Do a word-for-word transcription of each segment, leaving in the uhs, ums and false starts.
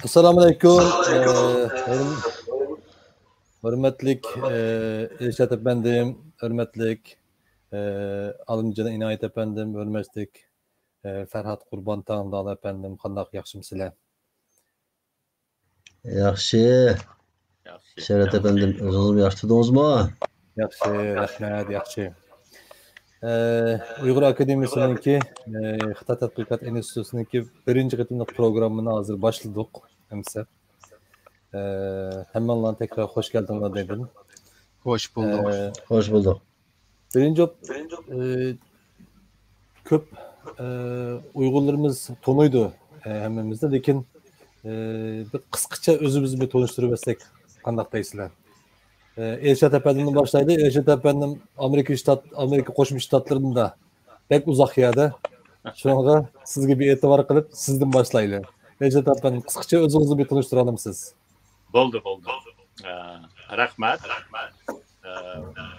ئەسسالامۇئەلەيكۇم. ئە، ھۆرم-، ھۆرمەتلىك، ئە، ئىرشات ئەپەندىم، ھۆرمەتلىك، ئە، ئالىمجان ئىنايەت ئەپەندىم، ھۆرمەتلىك، ئە، فەرھات قۇربان تاڭدالا ئەپەندىم، قانداق، ياخشىمۇسىلەر؟ ياخشى. ياخشى. شەرەت ئەپەندىم، ئۆزىڭىزمۇ ياخشى تۇردىڭىزمۇ؟ ياخشى، رەھمەت، ياخشى. ئە، ئۇيغۇر ئاكادېمىيىسىنىڭكى، ئە، خىتاي تەتقىقات ئىنستىتۇتىنىڭكى بىرىنچى قېتىملىق پروگراممىنى ھازىر باشلىدۇق، ئەمىسە. ئە، ھەممىڭلارنى تەكرار خوش كەلدىڭلار دېدىم. خوش بولدۇق. ئە، خوش بولدۇق. بىرىنچى، ئە، كۆپ، ئە، ئۇيغۇرلىرىمىز تونۇيدۇ، ئە، ھەممىمىزنى، لېكىن، ئە، بىر قىسقىچە ئۆزىمىزنى بىر تونۇشتۇرۇۋەتسەك قانداق دەيسىلەر؟ ئە، ئىرشات ئەپەندىمدىن باشلايلى. ئىرشات ئەپەندىم ئامېرىكا شتات، ئامېرىكا قوشما شتاتلىرىدا بەك ئۇزاق يەردە. شۇنىڭغا سىزگە بىر ئېتىبار قىلىپ، سىزدىن باشلايلى. ئىرشات ئەپەندىم، قىسقىچە ئۆزىڭىزنى بىر تونۇشتۇرالامسىز؟ بولدى، بولدى. ئە، رەھمەت. ئە،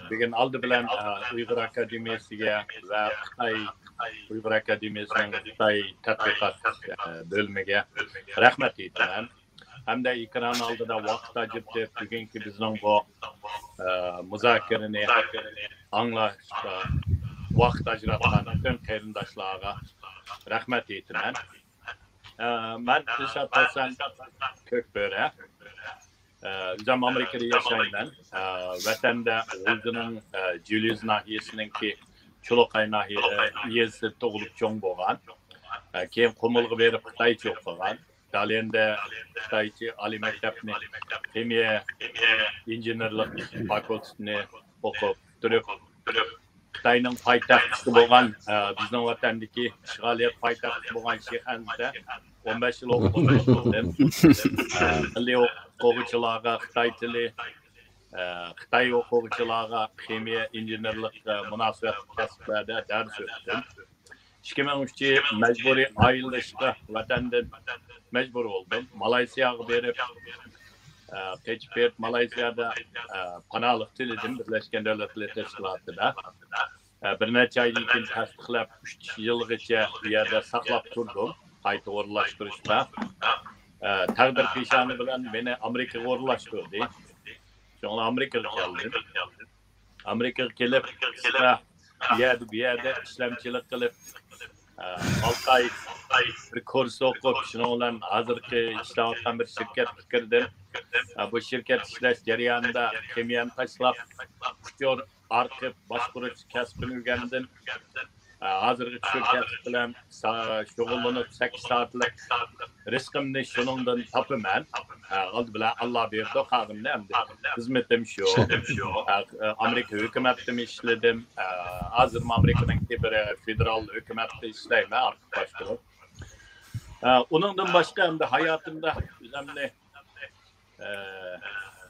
بۈگۈن ئالدى بىلەن، ئە، ئۇيغۇر ئاكادېمىيەسىگە ۋە خىتاي، ئۇيغۇر ئاكادېمىيەسىنىڭ خىتاي تەتقىقات، ئە، بۆلۈمىگە رەھمەت ئېيتىمەن. ھەمدە ئېكران ئالدىدا ۋاقىت ئاجرىتىپ، بۈگۈنكى بىزنىڭ بۇ، ئە، مۇزاكىرىنى ئاڭلاشقا ۋاقىت ئاجراتقان پۈتۈن قېرىنداشلارغا رەھمەت ئېيتىمەن. ئە، مەن دىلشات ھەسەن كۆكبۆرە. ئە، ئۆزۈم ئامېرىكىدا ياشايمەن. ئە، ۋەتەندە غۇلجىنىڭ، ئە، جۈليۇز ناھىيەسىنىڭكى چۇلۇقاي ناھىيە، ئە، يېزىسىدا تۇغۇلۇپ چوڭ بولغان. ئە، كېيىن قۇمۇلغا بېرىپ خىتايچە ئوقۇغان. داليەندە خىتايچە ئالىي مەكتەپنى، خىمىيە ئىنژېنېرلىق فاكۇلتېتىنى ئوقۇپ پۈتتۈرۈپ، خىتاينىڭ پايتەختى بولغان، ئە، بىزنىڭ ۋەتەندىكى ئىشغالىيەت پايتەختى بولغان شىخەنزىدە ئون بەش يىل ئوقۇپ قايتتىم. ئە، مىللىي ئوقۇغۇچىلارغا خىتاي تىلى، ئە، خىتاي ئوقۇغۇچىلارغا خىمىيە ئىنژېنېرلىق، ئە، مۇناسىۋەتلىك كەسىپلەردە دەرس ئۆتتۈم. ئىككى مىڭ ئۈچ مەجبۇرىي ئايرىلىشقا ۋەتەندىن مەجبۇر بولدۇم. مالايسىياغا بېرىپ، ئە، قېچىپ بېرىپ، مالايسىيادا، ئە، پاناھلىق تىلىدىم بىرلەشكەن دۆلەتلەر تەشكىلاتىدا. ئە، بىر نەچچە ئايدىن كېيىن تەستىقلاپ، ئۈچ يىلغىچە بۇ يەردە ساقلاپ تۇردۇم، قايتا ئورۇنلاشتۇرۇشتا. ئە، تەقدىر پېشانە بىلەن مېنى ئامېرىكىغا ئورۇنلاشتۇردى. شۇڭا ئامېرىكىغا كەلدىم. ئامېرىكىغا كېلىپ، قىسقا يەردە، بۇ يەردە ئىشلەمچىلىك قىلىپ، ئە، ئالتە ئاي بىر كۇرس ئوقۇپ، شۇنىڭ بىلەن ھازىرقى ئىشلەۋاتقان بىر شىركەتكە كىردىم. ئە، بۇ شىركەت ئىشلەش جەريانىدا خىمىيەنى تاشلاپ، ئۇچۇر ئارخىپ باشقۇرۇش كەسپىنى ئۆگەندىم. ئە، ھازىرغىچە شۇ كەسىپ بىلەن سا-، شۇغۇللىنىپ، سەككىز سائەتلىك رىزقىمنى شۇنىڭدىن تاپىمەن. ئە، ئالدى بىلەن ئاللا بېرىدۇ، قالغىنىنى ئەمدى خىزمىتىم شۇ. ئە، ئامېرىكا ھۆكۈمەتتىمۇ ئىشلىدىم. ئە، ھازىرمۇ ئامېرىكىنىڭكى بىر فېدېرال ھۆكۈمەتتە ئىشلەيمەن، ئارخىپ باشقۇرۇپ. ئە، ئۇنىڭدىن باشقا ئەمدى ھاياتىمدا ئۆزۈمنى، ئە،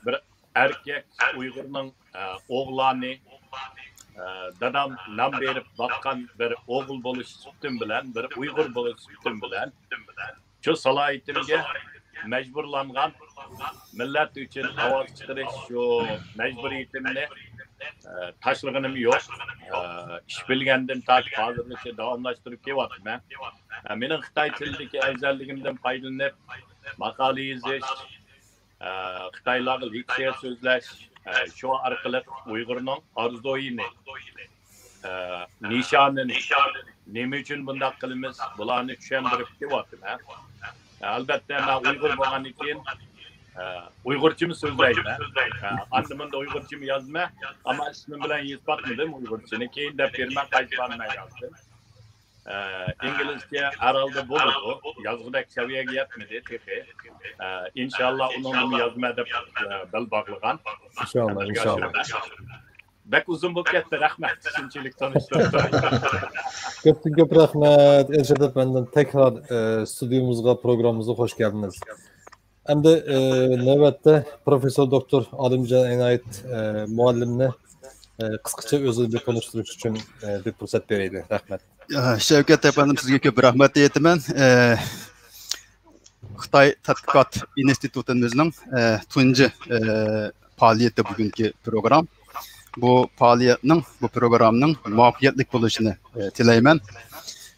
بىر ئەركەك ئۇيغۇرنىڭ، ئە، ئوغلانى، ئە، دادام نام بېرىپ باققان بىر ئوغۇل بولۇش سۈپىتىم بىلەن، بىر ئۇيغۇر بولۇش سۈپىتىم بىلەن، شۇ سالاھىيىتىمگە مەجبۇرلانغان مىللەت ئۈچۈن ئاۋاز چىقىرىش شۇ مەجبۇرىيىتىمنى، ئە، تاشلىغىنىم يوق. ئە، ئىش بىلگەندىن تارتىپ ھازىرغىچە داۋاملاشتۇرۇپ كېلىۋاتىمەن. ئە، مېنىڭ خىتاي تىلىدىكى ئەۋزەللىكىمدىن پايدىلىنىپ، ماقالە يېزىش، ئە، خىتايلارغا لېكسىيە سۆزلەش، ئە، شۇ ئارقىلىق ئۇيغۇرنىڭ ئارزۇيىنى، ئە، نىشانىنى، نېمە ئۈچۈن بۇنداق قىلىمىز، بۇلارنى چۈشەندۈرۈپ كېلىۋاتىمەن. ئە، ئەلۋەتتە، مەن ئۇيغۇر بولغاندىن كېيىن، ئە، ئۇيغۇرچىمۇ سۆزلەيمەن. ئە، ئاندا مۇندا ئۇيغۇرچىمۇ يازىمەن، ئەمما ئىسمىم بىلەن يېزىپ باقمىدىم ئۇيغۇرچىنى. كېيىن دەپ بېرىمەن، قايتا مەن يازدىم. ئە، ئىنگلىزچە ھەر ھالدا بولىدۇ. يازغۇدەك سەۋىيەگە يەتمىدى تېخى. ئە، ئىنشاللا ئۇنىڭدىمۇ يازىمەن دەپ، ئە، بەل باغلىغان. ئىنشاللا، ئىنشاللا. بەك ئۇزۇن بولۇپ كەتتى، رەھمەت. شۇنچىلىك تونۇشتۇردۇم. كۆپتىن كۆپ رەھمەت، ئىرشات ئەپەندىم. تەكرار، ئە، ستۇدىيىمىزغا، پروگراممىمىزغا خوش كەلدىڭىز. ئەمدى، ئە، نۆۋەتتە پروفېسسور دوكتور ئالىمجان ئىنايەت، ئە، مۇئەللىمنى، ئە، قىسقىچە ئۆزىنى بىر تونۇشتۇرۇش ئۈچۈن، ئە، بىر پۇرسەت بېرەيلى. رەھمەت. ئە، شەۋكەت ئەپەندىم، سىزگە كۆپ رەھمەت ئېيتىمەن. ئە، خىتاي تەتقىقات ئىنستىتۇتىمىزنىڭ، ئە، تۇنجى، ئە، پائالىيىتى بۈگۈنكى پروگرام. بۇ پائالىيەتنىڭ، بۇ پروگرامنىڭ مۇۋەپپەقىيەتلىك بولۇشىنى، ئە، تىلەيمەن.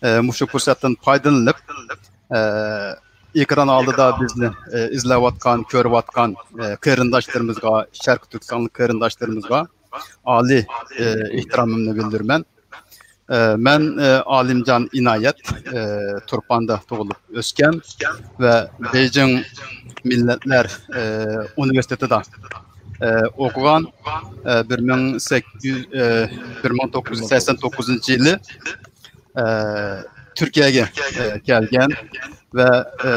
ئە، مۇشۇ پۇرسەتتىن پايدىلىنىپ، ئە، ئېكران ئالدىدا بىزنى، ئە، ئىزلەۋاتقان، كۆرۈۋاتقان، ئە، قېرىنداشلىرىمىزغا، شەرقىي تۈركىستانلىق قېرىنداشلىرىمىزغا ئالىي، ئە، ئېھتىرامىمنى بىلدۈرىمەن. ئە، مەن، ئە، ئالىمجان ئىنايەت، ئە، تۇرپاندا تۇغۇلۇپ ئۆسكەن ۋە بېيجىڭ مىللەتلەر، ئە، ئۇنىۋېرسىتېتىدا، ئە، ئوقۇغان. ئە، بىر مىڭ سەككىز يۈز، ئە، بىر مىڭ توققۇز يۈز سەكسەن توققۇزىنچى يىلى، ئە، تۈركىيەگە، ئە، كەلگەن ۋە، ئە،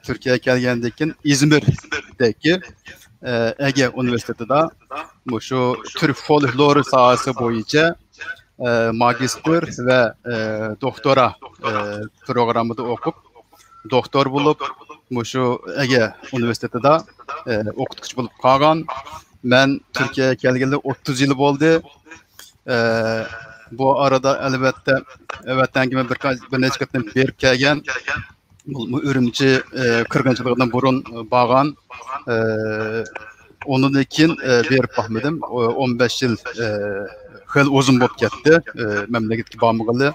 تۈركىيەگە كەلگەندىن كېيىن ئىزمىردىكى، ئە، ئەگە ئۇنىۋېرسىتېتىدا مۇشۇ تۈرك فولكلورى ساھەسى بويىچە، ئە، ماگىستىر ۋە، ئە، دوكتورا، ئە، پروگراممىدا ئوقۇپ، دوكتور بولۇپ، مۇشۇ ئەگە ئۇنىۋېرسىتېتىدا، ئە، ئوقۇتقۇچى بولۇپ قالغان. مەن تۈركىيەگە كەلگىلى ئوتتۇز يىل بولدى. ئە، بۇ ئارىدا ئەلۋەتتە ۋەتەنگىمۇ بىر قان-، بىر نەچچە قېتىم بېرىپ كەلگەن. بۇ ئۈرۈمچى، ئە، قىرغىنچىلىقىدىن بۇرۇن بارغان. ئە، ئۇنىڭدىن كېيىن، ئە، بېرىپ باقمىدىم. ئو-، ئون بەش يىل، ئە، خېلى ئۇزۇن بولۇپ كەتتى، ئە، مەملىكەتكە بارمىغىلى.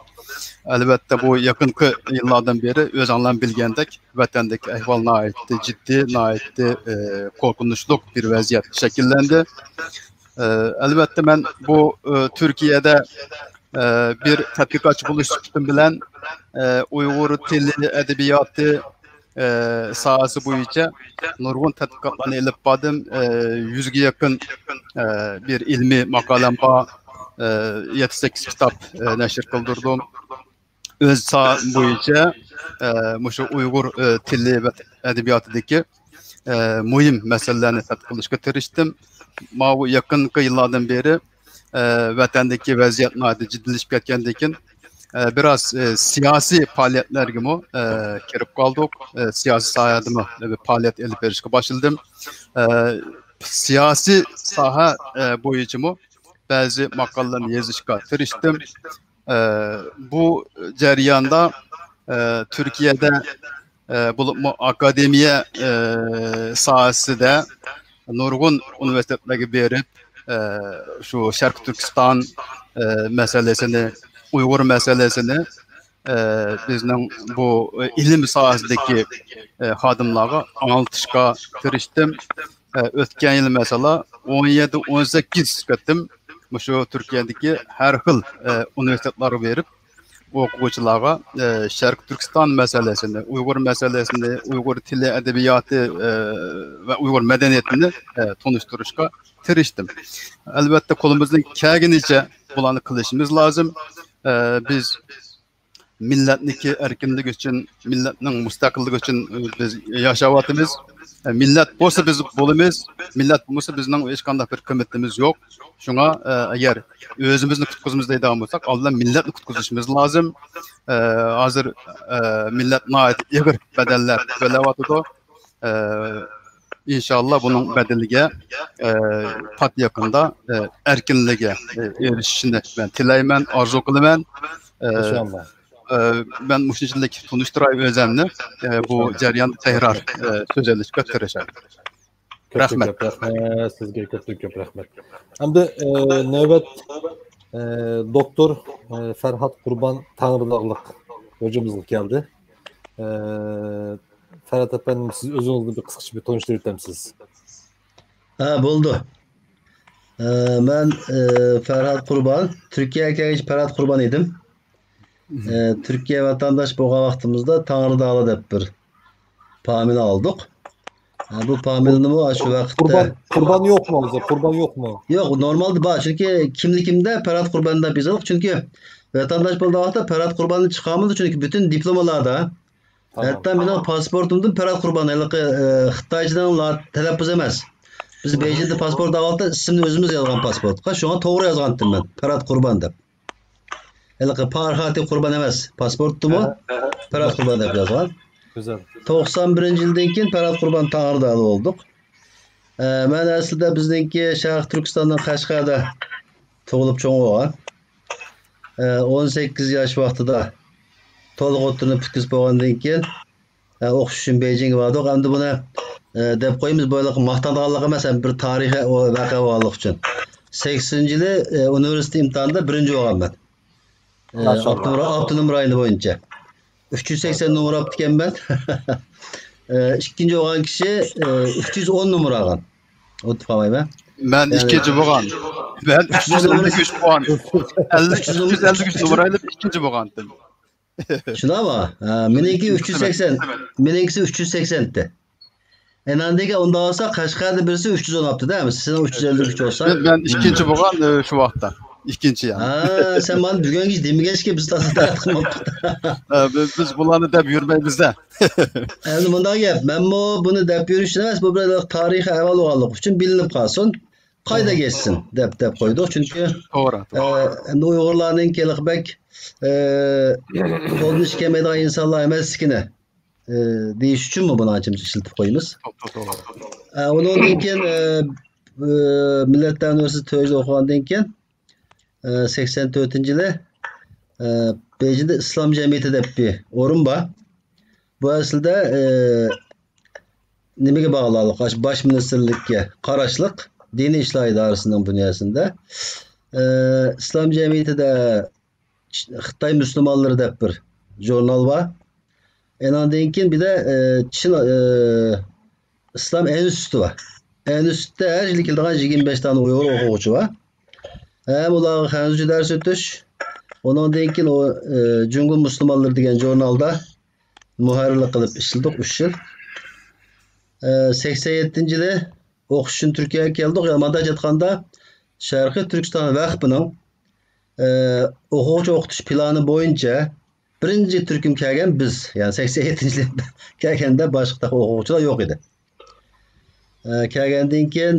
ئەلۋەتتە، بۇ يېقىنقى يىللاردىن بېرى ئۆزۈڭلار بىلگەندەك، ۋەتەندىكى ئەھۋال ناھايىتى جىددىي، ناھايىتى، ئە، قورقۇنچلۇق بىر ۋەزىيەت شەكىللەندى. ئە، ئەلۋەتتە، مەن بۇ، ئە، تۈركىيەدە، ئە، بىر تەتقىقاتچى بولۇش سۈپىتىم بىلەن، ئە، ئۇيغۇر تىلى، ئەدەبىياتى، ئە، ساھەسى بويىچە نۇرغۇن تەتقىقاتلارنى ئېلىپ باردىم. ئە، يۈزگە يېقىن، ئە، بىر ئىلمىي ماقالەم بار. ئە، يەتتە سەككىز كىتاب، ئە، نەشر قىلدۇردۇم. ئۆز ساھەم بويىچە، ئە، مۇشۇ ئۇيغۇر، ئە، تىلى ۋە ئەدەبىياتىدىكى، ئە، مۇھىم مەسىلىلەرنى تەتقىق قىلىشقا تىرىشتىم. ماۋۇ يېقىنقى يىللاردىن بېرى، ئە، ۋەتەندىكى ۋەزىيەت ناھايىتى جىددىيلىشىپ كەتكەندىن كېيىن، ئە، بىراز، ئە، سىياسىي پائالىيەتلەرگىمۇ، ئە، كىرىپ قالدۇق. ئە، سىياسىي ساھەدىمۇ، ئە، پائالىيەت ئېلىپ بېرىشقا باشلىدىم. ئە، سىياسىي ساھە، ئە، بويىچىمۇ بەزى ماقالىلەرنى يېزىشقا تىرىشتىم. ئە، بۇ جەرياندا، ئە، تۈركىيەدە، ئە، بولۇپمۇ ئاكادېمىيە، ئە، ساھەسىدە نۇرغۇن ئۇنىۋېرسىتېتلارغا بېرىپ، ئە، شۇ شەرقىي تۈركىستان، ئە، مەسىلىسىنى، ئۇيغۇر مەسىلىسىنى، ئە، بىزنىڭ بۇ ئىلىم ساھەسىدىكى، ئە، خادىملارغا ئاڭلىتىشقا تىرىشتىم. ئە، ئۆتكەن يىل، مەسىلەن، ئون يەتتە، ئون سەككىز قېتىم مۇشۇ تۈركىيەدىكى ھەر خىل، ئە، ئۇنىۋېرسىتېتلارغا بېرىپ، ئوقۇغۇچىلارغا، ئە، شەرقىي تۈركىستان مەسىلىسىنى، ئۇيغۇر مەسىلىسىنى، ئۇيغۇر تىلى، ئەدەبىياتى، ئە، ۋە ئۇيغۇر مەدەنىيىتىنى، ئە، تونۇشتۇرۇشقا تىرىشتىم. ئەلۋەتتە، قولىمىزدىن كەلگىنىچە بۇلارنى قىلىشىمىز لازىم. ئە، بىز مىللەتنىڭكى ئەركىنلىكى ئۈچۈن، مىللەتنىڭ مۇستەقىللىكى ئۈچۈن بىز ياشاۋاتىمىز. مىللەت بولسا بىز بولىمىز، مىللەت بولمىسا بىزنىڭ ھېچقانداق بىر قىممىتىمىز يوق. شۇڭا، ئەگەر ئۆزىمىزنى قۇتقۇزىمىز دەيدىغان بولساق، ئالدى بىلەن مىللەتنى قۇتقۇزۇشىمىز لازىم. ھازىر، مىللەت ناھايىتى ئېغىر بەدەللەر تۆلەۋاتىدۇ. ئە، ئىنشاللا بۇنىڭ بەدىلىگە، ئە، پات يېقىندا، ئە، ئەركىنلىككە، ئە، ئېرىشىشىنى مەن تىلەيمەن، ئارزۇ قىلىمەن. ئە، ئىنشاللا. ئە، مەن مۇشۇنچىلىك تونۇشتۇراي ئۆزەمنى، ئە، بۇ ئىنشاللا. جەرياندا تەكرار، ئە، سۆزلىشىشكە تىرىشاي. كۆپتىن رەھمەت. كۆپ رەھمەت. سىزگە كۆپتىن كۆپ رەھمەت. ئەمدى، ئە، نۆۋەت، ئە، دوكتور، ئە، فەرھات قۇربان تەڭرىتاغلىق ھوجىمىزغا كەلدى. ئە، فەرھات ئەپەندىم، سىز ئۆزىڭىزنى بىر قىسقىچە بىر تونۇشتۇرۇۋېتەمسىز؟ ھە، بولىدۇ. ئە، مەن، ئە، فەرھات قۇربان، تۈركىيەگە كەلگەچ فەرھات قۇربان ئىدىم. ئە، تۈركىيە ۋەتەنداش بولغان ۋاقتىمىزدا تەڭرىتاغلىق دەپ بىر پامىنى ئالدۇق. ئە، بۇ پامىنىنىمۇ شۇ ۋاقىتتا قۇربان، قۇربان يوقمۇ ھازىر؟ قۇربان يوقمۇ؟ يوق، نورمالدا بار. چۈنكى كىملىكىمدە پەرھات قۇربان دەپ يېزىلغان. چۈنكى ۋەتەنداش بولغان ۋاقىتتا پەرھات قۇرباننى چىقارمىدۇق، چۈنكى پۈتۈن دىپلوملاردا ھەتتا مېنىڭ پاسپورتۇمدىن پەرھات قۇربان، ھېلىقى، ئە، خىتايچىنىڭ لا-، تەلەپپۇزى ئەمەس. بىز بېيجىڭدا پاسپورت ئالغان ۋاقىتتا ئىسىمنى ئۆزىمىز يازغان پاسپورتقا، شۇڭا توغرا يازغانتىم مەن، پەرھات قۇربان دەپ. ھېلىقى پارخاتى قۇربان ئەمەس، پاسپورتتىمۇ پەرھات قۇربان دەپ يازغان. گۈزەل. توقسان بىرىنچى يىلدىن كېيىن پەرھات قۇربان تەڭرىتاغلىق بولدۇق. ئە، مەن ئەسلىدە بىزنىڭكى شەرقىي تۈركىستاننىڭ قەشقەردە تۇغۇلۇپ چوڭ بولغان. ئە، ئون سەككىز ياش ۋاقتىدا تولۇق ئوتتۇرىنى پۈتكۈزۈپ بولغاندىن كېيىن، ئە، ئوقۇش ئۈچۈن بېيجىڭغا باردۇق. ئەمدى بۇنى، ئە، دەپ قويىمىز، بۇ ھېلىقى ماختانغانلىق ئەمەس، ھەم بىر تارىخىي ۋەقە بولغانلىقى ئۈچۈن. سەكسىنىنچى يىلى، ئە، ئۇنىۋېرسىتېت ئىمتىھانىدا بىرىنچى بولغانمەن. ئە، ماشائاللاھ. ئاپتونوم، ئاپتونوم رايونى بويىچە. ئۈچ يۈز سەكسەن نومۇر ئاپتىكەنمەن. ئىككىنچى بولغان كىشى ئۈچ يۈز ئون نومۇر ئالغان. ئۇنتۇپ قالمايمەن. مەن ئىككىنچى بولغان. مەن ئۈچ يۈز ئەللىك ئۈچ بولغان. ئۈچ يۈز ئەللىك ئۈچ نومۇر ئېلىپ ئىككىنچى بولغانتىم. شۇنداقمۇ؟ مېنىڭكى ئۈچ يۈز سەكسەن. مېنىڭكىسى ئۈچ يۈز سەكسەن ئىدى. ئەنەندىكى ئۇنداق بولسا، قەشقەردە بىرسى ئۈچ يۈز ئون ئاپتۇ-دە، سېنىڭ ئۈچ يۈز ئەللىك ئۈچ بولسا. مەن ئىككىنچى بولغان شۇ ۋاقىتتا. ئىككىنچى يەنى. ھە، سەن مانا بۈگۈنگىچە دېمىگەچكە بىز تازا تەتقىق قىلماپتۇق. بىز بۇلارنى دەپ يۈرمەيمىز-دە. ئەمدى مۇنداق گەپ، مەنمۇ بۇنى دەپ يۈرۈش ئۈچۈن ئەمەس، بۇ بىر تارىخىي ئەھۋال بولغانلىقى ئۈچۈن بىلىنىپ قالسۇن. قايدا كەتسۇن دەپ دەپ قويدۇق. چۈنكى ئەمدى ئۇيغۇرلارنىڭ ھېلىقى بەك قولدىن ئىش كەلمەيدىغان ئىنسانلار ئەمەسلىكىنى دېيىش ئۈچۈنمۇ بۇنى ئانچە ئىشلىتىپ قويىمىز. ئۇنىڭدىن كېيىن مىللەتلەر ئۇنىۋېرسىتېتى تۆجىدە ئوقۇغاندىن كېيىن سەكسەن تۆتىنچى يىلى بېيجىڭدا ئىسلام جەمئىيىتى دەپ بىر ئورۇن بار. بۇ ئەسلىدە نېمىگە باغلىق؟ ئاشۇ باش مىنىستىرلىككە قاراشلىق دىنىي ئىشلار ئىدارىسىنىڭ بۇنياسىندا ئىسلام جەمئىيىتىدە خىتاي مۇسۇلمانلىرى دەپ بىر ژۇرنال بار. ئەنىڭدىن كېيىن بىردە چىن ئىسلام ئىنستىتۇتى بار. ئىنستىتۇتتا ھەر يىلى كېلىدىغان يىگىرمە بەش دانە ئۇيغۇر ئوقۇغۇچى بار. ھەم ئۇلارغا خەنزۇچە دەرس ئۆتۈش، ئۇنىڭدىن كېيىن ئۇ جۇڭگو مۇسۇلمانلىرى دېگەن ژۇرنالدا مۇھەررىرلىك قىلىپ ئىشلىدۇق ئۈچ يىل. سەكسەن يەتتىنچى يىلى ئوقۇش ئۈچۈن تۈركىيەگە كەلدۇق. ياماندا ئېيتقاندا، شەرقىي تۈركىستان ۋەقپىنىڭ ئوقۇغۇچى ئوقۇتۇش پىلانى بويىچە بىرىنچى تۈركۈم كەلگەن بىز. يەنى سەكسەن يەتتىنچى يىلى كەلگەندە باشقا ئوقۇغۇچىلار يوق ئىدى. كەلگەندىن كېيىن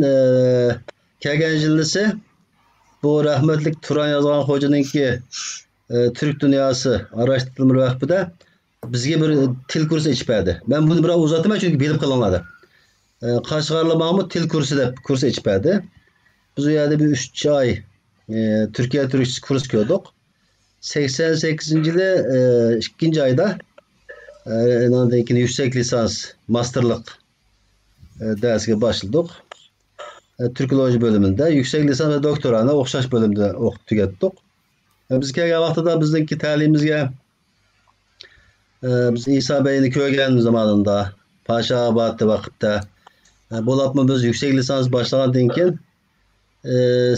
كەلگەن يىللىسى بۇ رەھمەتلىك تۇران يازغان خوجىنىڭكى تۈرك دۇنياسى ئاراشتۇرۇلما ۋەقپىدە بىزگە بىر تىل كۇرسى ئېچىپ بەردى. مەن بۇنى بىراز ئۇزارتىمەن، چۈنكى بىلىپ قېلىڭلار دەپ. قەشقەرلىك ماڭىمۇ تىل كۇرسى دەپ كۇرس ئېچىپ بەردى. بىز ئۇ يەردە بىر ئۈچ ئاي تۈركىيە تۈركچىسى كۇرس كۆردۇق. سەكسەن سەككىزىنچى يىلى ئىككىنچى ئايدا ئاندىن كېيىن يۈكسەك لىسانس، ماستېرلىق دەرسىگە باشلىدۇق. تۈركولوگىيە بۆلۈمىدە يۈكسەك لىسانس ۋە دوكتورانى ئوخشاش بۆلۈمدە ئوقۇپ تۈگەتتۇق. بىز كەلگەن ۋاقتىدا بىزنىڭكى تەلىيىمىزگە بىز ئىسا بەينى كۆرگەن زامانىدا، پاشا ئاباد ۋاقىتتا، بولۇپمۇ بىز يۈكسەك لىسانس باشلىغاندىن كېيىن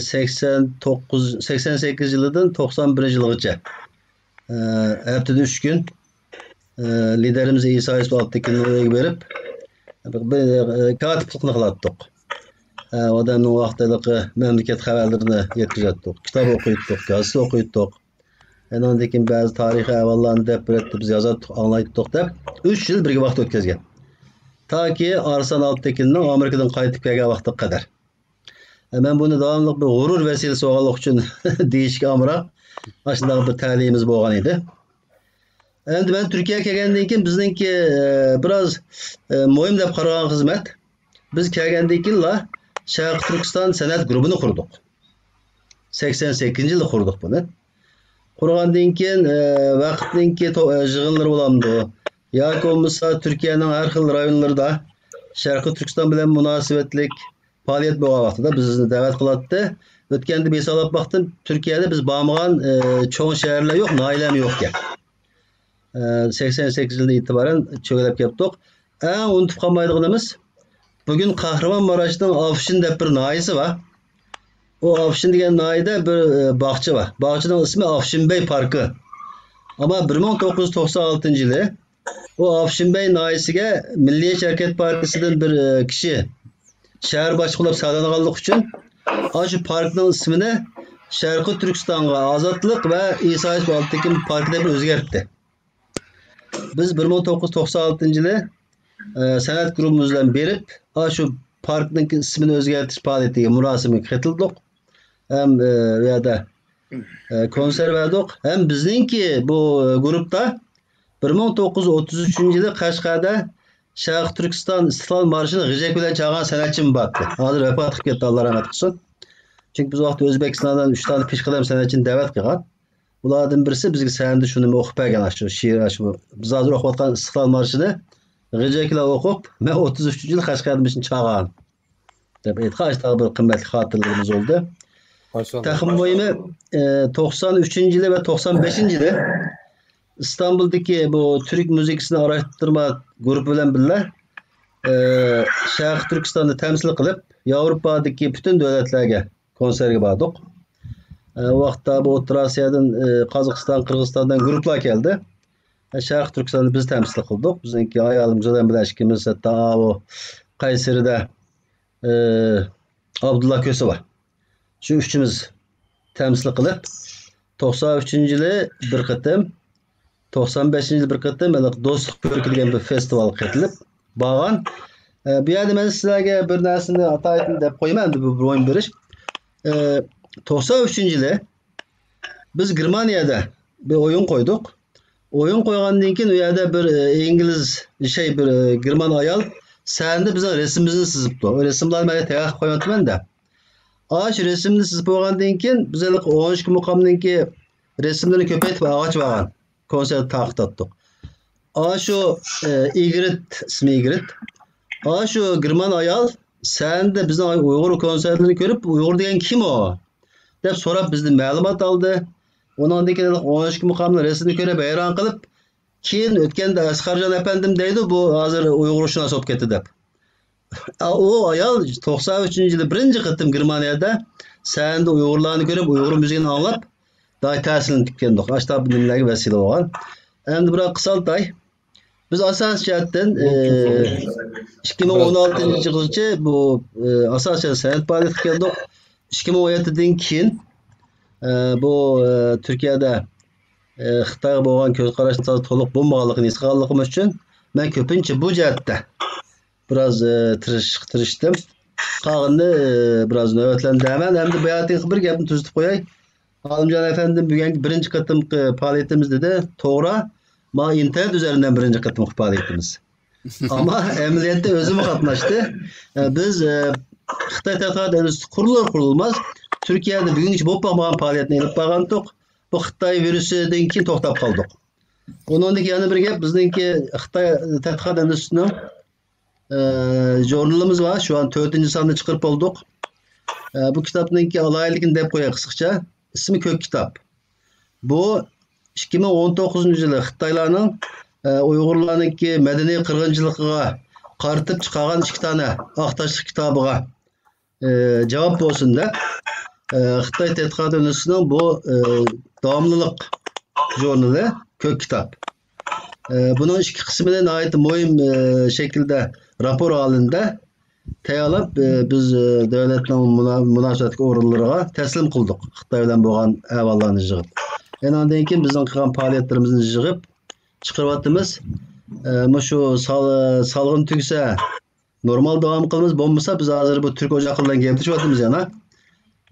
سەكسەن توققۇز، سەكسەن سەككىز يىلىدىن توقسان بىرىنچى يىلغىچە ھەپتىدە ئۈچ كۈن لىدېرىمىز ئىسا يۈسۈپ ئالتىنكىنىڭ ئۆيىگە بېرىپ، بىر كاتىپلىقنى قىلاتتۇق. ئادەمنىڭ ۋاقتىلىقى مەملىكەت خەۋەرلىرىنى يەتكۈزەتتۇق، كىتاب ئوقۇيتتۇق، گازېت ئوقۇيتتۇق. ئاندىن كېيىن بەزى تارىخىي ئەھۋاللارنى دەپ بېرەتتى، بىز يازاتتۇق، ئاڭلايتتۇق دەپ ئۈچ يىل بىرگە ۋاقىت ئۆتكۈزگەن. تاكى ئارسلان ئالتىنكىننىڭ ئامېرىكىدىن قايتىپ كەلگەن ۋاقتىغا قەدەر. مەن بۇنى داۋاملىق بىر غۇرۇر ۋەسىلىسى بولغانلىقى ئۈچۈن دېيىشكە ئامراق. ئاشۇنداق بىر تەلىيىمىز بولغان ئىدى. ئەمدى مەن تۈركىيەگە كەلگەندىن كېيىن بىزنىڭكى بىراز مۇھىم دەپ قارىغان خىزمەت، بىز كەلگەندىن كېيىنلا شەرقىي تۈركىستان سەنئەت گۇرۇپپىنى قۇردۇق. سەكسەن سەككىزىنچى يىلى قۇردۇق بۇنى. قۇرغاندىن كېيىن ۋەقىپنىڭكى يىغىنلىرى بولامدۇ ياكى بولمىسا تۈركىيەنىڭ ھەر خىل رايونلىرىدا شەرقىي تۈركىستان بىلەن مۇناسىۋەتلىك پائالىيەت بولغان ۋاقتىدا بىزنى دەۋەت قىلاتتى. ئۆتكەندە بىر ھېسابلاپ باقتىم، تۈركىيەدە بىز بارمىغان چوڭ شەھەرلەر يوق، ناھىيەلەرمۇ يوقكەن. سەكسەن سەككىز يىلدىن ئېتىبارەن چۆگىلەپ كەپتۇق. ئەڭ ئۇنتۇپ قالمايدىغىنىمىز، بۈگۈن قەھرىمانماراشنىڭ ئافشىن دەپ بىر ناھىيەسى بار. ئۇ ئافشىن دېگەن ناھىيەدە بىر باغچە بار. باغچىنىڭ ئىسمى ئافشىن بەي پاركى. ئەمما بىر مىڭ توققۇز يۈز توقسان ئالتىنچى يىلى ئۇ ئافشىن بەي ناھىيەسىگە مىللىيەتچى ھەرىكەت پارتىيىسىدىن بىر كىشى شەھەر باشلىقى بولۇپ سايلانغانلىقى ئۈچۈن ئاشۇ پاركنىڭ ئىسمىنى شەرقىي تۈركىستانغا ئازادلىق ۋە ئىسا يۈسۈپ ئالتىنكىن پاركى دەپ ئۆزگەرتتى. بىز بىر مىڭ توققۇز يۈز توقسان ئالتىنچى يىلى سەنئەت گۇرۇپپىمىز بىلەن بېرىپ، ئاشۇ پاركنىڭ ئىسمىنى ئۆزگەرتىش پائالىيىتىگە، مۇراسىمىگە قېتىلدۇق. ھەم ئۇ يەردە كونسېرت بەردۇق. ھەم بىزنىڭكى بۇ گۇرۇپپا بىر مىڭ توققۇز يۈز ئوتتۇز ئۈچىنچى يىلى قەشقەردە شەرقىي تۈركىستان ئىستىقلال مارشىنى غىجەك بىلەن چالغان سەنئەتچىمۇ بارتتى. ھازىر ۋاپات قىلىپ كەتتى، ئاللا رەھمەت قىلسۇن. چۈنكى بىز ۋاقتى ئۆزبېكىستاندىن ئۈچ دانە پېشقەدەم سەنئەتچىنى دەۋەت قىلغان. ئۇلاردىن بىرسى بىزگە سەھنىدە شۇنى ئوقۇپ بەرگەن، ئاشۇ شېئىر، ئاشۇ بىز ھازىر ئوقۇۋاتقان ئىستىقلال مارشىنى غىجەكلا ئوقۇپ، مەن ئوتتۇز ئۈچىنچى يىلى قەشقەردە مۇشۇنى چالغان دەپ ئېيتقان، ئاشۇنداق بىر قىممەتلىك خاتىرىلىرىمىز بولدى. تېخىمۇ مۇھىمى، توقسان ئۈچىنچى يىلى ۋە توقسان بەشىنچى يىلى ئىستانبۇلدىكى بۇ تۈرك مۇزىكىسىنى ئاراشتۇرما گۇرۇپپا بىلەن بىللە، ئى، شەرقىي تۈركىستاندا تەمسىل قىلىپ، ياۋروپادىكى پۈتۈن دۆلەتلەرگە كونسېرتكە باردۇق. ئى، ئۇ ۋاقىتتا بۇ ئوتتۇرا ئاسىيادىن، ئى، قازاقىستان، قىرغىزىستاندىن گۇرۇپپىلار كەلدى. ئى، شەرقىي تۈركىستاندا بىز تەمسىل قىلدۇق. بىزنىڭكى ئايالىم گۈزەلەم بىلەن ئىككىمىز، ھەتتا ئاۋۇ قەيسىرىدە، ئى، ئابدۇللا كۆسى بار. شۇ ئۈچىمىز تەمسىل قىلىپ، توقسان ئۈچىنچى يىلى بىر قېتىم، توقسان بەشىنچى يىلى بىر قېتىم ھېلىقى دوستلۇق كۆركى دېگەن بىر فېستىۋالغا قېتىلىپ بارغان. ئە، بۇ يەردە مەن سىلەرگە بىر نەرسىنى ئاتايىن دەپ قويىمەن، ئەمدى بۇ بۇيرۇم بېرىش. ئە، توقسان ئۈچىنچى يىلى بىز گېرمانىيەدە بىر ئويۇن قويدۇق. ئويۇن قويغاندىن كېيىن، ئۇ يەردە بىر، ئە، ئىنگلىز، شەي، بىر، ئە، گېرمان ئايال سەھنىدە بىزنىڭ رەسىمىمىزنى سىزىپتۇ. ئۇ رەسىملەرنى مەن تەييار قىلىپ قويۇۋاتىمەن-دە. ئاشۇ رەسىمنى سىزىپ بولغاندىن كېيىن، بىز ھېلىقى ئون ئىككى مۇقامنىڭكى رەسىملىرىنى كۆپەيتىپ ئالغاچ بارغان كونسېرت تارقىتاتتۇق. ئاشۇ، ئە، ئىگرىت، ئىسمى ئىگرىت. ئاشۇ گېرمان ئايال سەھنىدە بىزنىڭ ئۇيغۇر كونسېرتلىرىنى كۆرۈپ، «ئۇيغۇر دېگەن كىم ئۇ؟» دەپ سوراپ، بىزدىن مەلۇمات ئالدى. ئۇنىڭدىن كېيىن ئون ئىككى مۇقامنىڭ رەسىمىنى كۆرۈپ، ھەيران قېلىپ، كېيىن ئۆتكەندە، «ئەسقەرجان ئەپەندىم دەيدۇ، بۇ ھازىر ئۇيغۇرشۇناس بولۇپ كەتتى» دەپ. ئا، ئۇ ئايال توقسان ئۈچىنچى يىلى بىرىنچى قېتىم گېرمانىيەدە سەھنىدە ئۇيغۇرلارنى كۆرۈپ، ئۇيغۇر مۇزىكىنى ئاڭلاپ، داھىي تەسىرلىنىپ كەتكەندۇق. ئاشۇنداق بىر نېمىلەرگە ۋەسىلە بولغان. ئەمدى بىراق قىسالتاي. بىز ئاساسىي جەھەتتىن، ئى، ئىككى مىڭ ئون ئالتىنچى يىلغىچە بۇ، ئى، ئاساسىي جەھەتتىن سەنئەت پائالىيىتى قىلدۇق. ئىككى مىڭ ئون يەتتىدىن كېيىن، ئى، بۇ، ئى، تۈركىيەدە، ئى، خىتايغا بولغان كۆز قاراشنىڭ تازا تولۇق بولمىغانلىقىنى ھېس قىلغانلىقىم ئۈچۈن، مەن كۆپىنچە بۇ جەھەتتە بىراز، ئى، تىرىش-، تىرىشتىم. قالغىنىنى، ئى، بىراز نۆۋەتلەندۈرەرمەن. ئەمدى بۇ يەردىكى بىر گەپنى تۈزىتىپ قوياي. ئالىمجان ئەپەندىم بۈگۈنكى بىرىنچى قېتىمقى پائالىيىتىمىز دېدى. توغرا، مانا ئىنتېرنېت ئۈزەرىندىن بىرىنچى قېتىمقى پائالىيىتىمىز. ئەمما ئەمەلىيەتتە ئۆزىمۇ قاتناشتى. ئە، بىز، ئە، خىتاي تەتقىقات ئىنستىتۇتى قۇرۇلۇر قۇرۇلماس تۈركىيەدە بۈگۈنگىچە بولۇپ باقمىغان پائالىيەتنى ئېلىپ بارغانتۇق. بۇ خىتاي ۋىرۇسىدىن كېيىن توختاپ قالدۇق. ئۇنىڭدىن كېيىن يەنە بىر گەپ، بىزنىڭكى خىتاي تەتقىقات ئىنستىتۇتىنىڭ ئە، ژۇرنىلىمىز بار. شۇ ئان تۆتىنچى ساننى چىقىرىپ بولدۇق. ئە، بۇ كىتابنىڭكى ئالاھىدىلىكىنى دەپ قوياي قىسقىچە. ئىسمى كۆك كىتاب. بۇ ئىككى مىڭ ئون توققۇزىنچى يىلى خىتايلارنىڭ، ئە، ئۇيغۇرلارنىڭكى مەدەنىي قىرغىنچىلىقىغا قارىتىپ چىقارغان ئىككى دانە ئاق تاشلىق كىتابىغا، ئە، جاۋاب بولسۇن دەپ، ئە، خىتاي تەتقىقات ئىنستىتۇتىنىڭ بۇ، ئە، داۋاملىق ژۇرنىلى كۆك كىتاب. ئە، بۇنىڭ ئىككى قىسمىنى ناھايىتى مۇھىم، ئە، شەكىلدە راپور ھالىتىدە تەييارلاپ، ئە، بىز، ئە، دۆلەتنىڭ مۇنا-، مۇناسىۋەتلىك ئورۇنلىرىغا تەسلىم قىلدۇق. خىتاي بىلەن بولغان ئەھۋاللارنى يىغىپ. ئاندىن كېيىن بىزنىڭ قىلغان پائالىيەتلىرىمىزنى يىغىپ چىقىرىۋاتىمىز. ئە، مۇشۇ سال-، سالغىن تۈگىسە، نورمال داۋام قىلىمىز. بولمىسا، بىز ھازىر بۇ تۈرك ئوچاقلىرى بىلەن گەپلىشىۋاتىمىز يەنە.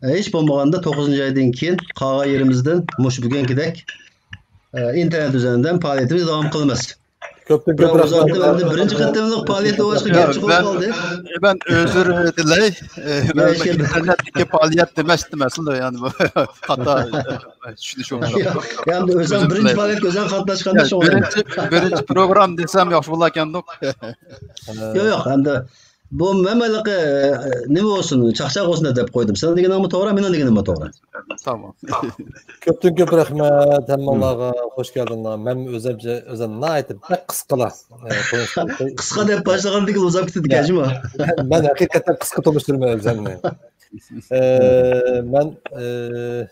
ھېچ بولمىغاندا توققۇزىنچى ئايدىن كېيىن قالغان يېرىمىزدىن مۇشۇ بۈگۈنكىدەك، ئە، ئىنتېرنېت ئۈزەرىدىن پائالىيىتىمىزنى داۋام قىلىمىز. كۆپتىن كۆپ بىراق رەھمەت. ئۇزارتىپ، ئەمدى بىرىنچى قېتىملىق پائالىيەت بولغاچقا گەپ چىقىپ قالدى. مەن ئۆزۈر دىلەي. ئىنتېرنېتتىكى پائالىيەت دېمەس، دېمەسلا، يەنى بۇ خاتا چۈشىنىش بولمىدى. يا، يا، ئەمدى ئۆزۈم بىرىنچى پائالىيەتكە ئۆزۈم قاتناشقاندا شۇڭا. بىرىنچى، بىرىنچى پروگرام دېسەم ياخشى بولاركەندۇق. ياق، ياق، ئەمدى بۇ مەن ھېلىقى، نېمە بولسۇن، چاقچاق بولسۇن دەپ قويدۇم. سېنىڭ دېگىنىڭمۇ توغرا، مېنىڭ دېگىنىممۇ توغرا. تامام. كۆپتىن كۆپ رەھمەت ھەممىڭلارغا، خوش كەلدىڭلار. مەن ئۆزۈمچە، ئۆزۈم ناھايىتى بەك قىسقىلا، ئە، تونۇشتۇرۇپ قوي-، قىسقا دەپ باشلىغاندىكىن ئۇزاپ كېتىدىكەن، جۇمۇ. مەن، مەن ھەقىقەتەن قىسقا تونۇشتۇرىمەن ئۆزۈمنى. ئە، مەن، ئە،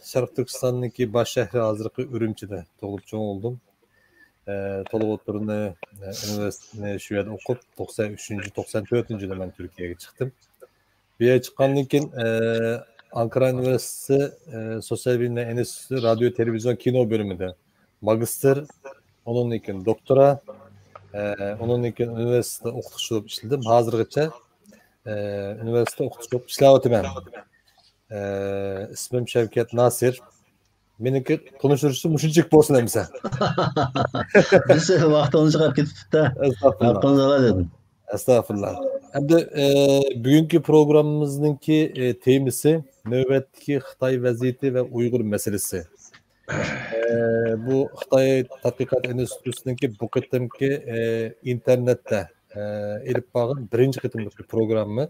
شەرقىي تۈركىستاننىڭكى باش شەھىرى ھازىرقى ئۈرۈمچىدە تۇغۇلۇپ چوڭ بولدۇم. ئە، تولۇق ئوتتۇرىنى، ئە، ئۇنىۋېرسىتېتنى شۇ يەردە ئوقۇپ، توقسان ئۈچىنچى، توقسان تۆتىنچى يىلى مەن تۈركىيەگە چىقتىم. بۇ يەرگە چىققاندىن كېيىن، ئە، ئانكارا ئۇنىۋېرسىتېتى، ئە، سوتسىيال بىلىملەر ئىنستىتۇتى رادىيو، تېلېۋىزىيون، كىنو بۆلۈمىدە ماگىستىر، ئۇنىڭدىن كېيىن دوكتورا، ئە، ئۇنىڭدىن كېيىن ئۇنىۋېرسىتېتتا ئوقۇتقۇچى بولۇپ ئىشلىدىم. ھازىرغىچە، ئە، ئۇنىۋېرسىتېتتا ئوقۇتقۇچى بولۇپ ئىشلەۋاتىمەن. ئە، ئىسمىم شەۋكەت ناسىر. مېنىڭكى تونۇشتۇرۇشىم مۇشۇنچىلىك بولسۇن ئەمىسە. بىز ۋاقتىڭىزنى چىقىرىپ كېتىپتۇ. ئەستەغپۇرۇللا. ھەققىڭىزنى ئالاي دېدىم. ئەستەغپۇرۇللا. ئەمدى، ئە، بۈگۈنكى پروگراممىمىزنىڭكى، ئە، تېمىسى نۆۋەتتىكى خىتاي ۋەزىيىتى ۋە ئۇيغۇر مەسىلىسى. ئە، بۇ خىتاي تەتقىقات ئىنستىتۇتىنىڭكى بۇ قېتىمقى، ئە، ئىنتېرنېتتە، ئە، ئېلىپ بارغان بىرىنچى قېتىملىق پروگرامما.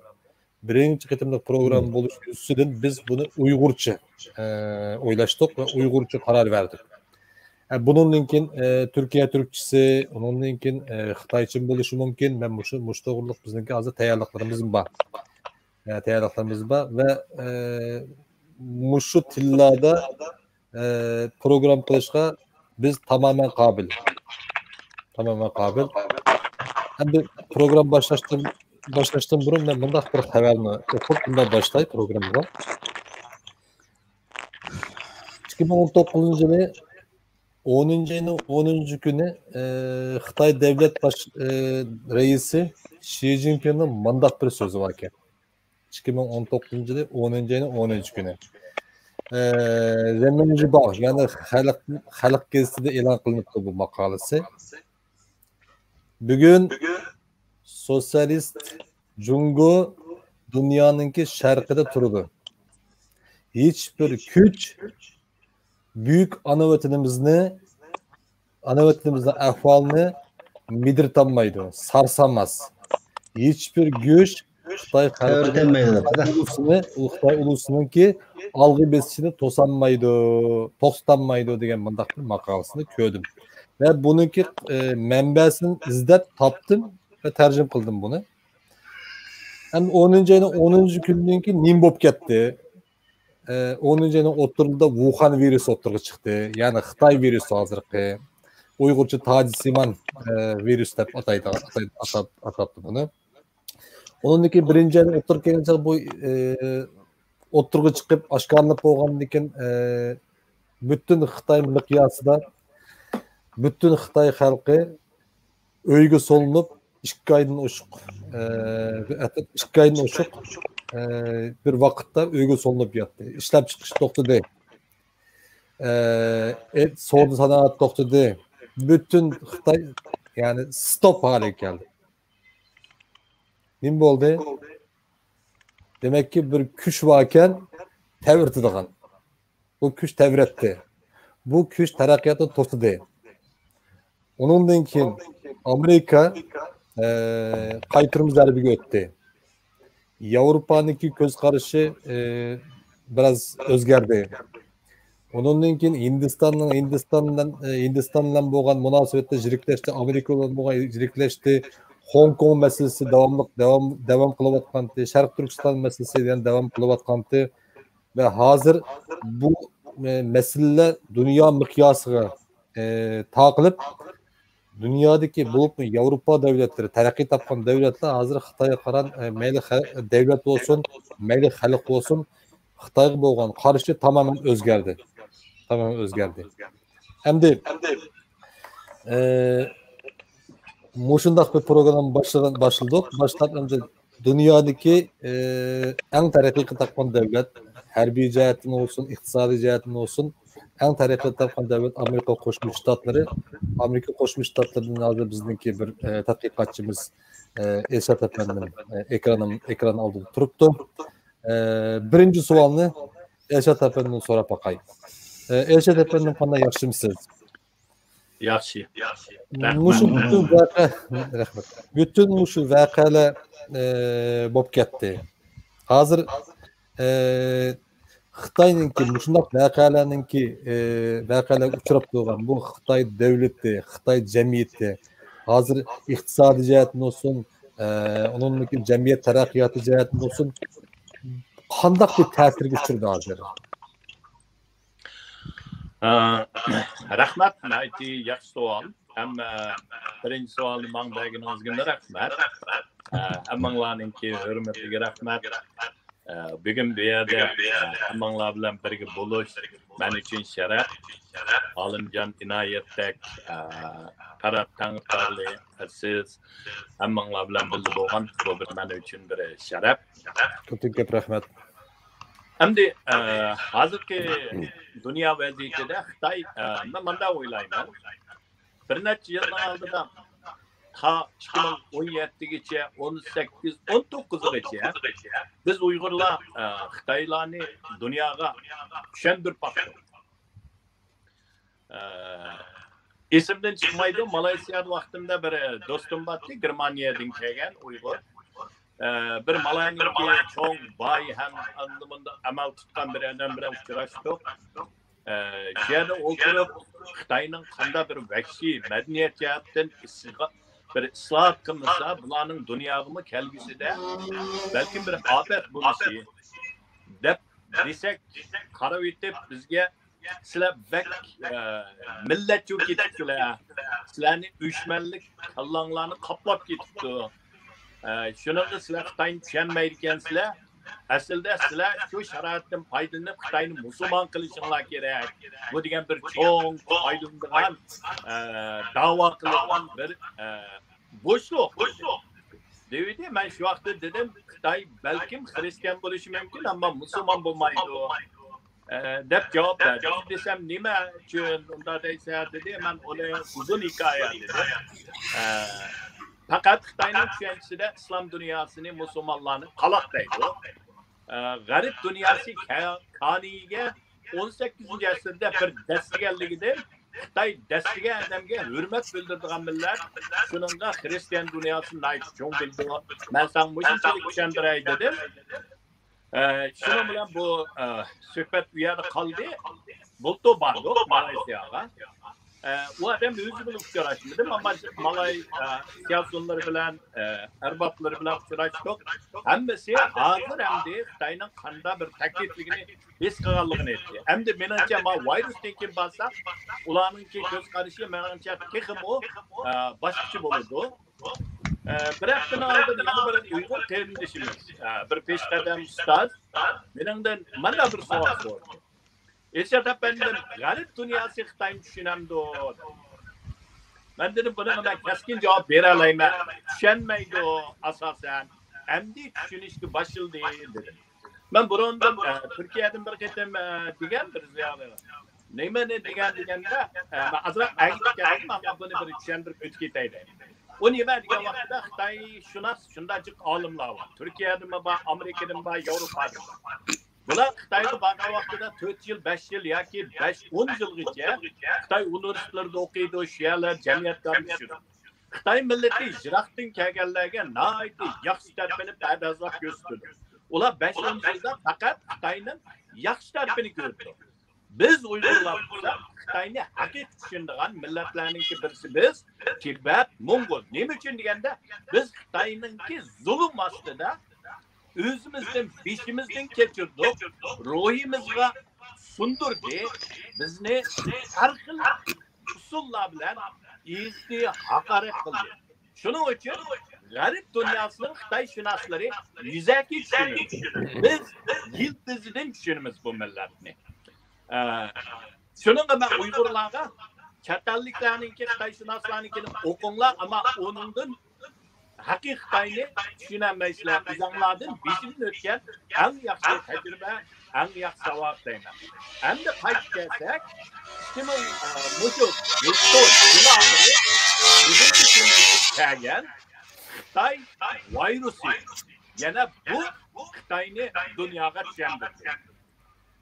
بىرىنچى قېتىملىق پروگرامما بولۇش ئۈستىدىن بىز بۇنى ئۇيغۇرچە، ئە، ئويلاشتۇق ۋە ئۇيغۇرچە قارار بەردۇق. ئە، بۇنىڭدىن كېيىن، ئە، تۈركىيە تۈركچىسى، ئۇنىڭدىن كېيىن، ئە، خىتايچىمۇ بولۇشى مۇمكىن. مەن مۇشۇ، مۇشۇ توغرىلىق بىزنىڭكى ھازىر تەييارلىقلىرىمىز بار. ئە، تەييارلىقلىرىمىز بار ۋە، ئە، مۇشۇ تىللاردا، ئە، پروگرامما قىلىشقا بىز تامامەن قابىل. تامامەن قابىل. ئەمدى پروگرامما باشلاشتىن، باشلاشتىن بۇرۇن مەن مۇنداق بىر خەۋەرنى ئوقۇپ، بۇنداق باشلاي پروگراممىغا. ئىككى مىڭ ئون توققۇزىنچى يىلى ئونىنچى ئاينىڭ ئونىنچى كۈنى، ئە، خىتاي دەۋلەت باش، ئە، رەئىسى شى جىنپىڭنىڭ مۇنداق بىر سۆزى بار ئىكەن. ئىككى مىڭ ئون توققۇزىنچى يىلى ئونىنچى ئاينىڭ ئونىنچى كۈنى. ئە، رېمېنجىباغ، يەنى خەلق، خەلق گېزىتىدە ئېلان قىلىنىپتۇ بۇ ماقالىسى. بۈگۈن سوتسىيالىست جۇڭگو دۇنيانىڭكى شەرقىدە تۇرىدۇ. ھېچبىر كۈچ بۈيۈك ئانا ۋەتىنىمىزنى، ئانا ۋەتىنىمىزنىڭ ئەھۋالىنى مىدىرتالمايدۇ، سارساماس. ھېچبىر كۈچ خىتاي خەلقىنى، تەۋرىتەلمەيدۇ دەپ، خىتاي ئۇلۇسىنى، ئۇ خىتاي ئۇلۇسىنىڭكى ئالغا بېسىشىنى توسالمايدۇ، توختىتالمايدۇ دېگەن مۇنداق بىر ماقالىسىنى كۆردۈم. ۋە بۇنىڭكى، ئە، مەنبەسىنى ئىزدەپ تاپتىم ۋە تەرجىمە قىلدىم بۇنى. ئەمدى ئونىنچى ئاينىڭ ئونىنچى كۈنىدىن كېيىن نېمە بولۇپ كەتتى؟ ئە، ئونىنچى ئاينىڭ ئوتتۇرىلىرىدا ۋۇخەن ۋىرۇسى ئوتتۇرىغا چىقتى. يەنى خىتاي ۋىرۇسى ھازىرقى. ئۇيغۇرچە تاجسىمان، ئە، ۋىرۇس دەپ ئاتايدۇ، ئاتايدۇ، ئاتاپ، ئاتاپتۇ بۇنى. ئۇنىڭدىن كېيىن بىرىنچى ئاينىڭ ئوتتۇرىغا كەلگەن چاغ بۇ، ئە، ئوتتۇرىغا چىقىپ ئاشكارىلىنىپ بولغاندىن كېيىن، ئە، پۈتۈن خىتاي مىقياسىدا پۈتۈن خىتاي خەلقى ئۆيگە سولىنىپ، ئىككى ئايدىن ئوشۇق، ئە، ئىككى ئايدىن ئوشۇق، ئە، بىر ۋاقىتتا ئۆيگە سولىنىپ ياتتى. ئىشلەپچىقىرىش توختىدى. ئە، ئېت، سودا سانائەت توختىدى. پۈتۈن خىتاي، يەنى ستوپ ھالىگە كەلدى. نېمە بولدى؟ دېمەككى، بىر كۈچ باركەن، تەۋرىتىدىغان. بۇ كۈچ تەۋرەتتى. بۇ كۈچ تەرەققىياتنى توسىدى. ئۇنىڭدىن كېيىن ئامېرىكا، ئە، قايتۇرما زەربىگە ئۆتتى. ياۋروپانىڭكى كۆز قارىشى، ئە، بىراز ئۆزگەردى. ئۇنىڭدىن كېيىن ھىندىستاننىڭ، ھىندىستان بىلەن، ئە، ھىندىستان بىلەن بولغان مۇناسىۋەتتە يىرىكلەشتى، ئامېرىكا بىلەن بولغان يىرىكلەشتى. خوڭكوڭ مەسىلىسى داۋاملىق، داۋام، داۋام قىلىۋاتقانتى. شەرقىي تۈركىستان مەسىلىسى يەنە داۋام قىلىۋاتقانتى. ۋە ھازىر بۇ، ئە، مەسىلىلەر دۇنيا مىقياسىغا، ئە، تارقىلىپ، دۇنيادىكى، بولۇپمۇ ياۋروپا دۆلەتلىرى، تەرەققىي تاپقان دۆلەتلەر ھازىر خىتايغا قارا-، ئە، مەيلى خە-، دۆلەت بولسۇن، مەيلى خەلق بولسۇن، خىتايغا بولغان قارىشى تامامەن ئۆزگەردى. تامامەن ئۆزگەردى. ئەمدى، ئە، مۇشۇنداق بىر پروگرامما باشلىغان، باشلىدۇق. باشلاپ ئەمدى دۇنيادىكى، ئى، ئەڭ تەرەققىي قىلىپ تاپقان دۆلەت، ھەربىي جەھەتتىن بولسۇن، ئىقتىسادىي جەھەتتىن بولسۇن، ئەڭ تەرەققىي قىلىپ تاپقان دۆلەت ئامېرىكا قوشما شتاتلىرى. ئامېرىكا قوشما شتاتلىرىدىن ھازىر بىزنىڭكى بىر، ئى، تەتقىقاتچىمىز، ئى، ئىرشات ئەپەندىم، ئى، ئېكرانىم-، ئېكران ئالدىدا تۇرۇپتۇ. ئى، بىرىنچى سوئالنى ئىرشات ئەپەندىدىن سوراپ باقاي. ئى، ئىرشات ئەپەندىم، قانداق، ياخشىمۇسىز؟ ياخشى. رەھمەت. مۇشۇ پۈتۈن ۋەقە، رەھمەت. پۈتۈن مۇشۇ ۋەقەلەر، ئى، بولۇپ كەتتى. ھازىر، ئى، خىتاينىڭكى مۇشۇنداق ۋەقەلەرنىڭكى، ئى، ۋەقەلەرگە ئۇچراپ تۇرغان بۇ خىتاي دۆلىتى، خىتاي جەمئىيىتى ھازىر ئىقتىسادىي جەھەتتىن بولسۇن، ئى، ئۇنىڭدىن كېيىن جەمئىيەت تەرەققىياتى جەھەتتىن بولسۇن، قانداق بىر تەسىرگە ئۇچرىدى ھازىر؟ ئە، رەھمەت، ناھايىتى ياخشى سوئال. ئەمما بىرىنچى سوئالنى ماڭا بەرگىنىڭىزگىمۇ رەھمەت. ئە، ھەممىڭلارنىڭكى ھۆرمىتىگە رەھمەت. ئە، بۈگۈن بۇ يەردە، ئە، ھەممىڭلار بىلەن بىرگە بولۇش مەن ئۈچۈن شەرەپ. ئالىمجان ئىنايەتتەك، ئە، پەرھات تەڭرىتاغلى، سىز ھەممىڭلار بىلەن بىللە بولغان بۇ بىر مەن ئۈچۈن بىر شەرەپ. كۆپتىن كۆپ رەھمەت. ئەمدى، ئە، ھازىرقى دۇنيا ۋەزىيىتىدە خىتاي، ئە، مەن مۇنداق ئويلايمەن. بىر نەچچە يىلنىڭ ئالدىدا تا ئىككى مىڭ ئون يەتتىگىچە، ئون سەككىز، ئون توققۇزغىچە بىز ئۇيغۇرلار، ئە، خىتايلارنى دۇنياغا چۈشەندۈرۈپ باقتۇق. ئە، ئېسىمدىن چىقمايدۇ، مالايسىيادا ۋاقتىمدا بىر دوستۇم بارتتى، گېرمانىيەدىن كەلگەن ئۇيغۇر. ئە، بىر مالاينىڭكى چوڭ، باي ھەم ئاندىن مۇنداق ئەمەل تۇتقان بىر ئادەم بىلەن ئۇچراشتۇق. ئە، شۇ يەردە ئولتۇرۇپ، خىتاينىڭ قانداق بىر ۋەھشىي مەدەنىيەت جەھەتتىن ئىسلاھ-، بىر ئىسلاھات قىلمىسا، بۇلارنىڭ دۇنياغىمۇ كەلگۈسىدە بەلكىم بىر ئاپەت بولۇشى دەپ دېسەك، قاراۋېتىپ بىزگە سىلەر بەك، ئە، مىللەتچى بولۇپ كېتىپسىلەر، سىلەرنى ئۆچمەنلىك كاللاڭلارنى قاپلاپ كېتىپتۇ. ئە، شۇنىڭغا سىلەر خىتاينى چۈشەنمەيدىكەنسىلەر. ئەسلىدە سىلەر شۇ شارائىتتىن پايدىلىنىپ خىتاينى مۇسۇلمان قىلىشىڭلار كېرەك. بۇ دېگەن بىر چوڭ پايدىلىنىدىغان، ئە، داۋا قىلىدىغان بىر، ئە، بوشلۇق. دېۋىدى، مەن شۇ ۋاقىتتا دېدىم، خىتاي بەلكىم خىرىستىيان بولۇشى مۇمكىن، ئەمما مۇسۇلمان بولمايدۇ. ئە، دەپ جاۋاب بەردى. دېسەم، نېمە ئۈچۈن ئۇنداق دەيسەن؟ دېدى. مەن ئۇنى ئۇزۇن ھېكايە دېدىم. ئە، پەقەت خىتاينىڭ چۈشەنچىسىدە ئىسلام دۇنياسىنى، مۇسۇلمانلارنى قالاق دەيدۇ. ئە، غەرب دۇنياسى كە-، كانىيىگە ئون سەككىزىنچى ئەسىردە بىر دەسسىگەنلىكىدىن خىتاي دەسسىگەن ئادەمگە ھۆرمەت بىلدۈرىدىغان مىللەت، شۇنىڭغا خىرىستىيان دۇنياسى ناھايىتى چوڭ بىلىدۇ. مەن ساڭا مۇشۇنچىلىك چۈشەندۈرەي دېدىم. ئە، شۇنىڭ بىلەن بۇ، ئە، سۆھبەت ئۇ يەردە قالدى. بۇلتۇر باردۇق مالايسىياغا. ئە، ئۇ ئادەم ئۆزى بىلەن ئۇچراشمىدىم، ئەمما مالاي، ئە، سىياسىيونلىرى بىلەن، ئە، ئەربابلىرى بىلەن ئۇچراشتۇق. ھەممىسى ھازىر ئەمدى خىتاينىڭ قانداق بىر تەھدىتلىكىنى ھېس قىلغانلىقىنى ئېيتتى. ئەمدى مېنىڭچە، ما ۋايرۇستىن كېيىن بارساق، ئۇلارنىڭكى كۆز قارىشى مېنىڭچە تېخىمۇ، ئە، باشقىچە بولىدۇ. ئە، بىر ھەپتىنىڭ ئالدىدا يەنە بىر ئۇيغۇر قېرىندىشىمىز، ئە، بىر پېشقەدەم ئۇستاز مېنىڭدىن مانا بىر سوئال سورىدى. ئىرشات ئەپەندىم، غەرب دۇنياسى خىتاينى چۈشىنەمدۇ؟ مەن دېدىم، بۇنىڭغا مەن كەسكىن جاۋاب بېرەلەيمەن. چۈشەنمەيدۇ ئاساسەن. ئەمدى چۈشىنىشكە باشلىدى، دېدىم. مەن بۇرۇندىن، ئە، تۈركىيەدىن بىر قېتىم، ئە، دېگەن بىر زىيالىيغا. نېمىنى دېگەن دېگەندە، ئە، مەن ئازراق ئەگىشىپ كەتتىم، ئەمما بۇنى بىر چۈشەندۈرۈپ ئۆتۈپ كېتەي دەيمەن. ئۇ نېمە دېگەن ۋاقىتتا خىتايشۇناس شۇنداق جىق ئالىملار بار. تۈركىيەدىنمۇ بار، ئامېرىكىدىنمۇ بار، ياۋروپادىن بار. بۇلار خىتايغا بارغان ۋاقتىدا تۆت يىل، بەش يىل ياكى بەش، ئون يىلغىچە خىتاي ئۇنىۋېرسىتېتلىرىدا ئوقۇيدۇ، شۇ يەرلەر جەمئىيەتكە ئارىلىشىدۇ. خىتاي مىللىتى يىراقتىن كەلگەنلەرگە ناھايىتى ياخشى تەرىپىنى پەردازلاپ كۆرسىتىدۇ. ئۇلار بەش ئون يىلدا پەقەت خىتاينىڭ ياخشى تەرىپىنى كۆرىدۇ. بىز ئۇيغۇرلار بولساق، خىتاينى ھەقىقىي چۈشىنىدىغان مىللەتلەرنىڭكى بىرسى بىز، تىبەت، موڭغۇل. نېمە ئۈچۈن دېگەندە، بىز خىتاينىڭكى زۇلۇم ئاستىدا ئۆزىمىزدىن بېشىمىزدىن كەچۈردۇق، روھىمىزغا سۇندۇردى، بىزنى ھەر خىل ئۇسۇللار بىلەن ئېزدى، ھاقارەت قىلدى. شۇنىڭ ئۈچۈن غەرب دۇنياسىنىڭ خىتايشۇناسلىرى يۈزەكى چۈشىنىدۇ. بىز يىلتىزىدىن چۈشىنىمىز بۇ مىللەتنى. ئە، شۇنىڭغا مەن ئۇيغۇرلارغا چەت ئەللىكلەرنىڭكى، خىتايشۇناسلارنىڭكىنى ئوقۇڭلار، ئەمما ئۇنىڭدىن ھەقىقىي خىتاينى چۈشىنەلمەيسىلەر. ئۆزۈڭلاردىن بېشىدىن ئۆتكەن ئەڭ ياخشى تەجرىبە، ئەڭ ياخشى ساۋاق دەيمەن. ئەمدى قايتىپ كەلسەك، ئىككى مىڭ، ئە، مۇشۇ بۇلتۇر يىل ئاخىرى بۈگۈنكى كۈنگىچە كەلگەن خىتاي ۋايرۇسى يەنە بۇ خىتاينى دۇنياغا چۈشەندۈردى.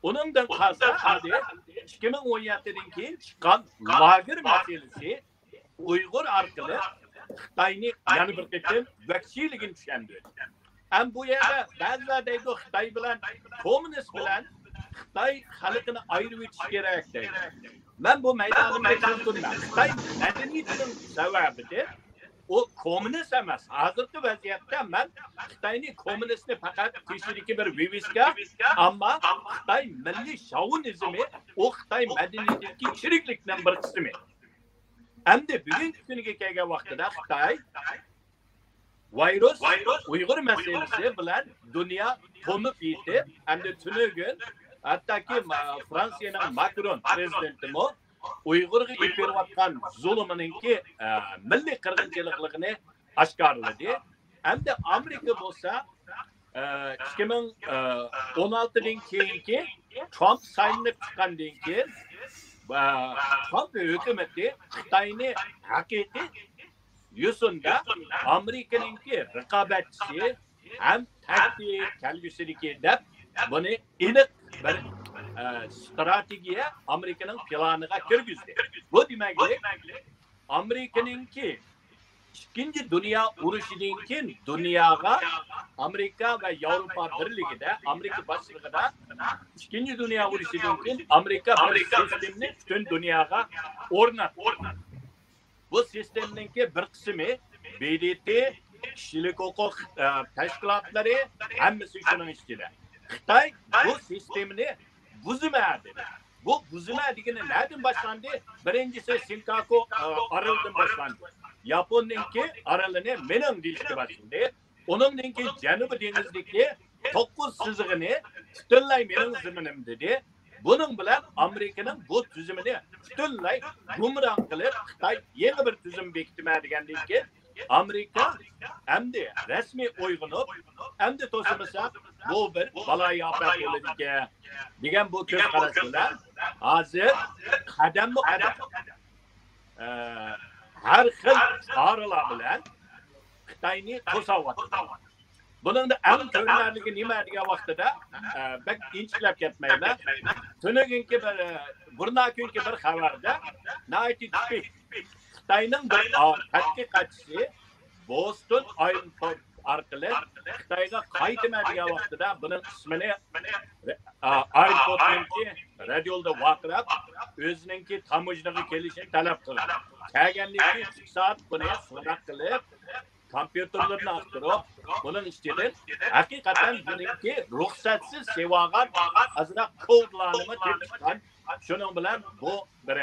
ئۇنىڭدىن قالسا ئەمدى ئىككى مىڭ ئون يەتتىدىن كېيىن چىققان لاگېر مەسىلىسى ئۇيغۇر ئارقىلىق خىتاينى يەنە بىر قېتىم ۋەھشىيلىكىنى چۈشەندۈردى. ھەم بۇ يەردە بەزىلەر دەيدۇ، خىتاي بىلەن، كوممۇنىست بىلەن خىتاي خەلقىنى ئايرىۋېتىش كېرەك دەيدۇ. مەن بۇ مەيدانىمدا چۈشەندۈرىمەن. خىتاي مەدەنىيىتىنىڭ سەۋەبىدىن ئۇ كوممۇنىست ئەمەس. ھازىرقى ۋەزىيەتتە مەن خىتاينى، كوممۇنىستنى پەقەت تېشىدىكى بىر ۋىۋىسكا، ئەمما خىتاي مىللىي شاۋىنىزمى ئۇ خىتاي مەدەنىيىتىدىكى چىرىكلىكنىڭ بىر قىسمى. ئەمدى بۈگۈنكى كۈنگە كەلگەن ۋاقتىدا خىتاي ۋايرۇس، ئۇيغۇر مەسىلىسى بىلەن دۇنيا تونۇپ يېتىپ، ئەمدى تۈنۈگۈن ھەتتاكى ما-، فرانسىيەنىڭ ماكرون پىرېزىدېنتىمۇ ئۇيغۇرغا ئېلىپ بېرىۋاتقان زۇلۇمىنىڭكى، ئە، مىللىي قىرغىنچىلىقلىقىنى ئاشكارىلىدى. ئەمدى ئامېرىكا بولسا، ئە، ئىككى مىڭ ئون ئالتىدىن كېيىنكى ترامپ سايلىنىپ چىققاندىن كېيىن، ئە، ترامپ ھۆكۈمىتى خىتاينى ھەقىقىي يوسۇندا ئامېرىكىنىڭكى رىقابەتچىسى ھەم تەھدىت كەلگۈسىدىكى دەپ بۇنى ئېنىق بىر، ئە، ستراتېگىيە ئامېرىكىنىڭ پىلانىغا كىرگۈزدى. بۇ دېمەكلىك، ئامېرىكىنىڭكى ئىككىنچى دۇنيا ئۇرۇشىدىن كېيىن دۇنياغا ئامېرىكا ۋە ياۋروپا بىرلىكىدە، ئامېرىكا باشچىلىقىدا ئىككىنچى دۇنيا ئۇرۇشىدىن كېيىن ئامېرىكا بىر سىستېمىنى پۈتۈن دۇنياغا ئورناتتى. بۇ سىستېمىنىڭكى بىر قىسمى ب د ت، كىشىلىك ھوقۇق، ئە، تەشكىلاتلىرى، ھەممىسى شۇنىڭ ئىچىدە. خىتاي بۇ سىستېمىنى بۇزىمەن دېدى. بۇ بۇزىمەن دېگىنى نەدىن باشلاندى؟ بىرىنچىسى سىنكاكۇ، ئە، ئارىلىدىن باشلاندى. ياپوننىڭكى ئارىلىنى مېنىڭ دېيىشكە باشلىدى. ئۇنىڭدىن كېيىن جەنۇبىي دېڭىزدىكى توققۇز سىزىقىنى پۈتۈنلەي مېنىڭ زېمىنىم دېدى. بۇنىڭ بىلەن ئامېرىكىنىڭ بۇ تۈزۈمىنى پۈتۈنلەي گۇمران قىلىپ، خىتاي يېڭى بىر تۈزۈم بېكىتىمەن دېگەندىن كېيىن، ئامېرىكا ئەمدى رەسمىي ئويغىنىپ، ئەمدى توسىمىساق، بۇ بىر بالايىئاپەت بولىدىكەن دېگەن بۇ كۆز قاراش بىلەن ھازىر قەدەممۇ قەدەم، ئە، ھەر خىل چارىلار بىلەن خىتاينى توساۋاتىدۇ. بۇنىڭدا ئەڭ كۆرۈنەرلىكى نېمە دېگەن ۋاقتىدا، ئە، بەك ئىنچىكىلەپ كەتمەيمەن. تۈنۈگۈنكى بىر، ئە، بۇرنا كۈنكى بىر خەۋەردە ناھايىتى تىپىك. خىتاينىڭ بىر، ئا، تەتقىقاتچىسى بوستون ئايروپورت ئارقىلىق خىتايغا قايتىمەن دېگەن ۋاقتىدا بۇنىڭ ئىسمىنى، ئا، ئايروپورتنىڭكى رادىيولدا ۋارقىراپ، ئۆزىنىڭكى تاموژنىغا كېلىشىنى تەلەپ قىلغان. كەلگەندىن كېيىن ئىككى سائەت بۇنى سوراق قىلىپ، كومپيۇتېرلىرىنى ئاختۇرۇپ، بۇنىڭ ئىچىدىن ھەقىقەتەن بۇنىڭكى رۇخسەتسىز سېۋالغان ئازراق كودلارنىمۇ تېپىشقان. شۇنىڭ بىلەن بۇ بىر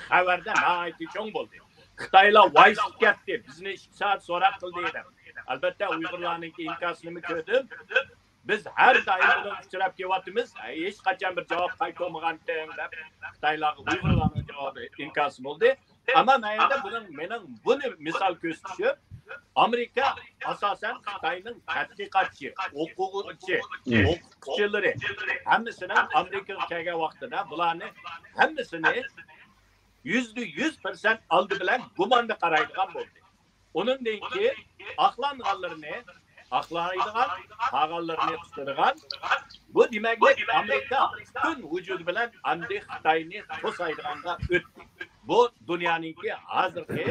خەۋەردە ناھايىتى چوڭ بولدى. خىتايلار ۋايسىپ كەتتى، بىزنى ئىككى سائەت سوراق قىلدى دەپ. ئەلبەتتە، ئۇيغۇرلارنىڭكى ئىنكاسىنىمۇ كۆردۈم. بىز ھەر دائىم بۇنىڭغا ئۇچراپ كېلىۋاتىمىز. ھېچقاچان بىر جاۋاب قايتۇرمىغانتىڭ دەپ خىتايلارغا ئۇيغۇرلارنىڭ جاۋابى ئىنكاسى بولدى. ئەمما مەيەردە بۇنىڭ، مېنىڭ بۇنى مىسال كۆرسىتىشىم، ئامېرىكا ئاساسەن خىتاينىڭ تەتقىقاتچى، ئوقۇغۇچى، ئوقۇتقۇچىلىرى ھەممىسىنىڭ ئامېرىكىغا كەلگەن ۋاقتىدا بۇلارنى ھەممىسىنى يۈزدە يۈز پىرسەنت ئالدى بىلەن گۇماندا قارايدىغان بولدى. ئۇنىڭدىن كېيىن ئاقلانغانلىرىنى ئاقلايدىغان، قالغانلىرىنى تۇتىدىغان. بۇ دېمەكلىك، ئامېرىكا پۈتۈن ۋۇجۇدى بىلەن ئەمدى خىتاينى توسايدىغانغا ئۆتتى. بۇ دۇنيانىڭكى ھازىرقى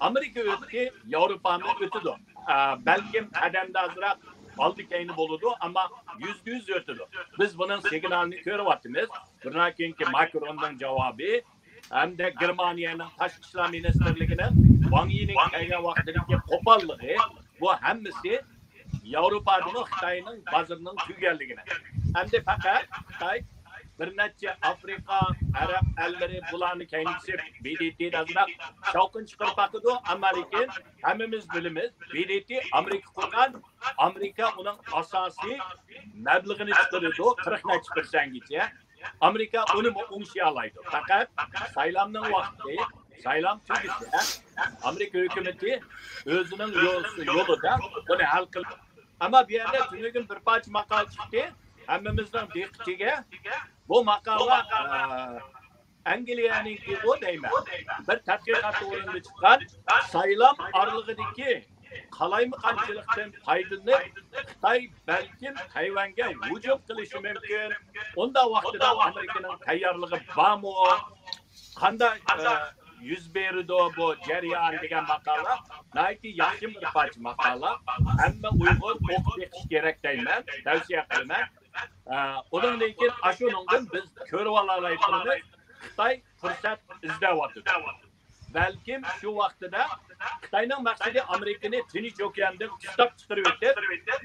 ئامېرىكا ئۆتتى، ياۋروپامۇ ئۆتىدۇ. ئە، بەلكىم قەدەمدە ئازراق ئالدى كەينى بولىدۇ، ئەمما يۈزدە يۈز ئۆتىدۇ. بىز بۇنىڭ سىگنالىنى كۆرۈۋاتىمىز. بۇنىڭ كېيىنكى ماكروننىڭ جاۋابى، ھەمدە گېرمانىيەنىڭ تاشقى ئىشلار مىنىستىرلىكىنىڭ ۋاڭ يىنىڭ كەلگەن ۋاقتىدىكى قوپاللىقى، بۇ ھەممىسى ياۋروپادىمۇ خىتاينىڭ بازىرىنىڭ تۈگىگەنلىكىنى. ئەمدى پەقەت خىتاي بىر نەچچە ئافرىقا، ئەرەب ئەللىرى بۇلارنى كەينىگە سېلىپ، ب د ت دە ئازراق شاۋقۇن چىقىرىپ باقىدۇ، ئەمما لېكىن ھەممىمىز بىلىمىز، ب د ت ئامېرىكا قۇرغان، ئامېرىكا ئۇنىڭ ئاساسىي مەبلىغىنى چىقىرىدۇ، قىرىق نەچچە پىرسەنتكىچە. ئامېرىكا ئۇنىمۇ ئوڭشىيالايدۇ. پەقەت سايلامنىڭ ۋاقتى، سايلام تۈگىسە، ئامېرىكا ھۆكۈمىتى ئۆزىنىڭ يول-، يولىدا بۇنى ھەل قىلىدۇ. ئەمما بۇ يەردە تۈنۈگۈن بىر پارچە ماقالە چىقتى. ھەممىمىزنىڭ دىققىتىگە بۇ ماقالە، ئە، ئەنگلىيەنىڭكىغۇ دەيمەن. بىر تەتقىقات ئورنىدا چىققان، سايلام ئارىلىقىدىكى قالايمىقانچىلىقتىن پايدىلىنىپ، خىتاي بەلكىم تەيۋەنگە ھۇجۇم قىلىشى مۇمكىن. ئۇنداق ۋاقتىدا ئامېرىكىنىڭ تەييارلىقى بارمۇ؟ قانداق، ئە، يۈز بېرىدۇ بۇ جەريان دېگەن ماقالە ناھايىتى ياخشى بىر پارچە ماقالە. ھەممە ئۇيغۇر ئوقۇپ بېقىشى كېرەك دەيمەن، تەۋسىيە قىلىمەن. ئە، ئۇنىڭدىن كېيىن ئاشۇنىڭدىن بىز كۆرۈۋالالايدىغىنىمىز، خىتاي پۇرسەت ئىزدەۋاتىدۇ. بەلكىم شۇ ۋاقتىدا خىتاينىڭ مەقسىتى ئامېرىكىنى تىنچ ئوكياندىن قىستاپ چىقىرىۋېتىپ،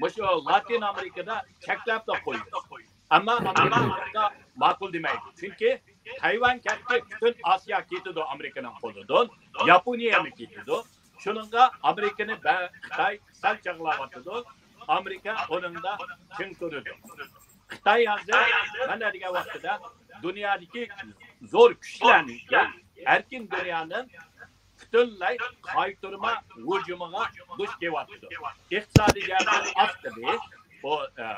مۇشۇ لاتىن ئامېرىكىدا چەكلەپلا قويۇش. ئەمما ئامېرىكا ماقۇل دېمەيدۇ. چۈنكى تەيۋەن كەتتى، پۈتۈن ئاسىيا كېتىدۇ ئامېرىكىنىڭ قولىدىن، ياپونىيەمۇ كېتىدۇ. شۇنىڭغا ئامېرىكىنى بە-، خىتاي سەل چاغلاۋاتىدۇ. ئامېرىكا ئۇنىڭدا چىڭ تۇرىدۇ. خىتاي ھازىر مانا دېگەن ۋاقتىدا دۇنيادىكى زور كۈچلەرنىڭكى، ئەركىن دۇنيانىڭ پۈتۈنلەي قايتۇرما ھۇجۇمىغا دۇچ كېلىۋاتىدۇ. ئىقتىسادىي جەھەتتىن ئاستىدى، بۇ، ئە،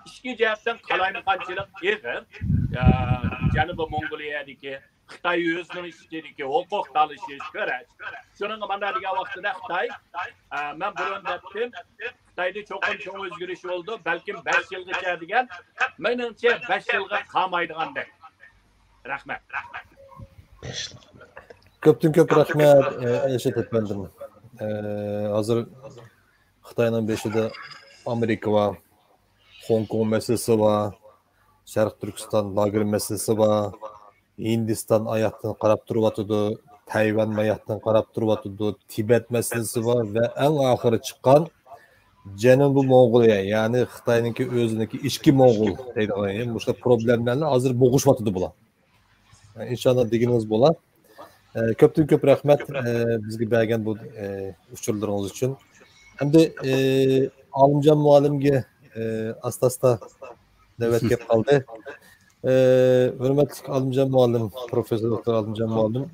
ئىچكى جەھەتتىن قالايمىقانچىلىق ئېغىر، ئە، جەنۇبىي موڭغۇلىيەدىكى خىتاي ئۆزىنىڭ ئىچىدىكى ھوقۇق تالىشىش، كۈرەش. شۇنىڭغا مانا دېگەن ۋاقتىدا خىتاي، ئە، مەن بۇرۇن دەپتىم، خىتايدا چوقۇم چوڭ ئۆزگىرىش بولىدۇ، بەلكىم بەش يىلغىچە دېگەن، مېنىڭچە بەش يىلغا قالمايدىغاندەك. رەھمەت. كۆپتىن كۆپ رەھمەت، ئە، ئەلىشىر ئەپەندىم. ئە، ھازىر خىتاينىڭ بېشىدا ئامېرىكا بار، خوڭكوڭ مەسىلىسى بار، شەرقىي تۈركىستان لاگېر مەسىلىسى بار، ھىندىستان ئاياقتىن قاراپ تۇرۇۋاتىدۇ، تەيۋەن ئاياقتىن قاراپ تۇرۇۋاتىدۇ، تىبەت مەسىلىسى بار ۋە ئەڭ ئاخىرى چىققان جەنۇبىي موڭغۇلىيە، يەنى خىتاينىڭكى ئۆزىنىڭكى ئىچكى موڭغۇل دەيدىغان، يەنى مۇشۇ پروبلېمىلەرنى ھازىر بوغۇشۇۋاتىدۇ بۇلار. ئىنشاللا دېگىنىڭىز بولا. ئە، كۆپتىن كۆپ رەھمەت، ئە، بىزگە بەرگەن بۇ، ئە، ئۇچۇرلىرىڭىز ئۈچۈن. ئەمدى، ئە، ئالىمجان مۇئەللىمگە، ئە، ئاستا-ئاستا نۆۋەت كېلىپ قالدى. ئە، ھۆرمەتلىك ئالىمجان مۇئەللىم، پروفېسسور دوكتور ئالىمجان مۇئەللىم،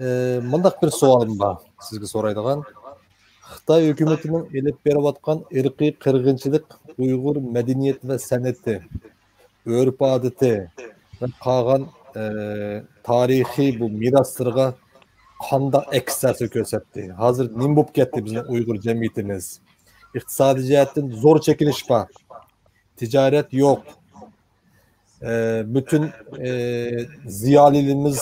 ئە، مۇنداق بىر سوئالىم بار سىزگە سورايدىغان. خىتاي ھۆكۈمىتىنىڭ ئېلىپ بېرىۋاتقان ئىرقىي قىرغىنچىلىق، ئۇيغۇر مەدەنىيەت ۋە سەنئىتى، ئۆرپ-ئادىتى ۋە قالغان، ئە، تارىخىي بۇ مىراسلىرىغا قانداق ئەكس تەسىر كۆرسەتتى؟ ھازىر نېمە بولۇپ كەتتى بىزنىڭ ئۇيغۇر جەمئىيىتىمىز؟ ئىقتىسادىي جەھەتتىن زور چېكىنىش بار. تىجارەت يوق. ئە، پۈتۈن، ئە، زىيالىيلىرىمىز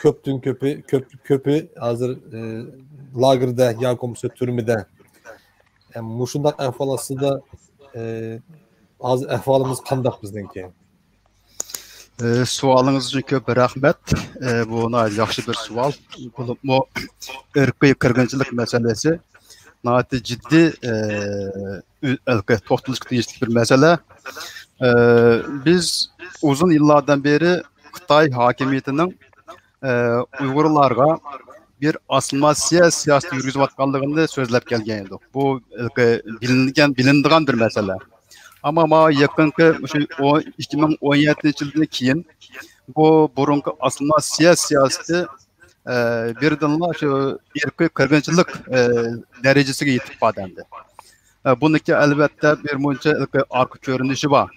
كۆپتىن كۆپى، كۆپ، كۆپى ھازىر، ئە، لاگېردا ياكى بولمىسا تۈرمىدە. ئە، مۇشۇنداق ئەھۋال ئاستىدا، ئە، ھازىر ئەھۋالىمىز قانداق بىزنىڭكى؟ ئە، سوئالىڭىز ئۈچۈن كۆپ رەھمەت. ئە، بۇ ناھايىتى ياخشى بىر سوئال. بولۇپمۇ ئىرقىي قىرغىنچىلىق مەسىلىسى ناھايىتى جىددىي، ئە، ئۆ-، ئەلكە توختىلىشقا تېگىشلىك بىر مەسىلە. ئە، بىز ئۇزۇن يىللاردىن بېرى خىتاي ھاكىمىيىتىنىڭ، ئە، ئۇيغۇرلارغا بىر ئاسسىمىلياتسىيە سىياسىتى يۈرگۈزۈۋاتقانلىقىنى سۆزلەپ كەلگەن ئىدۇق. بۇ، ئە، بىلىنگەن، بىلىنىدىغان بىر مەسىلە. ئەمما مانا يېقىنقى شۇ ئون، ئىككى مىڭ ئون يەتتىنچى يىلدىن كېيىن بۇ بۇرۇنقى ئاسسىمىلياتسىيە سىياسىتى، ئە، بىردىنلا شۇ ئىرقىي قىرغىنچىلىق، ئە، دەرىجىسىگە يېتىپ بارىدۇ ئەمدى. ئە، بۇنىڭكى ئەلۋەتتە بىر مۇنچە ئارقا كۆرۈنۈشى بار.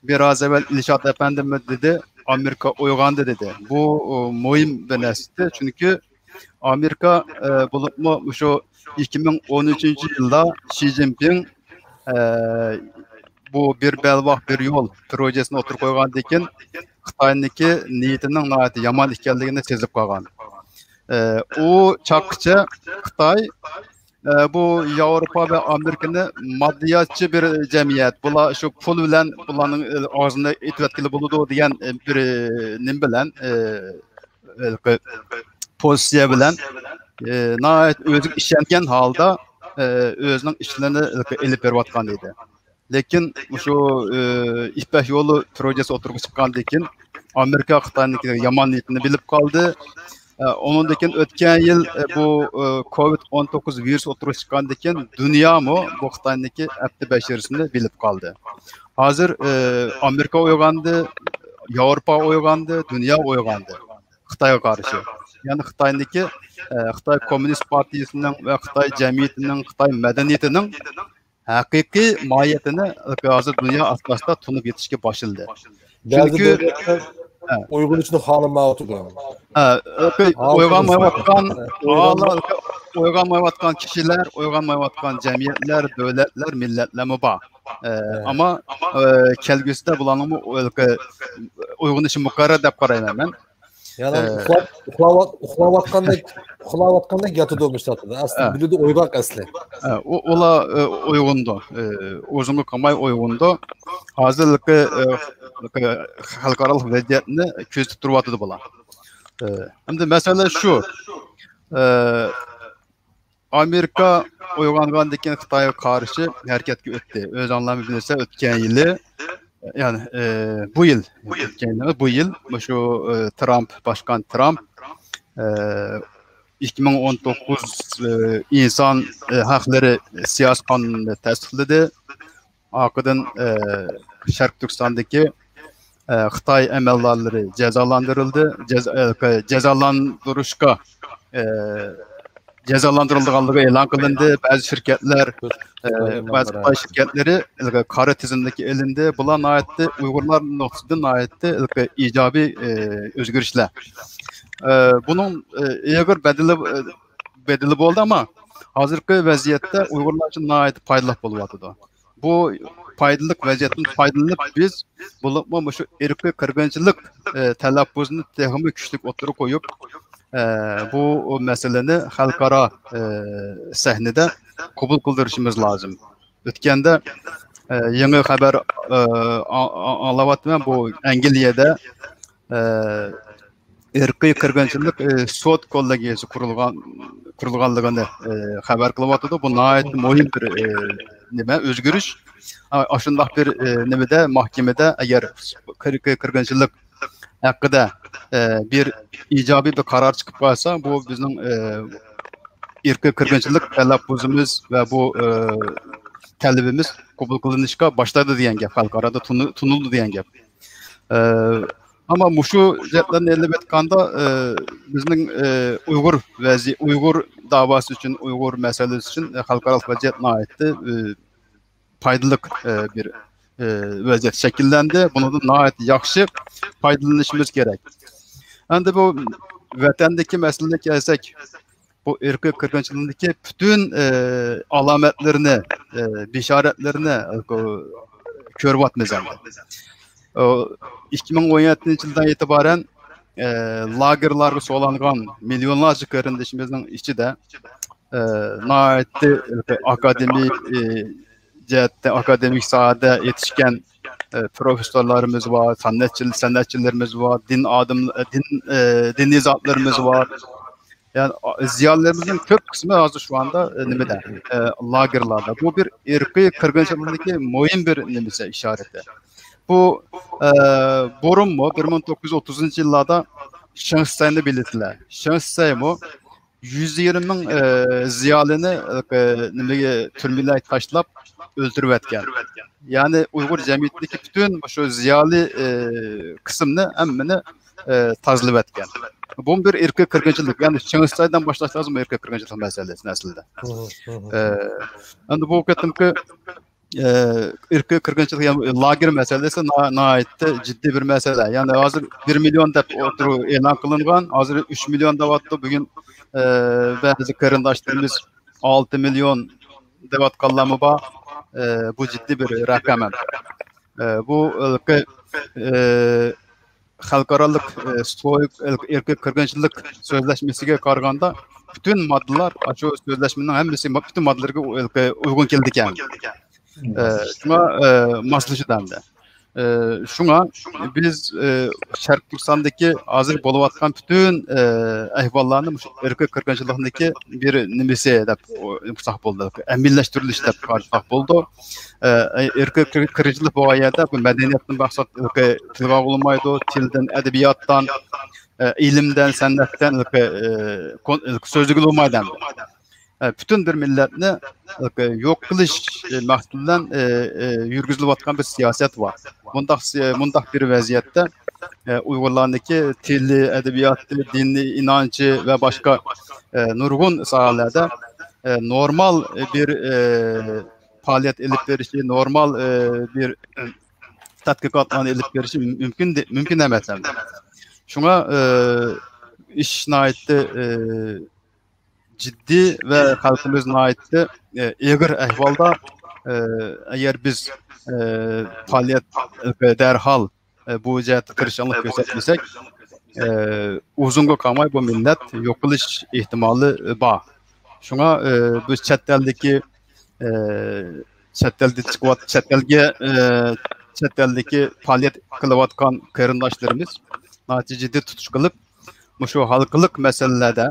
بىر ئاز ئەۋۋەل ئىلشات ئەپەندىمىز دېدى، ئامېرىكا ئويغاندى دېدى. بۇ، ئۇ، مۇھىم بىر نەرسە. چۈنكى ئامېرىكا، ئە، بولۇپمۇ مۇشۇ ئىككى مىڭ ئون ئۈچىنچى يىلدا شى جىنپىڭ، ئە، بۇ بىر بەلباغ بىر يول پروژېسىنى ئوتتۇرىغا قويغاندىن كېيىن خىتاينىڭكى نىيىتىنىڭ ناھايىتى يامان ئىكەنلىكىنى سېزىپ قالغان. ئە، ئۇ چاغقىچە خىتاي، ئە، بۇ ياۋروپا ۋە ئامېرىكىنى ماددىياتچى بىر جەمئىيەت، بۇلار شۇ پۇل بىلەن بۇلارنىڭ، ئە، ئاغزىنى ئېتىۋەتكىلى بولىدۇ دېگەن، ئە، بىر، ئە، نېمە بىلەن، ئە، ھېلىقى پوزىتسىيە بىلەن، ئى، ناھايىتى ئۆزىگە ئىشەنگەن ھالدا، ئى، ئۆزىنىڭ ئىشلىرىنى ھېلىقى ئېلىپ بېرىۋاتقان ئىدى. لېكىن مۇشۇ، ئى، يىپەك يولى پروژېسى ئوتتۇرىغا چىققاندىن كېيىن، ئامېرىكا خىتاينىڭكى يامان نىيىتىنى بىلىپ قالدى. ئى، ئۇنىڭدىن كېيىن ئۆتكەن يىل، ئى، بۇ، ئى، كوۋىد ئون توققۇز ۋىرۇسى ئوتتۇرىغا چىققاندىن كېيىن، دۇنيامۇ بۇ خىتاينىڭكى ئەپتى بەشىرىسىنى بىلىپ قالدى. ھازىر، ئى، ئامېرىكا ئويغاندى، ياۋروپا ئويغاندى، دۇنيا ئويغاندى خىتايغا قارشى. يەنى خىتاينىڭكى، ئە، خىتاي كوممۇنىست پارتىيىسىنىڭ ۋە خىتاي جەمئىيىتىنىڭ، خىتاي مەدەنىيىتىنىڭ ھەقىقىي ماھىيىتىنى ھازىر دۇنيا ئاستا-ئاستا تونۇپ يېتىشكە باشلىدى. بەزى چۈنكى دۆلەتلەر ھە. ئويغىنىشنى خالىمايۋاتىدۇ. ھە، ھازىر ئويغانمايۋاتقان، ھە، ھالا ئويغانمايۋاتقان كىشىلەر، ئويغانمايۋاتقان جەمئىيەتلەر، دۆلەتلەر، مىللەتلەرمۇ بار. ئە، ھە. ئەمما، ئە، كەلگۈسىدە بۇلارنىڭمۇ ئۆيغىنىشى مۇقەررەر دەپ قارايمەن مەن. يەنى ئۇخلاپ، ئۇخلاۋات-، ئۇخلاۋاتقاندەك، ئۇخلاۋاتقاندەك ياتىدۇ مۇشۇ ئەسلى. ھە. بىلىدۇ، ئويغاق ئەسلى. ھە، ئۇ، ئۇلار، ئە، ئويغىنىدۇ. ئە، ئۇزۇنغا قالماي ئويغىنىدۇ. ھازىرقى، ئە، خەلقئارالىق ۋەزىيەتنى كۆزىتىپ تۇرۇۋاتىدۇ بۇلار. ئە، ئەمدى مەسىلە شۇ. ئە، ئامېرىكا ئويغانغاندىن كېيىن خىتايغا قارشى ھەرىكەتكە ئۆتتى. ئۆزۈڭلارمۇ بىلىسىلەر، ئۆتكەن يىلى، يەنى، ئە، بۇ يىل، ئۆتكەن يىل، بۇ يىل مۇشۇ، ئە، ترامپ، باشقان ترامپ، ئە، ئىككى مىڭ ئون توققۇز، ئە، ئىنسان، ئە، ھەقلىرى سىياسىي قانۇنىنى تەستىقلىدى. ئارقىدىن، ئە، شەرقىي تۈركىستاندىكى، ئە، خىتاي ئەمەلدارلىرى جازالاندۇرۇلدى. جازا-، ئە، جازالاندۇرۇشقا، ئە، جازالاندۇرۇلىدىغانلىقى ئېلان قىلىندى. بەزى شىركەتلەر، ئە، بەزى خىتاي شىركەتلىرى قارا تىزىملىككە ئېلىندى. بۇلار ناھايىتى ئۇيغۇرلار نۇقتىسىدىن ناھايىتى ئىجابىي، ئە، ئۆزگىرىشلەر. ئە، بۇنىڭ، ئە، ئېغىر بەدىلى، ئە، بەدىلى بولدى، ئەمما ھازىرقى ۋەزىيەتتە ئۇيغۇرلار ئۈچۈن ناھايىتى پايدىلىق بولۇۋاتىدۇ. بۇ پايدىلىق ۋەزىيەتتىن پايدىلىنىپ، بىز بولۇپمۇ مۇشۇ ئىرقىي قىرغىنچىلىق، ئە، تەلەپپۇزىنى تېخىمۇ كۈچلۈك ئوتتۇرىغا قويۇپ، ئە، بۇ مەسىلىنى خەلقئارا، ئە، سەھنىدە قوبۇل قىلدۇرۇشىمىز لازىم. ئۆتكەندە، ئە، يېڭى خەۋەر، ئە، ئا-، ئا-، ئاڭلاۋاتىمەن، بۇ ئەنگلىيەدە، ئە، ئىرقىي قىرغىنچىلىق، ئە، سوت كوللېگىيىسى قۇرۇلغان، قۇرۇلغانلىقىنى، ئە، خەۋەر قىلىۋاتىدۇ. بۇ ناھايىتى مۇھىم بىر، ئە، نېمە، ئۆزگىرىش. ئا-، ئاشۇنداق بىر، ئە، نېمىدە، ماھكىمىدە ئەگەر قىر-، قىرغىنچىلىق ھەققىدە، ئە، بىر ئىجابىي بىر قارار چىقىپ قالسا، بۇ بىزنىڭ، ئە، ئىرقىي قىرغىنچىلىق تەلەپپۇزىمىز ۋە بۇ، ئە، تەلىپىمىز قوبۇل قىلىنىشقا باشلايدۇ دېگەن گەپ، خەلقئارادا تونۇ-، تونۇلىدۇ دېگەن گەپ. ئە، ئەمما مۇشۇ جەھەتلەرنى ئېلىپ ئېيتقاندا، ئە، بىزنىڭ، ئە، ئۇيغۇر ۋەزىي-، ئۇيغۇر داۋاسى ئۈچۈن، ئۇيغۇر مەسىلىسى ئۈچۈن، ئە، خەلقئارالىق ۋەزىيەت ناھايىتى، ئە، پايدىلىق، ئە، بىر، ئە، ۋەزىيەت شەكىللەندى. بۇنىڭدىن ناھايىتى ياخشى پايدىلىنىشىمىز كېرەك. ئەمدى بۇ ۋەتەندىكى مەسىلىگە كەلسەك، بۇ ئىرقىي قىرغىنچىلىقتىكى پۈتۈن، ئە، ئالامەتلىرىنى، ئە، بېشارەتلىرىنى، ئە، كۆرۈۋاتىمىز ئەمدى. ئىككى مىڭ ئون يەتتىنچى يىلدىن ئېتىبارەن، ئە، لاگېرلارغا سولانغان مىليونلارچە قېرىندىشىمىزنىڭ ئىچىدە، ئە، ناھايىتى ئاكادېمىك، ئە، جەھەتتە، ئاكادېمىك ساھەدە يېتىشكەن، ئە، پروفېسسورلىرىمىز بار، سەنئەتچى-، سەنئەتچىلىرىمىز بار، دىن ئادەم-، دىن، ئە، دىنىي زاتلىرىمىز بار. يەنى، ئا-، زىيالىيلىرىمىزنىڭ كۆپ قىسمى ھازىر شۇ ئاندا، ئە، نېمىدە، ئە، لاگېرلاردا. بۇ بىر ئىرقىي قىرغىنچىلىقتىكى مۇھىم بىر نېمىسى، ئىشارىتى. بۇ، ئە، بۇرۇنمۇ، بىر مىڭ توققۇز يۈز ئوتتۇزىنچى يىللاردا شېڭ شىسەينى بىلىسىلەر. شېڭ شىسەيمۇ يۈز يىگىرمە مىڭ، ئە، زىيالىينى، ئە، نېمىگە، تۈرمىلەرگە تاشلاپ ئۆلتۈرۈۋەتكەن. يەنى ئۇيغۇر جەمئىيىتىدىكى پۈتۈن شۇ زىيالىي، ئە، قىسىمنى ھەممىنى، ئە، تازىلىۋەتكەن. بۇمۇ بىر ئىرقىي قىرغىنچىلىق، يەنى شېڭ شىسەيدىن باشلاش لازىم ئىرقىي قىرغىنچىلىق مەسىلىسىنى ئەسلىدە. ئە، ئەمدى بۇ قېتىمقى، ئە، ئىرقىي قىرغىنچىلىق، يەنى لاگېر مەسىلىسى نا-، ناھايىتى جىددىي بىر مەسىلە. يەنى ھازىر بىر مىليون دەپ ئوتتۇرىغا ئېلان قىلىنغان، ھازىر ئۈچ مىليون دەۋاتىدۇ. بۈگۈن، ئە، بەزى قېرىنداشلىرىمىز ئالتە مىليون دەۋاتقانلارمۇ بار. ئە، بۇ جىددىي بىر رەقەم. ئە، بۇ، ئە، خەلقئارالىق، ئە، سويۇق، ئىرقىي قىرغىنچىلىق سۆزلەشمىسىگە قارىغاندا، پۈتۈن ماددىلار، شۇ سۆزلەشمىنىڭ ھەممىسى، پۈتۈن ماددىلىرىگە ئۇيغۇن كېلىدىكەن. ئە، شۇڭا، ئە، ماسلىشىدۇ ئەمدى. ئە، شۇڭا بىز، ئە، شەرقىي تۈركىستاندىكى ھازىر بولۇۋاتقان پۈتۈن، ئە، ئەھۋاللارنى مۇشۇ ئىرقىي قىرغىنچىلىقنىڭكى بىر نېمىسى دەپ قارىساق بولىدۇ، ئەمەلىيلەشتۈرۈلۈش دەپ قارىساق بولىدۇ. ئە، ئىرقىي قىر-، قىرغىنچىلىق بولغان يەردە بۇ مەدەنىيەتتىن مەقسەت تىلغا ئالمايدۇ، تىلدىن، ئەدەبىياتتىن، ئە، ئىلىمدىن، سەنئەتتىن، ئە، كون-، سۆزلىگىلى بولمايدۇ ئەمدى. ئە، پۈتۈن بىر مىللەتنى، ئە، يوق قىلىش، ئە، مەقسىتى بىلەن، ئە، ئە، يۈرگۈزۈلۈۋاتقان بىر سىياسەت بار. مۇنداق سىيا-، مۇنداق بىر ۋەزىيەتتە، ئە، ئۇيغۇرلارنىڭكى تىلى، ئەدەبىياتى، دىنىي ئىنانچى ۋە باشقا، ئە، نۇرغۇن ساھەلەردە، ئە، نورمال بىر، ئە، پائالىيەت ئېلىپ بېرىشى، نورمال، ئە، بىر، ئە، تەتقىقاتلارنى ئېلىپ بېرىشى مۇمكىن دې-، مۇمكىن ئەمەس ئەمدى. شۇڭا، ئە، ئىش ناھايىتى، ئە، جىددىي ۋە خەلقىمىز ناھايىتى، ئە، ئېغىر ئەھۋالدا. ئە، ئەگەر بىز، ئە، پائالىيەت، ئە، دەرھال، ئە، بۇ جەھەتتە تىرىشچانلىق كۆرسەتمىسەك، ئە، ئۇزۇنغا قالماي بۇ مىللەت يوقىلىش ئېھتىمالى بار. شۇڭا، ئە، بىز چەت ئەلدىكى، ئە، چەت ئەلدە چىقىۋات-، چەت ئەلگە، ئە، چەت ئەلدىكى پائالىيەت قىلىۋاتقان قېرىنداشلىرىمىز ناھايىتى جىددىي تۇتۇش قىلىپ، مۇشۇ ھالقىلىق مەسىلىلەردە،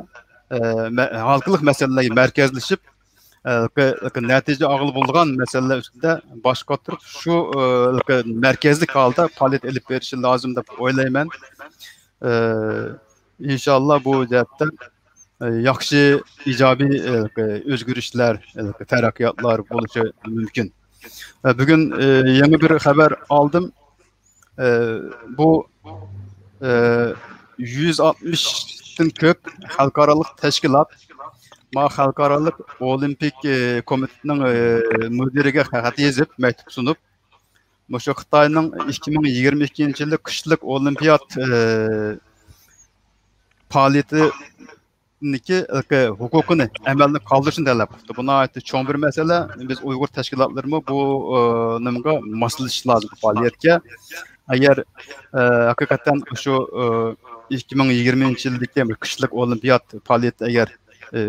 ئە، مە-، ھالقىلىق مەسىلىلەرگە مەركەزلىشىپ، ئە، نەتىجە ئالغىلى بولىدىغان مەسىلىلەر ئۈستىدە باش قاتۇرۇپ، شۇ، ئە، مەركەزلىك ھالدا پائالىيەت ئېلىپ بېرىشى لازىم دەپ ئويلايمەن. ئە، ئىنشاللا بۇ جەھەتتە، ئە، ياخشى، ئىجابىي، ئە، ئۆزگىرىشلەر، ئە، تەرەققىياتلار بولۇشى مۇمكىن. ئە، بۈگۈن، ئە، يېڭى بىر خەۋەر ئالدىم. ئە، بۇ، ئە، يۈز ئاتمىشتىن كۆپ خەلقئارالىق تەشكىلات ما خەلقئارالىق ئولىمپىك، ئە، كومىتېتىنىڭ، ئە، مۇدىرىگە خەت يېزىپ، مەكتۇپ سۇنۇپ، مۇشۇ خىتاينىڭ ئىككى مىڭ يىگىرمە ئىككىنچى يىلى قىشلىق ئولىمپىيات، ئە، پائالىيىتىنىڭكى ھوقۇقىنى ئەمەلدىن قالدۇرۇشنى تەلەپ قىپتۇ. بۇ ناھايىتى چوڭ بىر مەسىلە. بىز ئۇيغۇر تەشكىلاتلىرىمۇ بۇ، ئە، نېمىغا ماسلىشىش لازىم، بۇ پائالىيەتكە. ئەگەر، ئە، ھەقىقەتەن شۇ، ئە، ئىككى مىڭ يىگىرمىنچى يىلدىكى بىر قىشلىق ئولىمپىيات پائالىيىتى ئەگەر، ئە،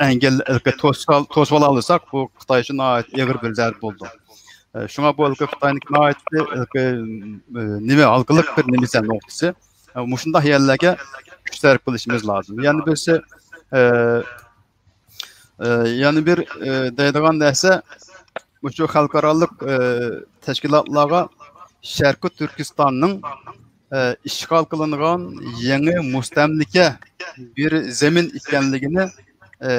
ئەنگەل، توسۇۋالالىساق، بۇ خىتاي ئۈچۈن ناھايىتى ئېغىر بىر زەربە بولىدۇ. ئە، شۇڭا بۇ ھېلىقى خىتاينىڭكى ناھايىتى ھېلىقى، ئە، نېمە، ھالقىلىق بىر نېمىسى نۇقتىسى. ئە، مۇشۇنداق يەرلەرگە كۈچ سەرپ قىلىشىمىز لازىم. يەنە بىرسى، ئە، ئە، يەنە بىر، ئە، دەيدىغان نەرسە، مۇشۇ خەلقئارالىق، ئە، تەشكىلاتلارغا شەرقىي تۈركىستاننىڭ، ئە، ئىشغال قىلىنغان يېڭى مۇستەملىكە بىر زېمىن ئىكەنلىكىنى، ئە،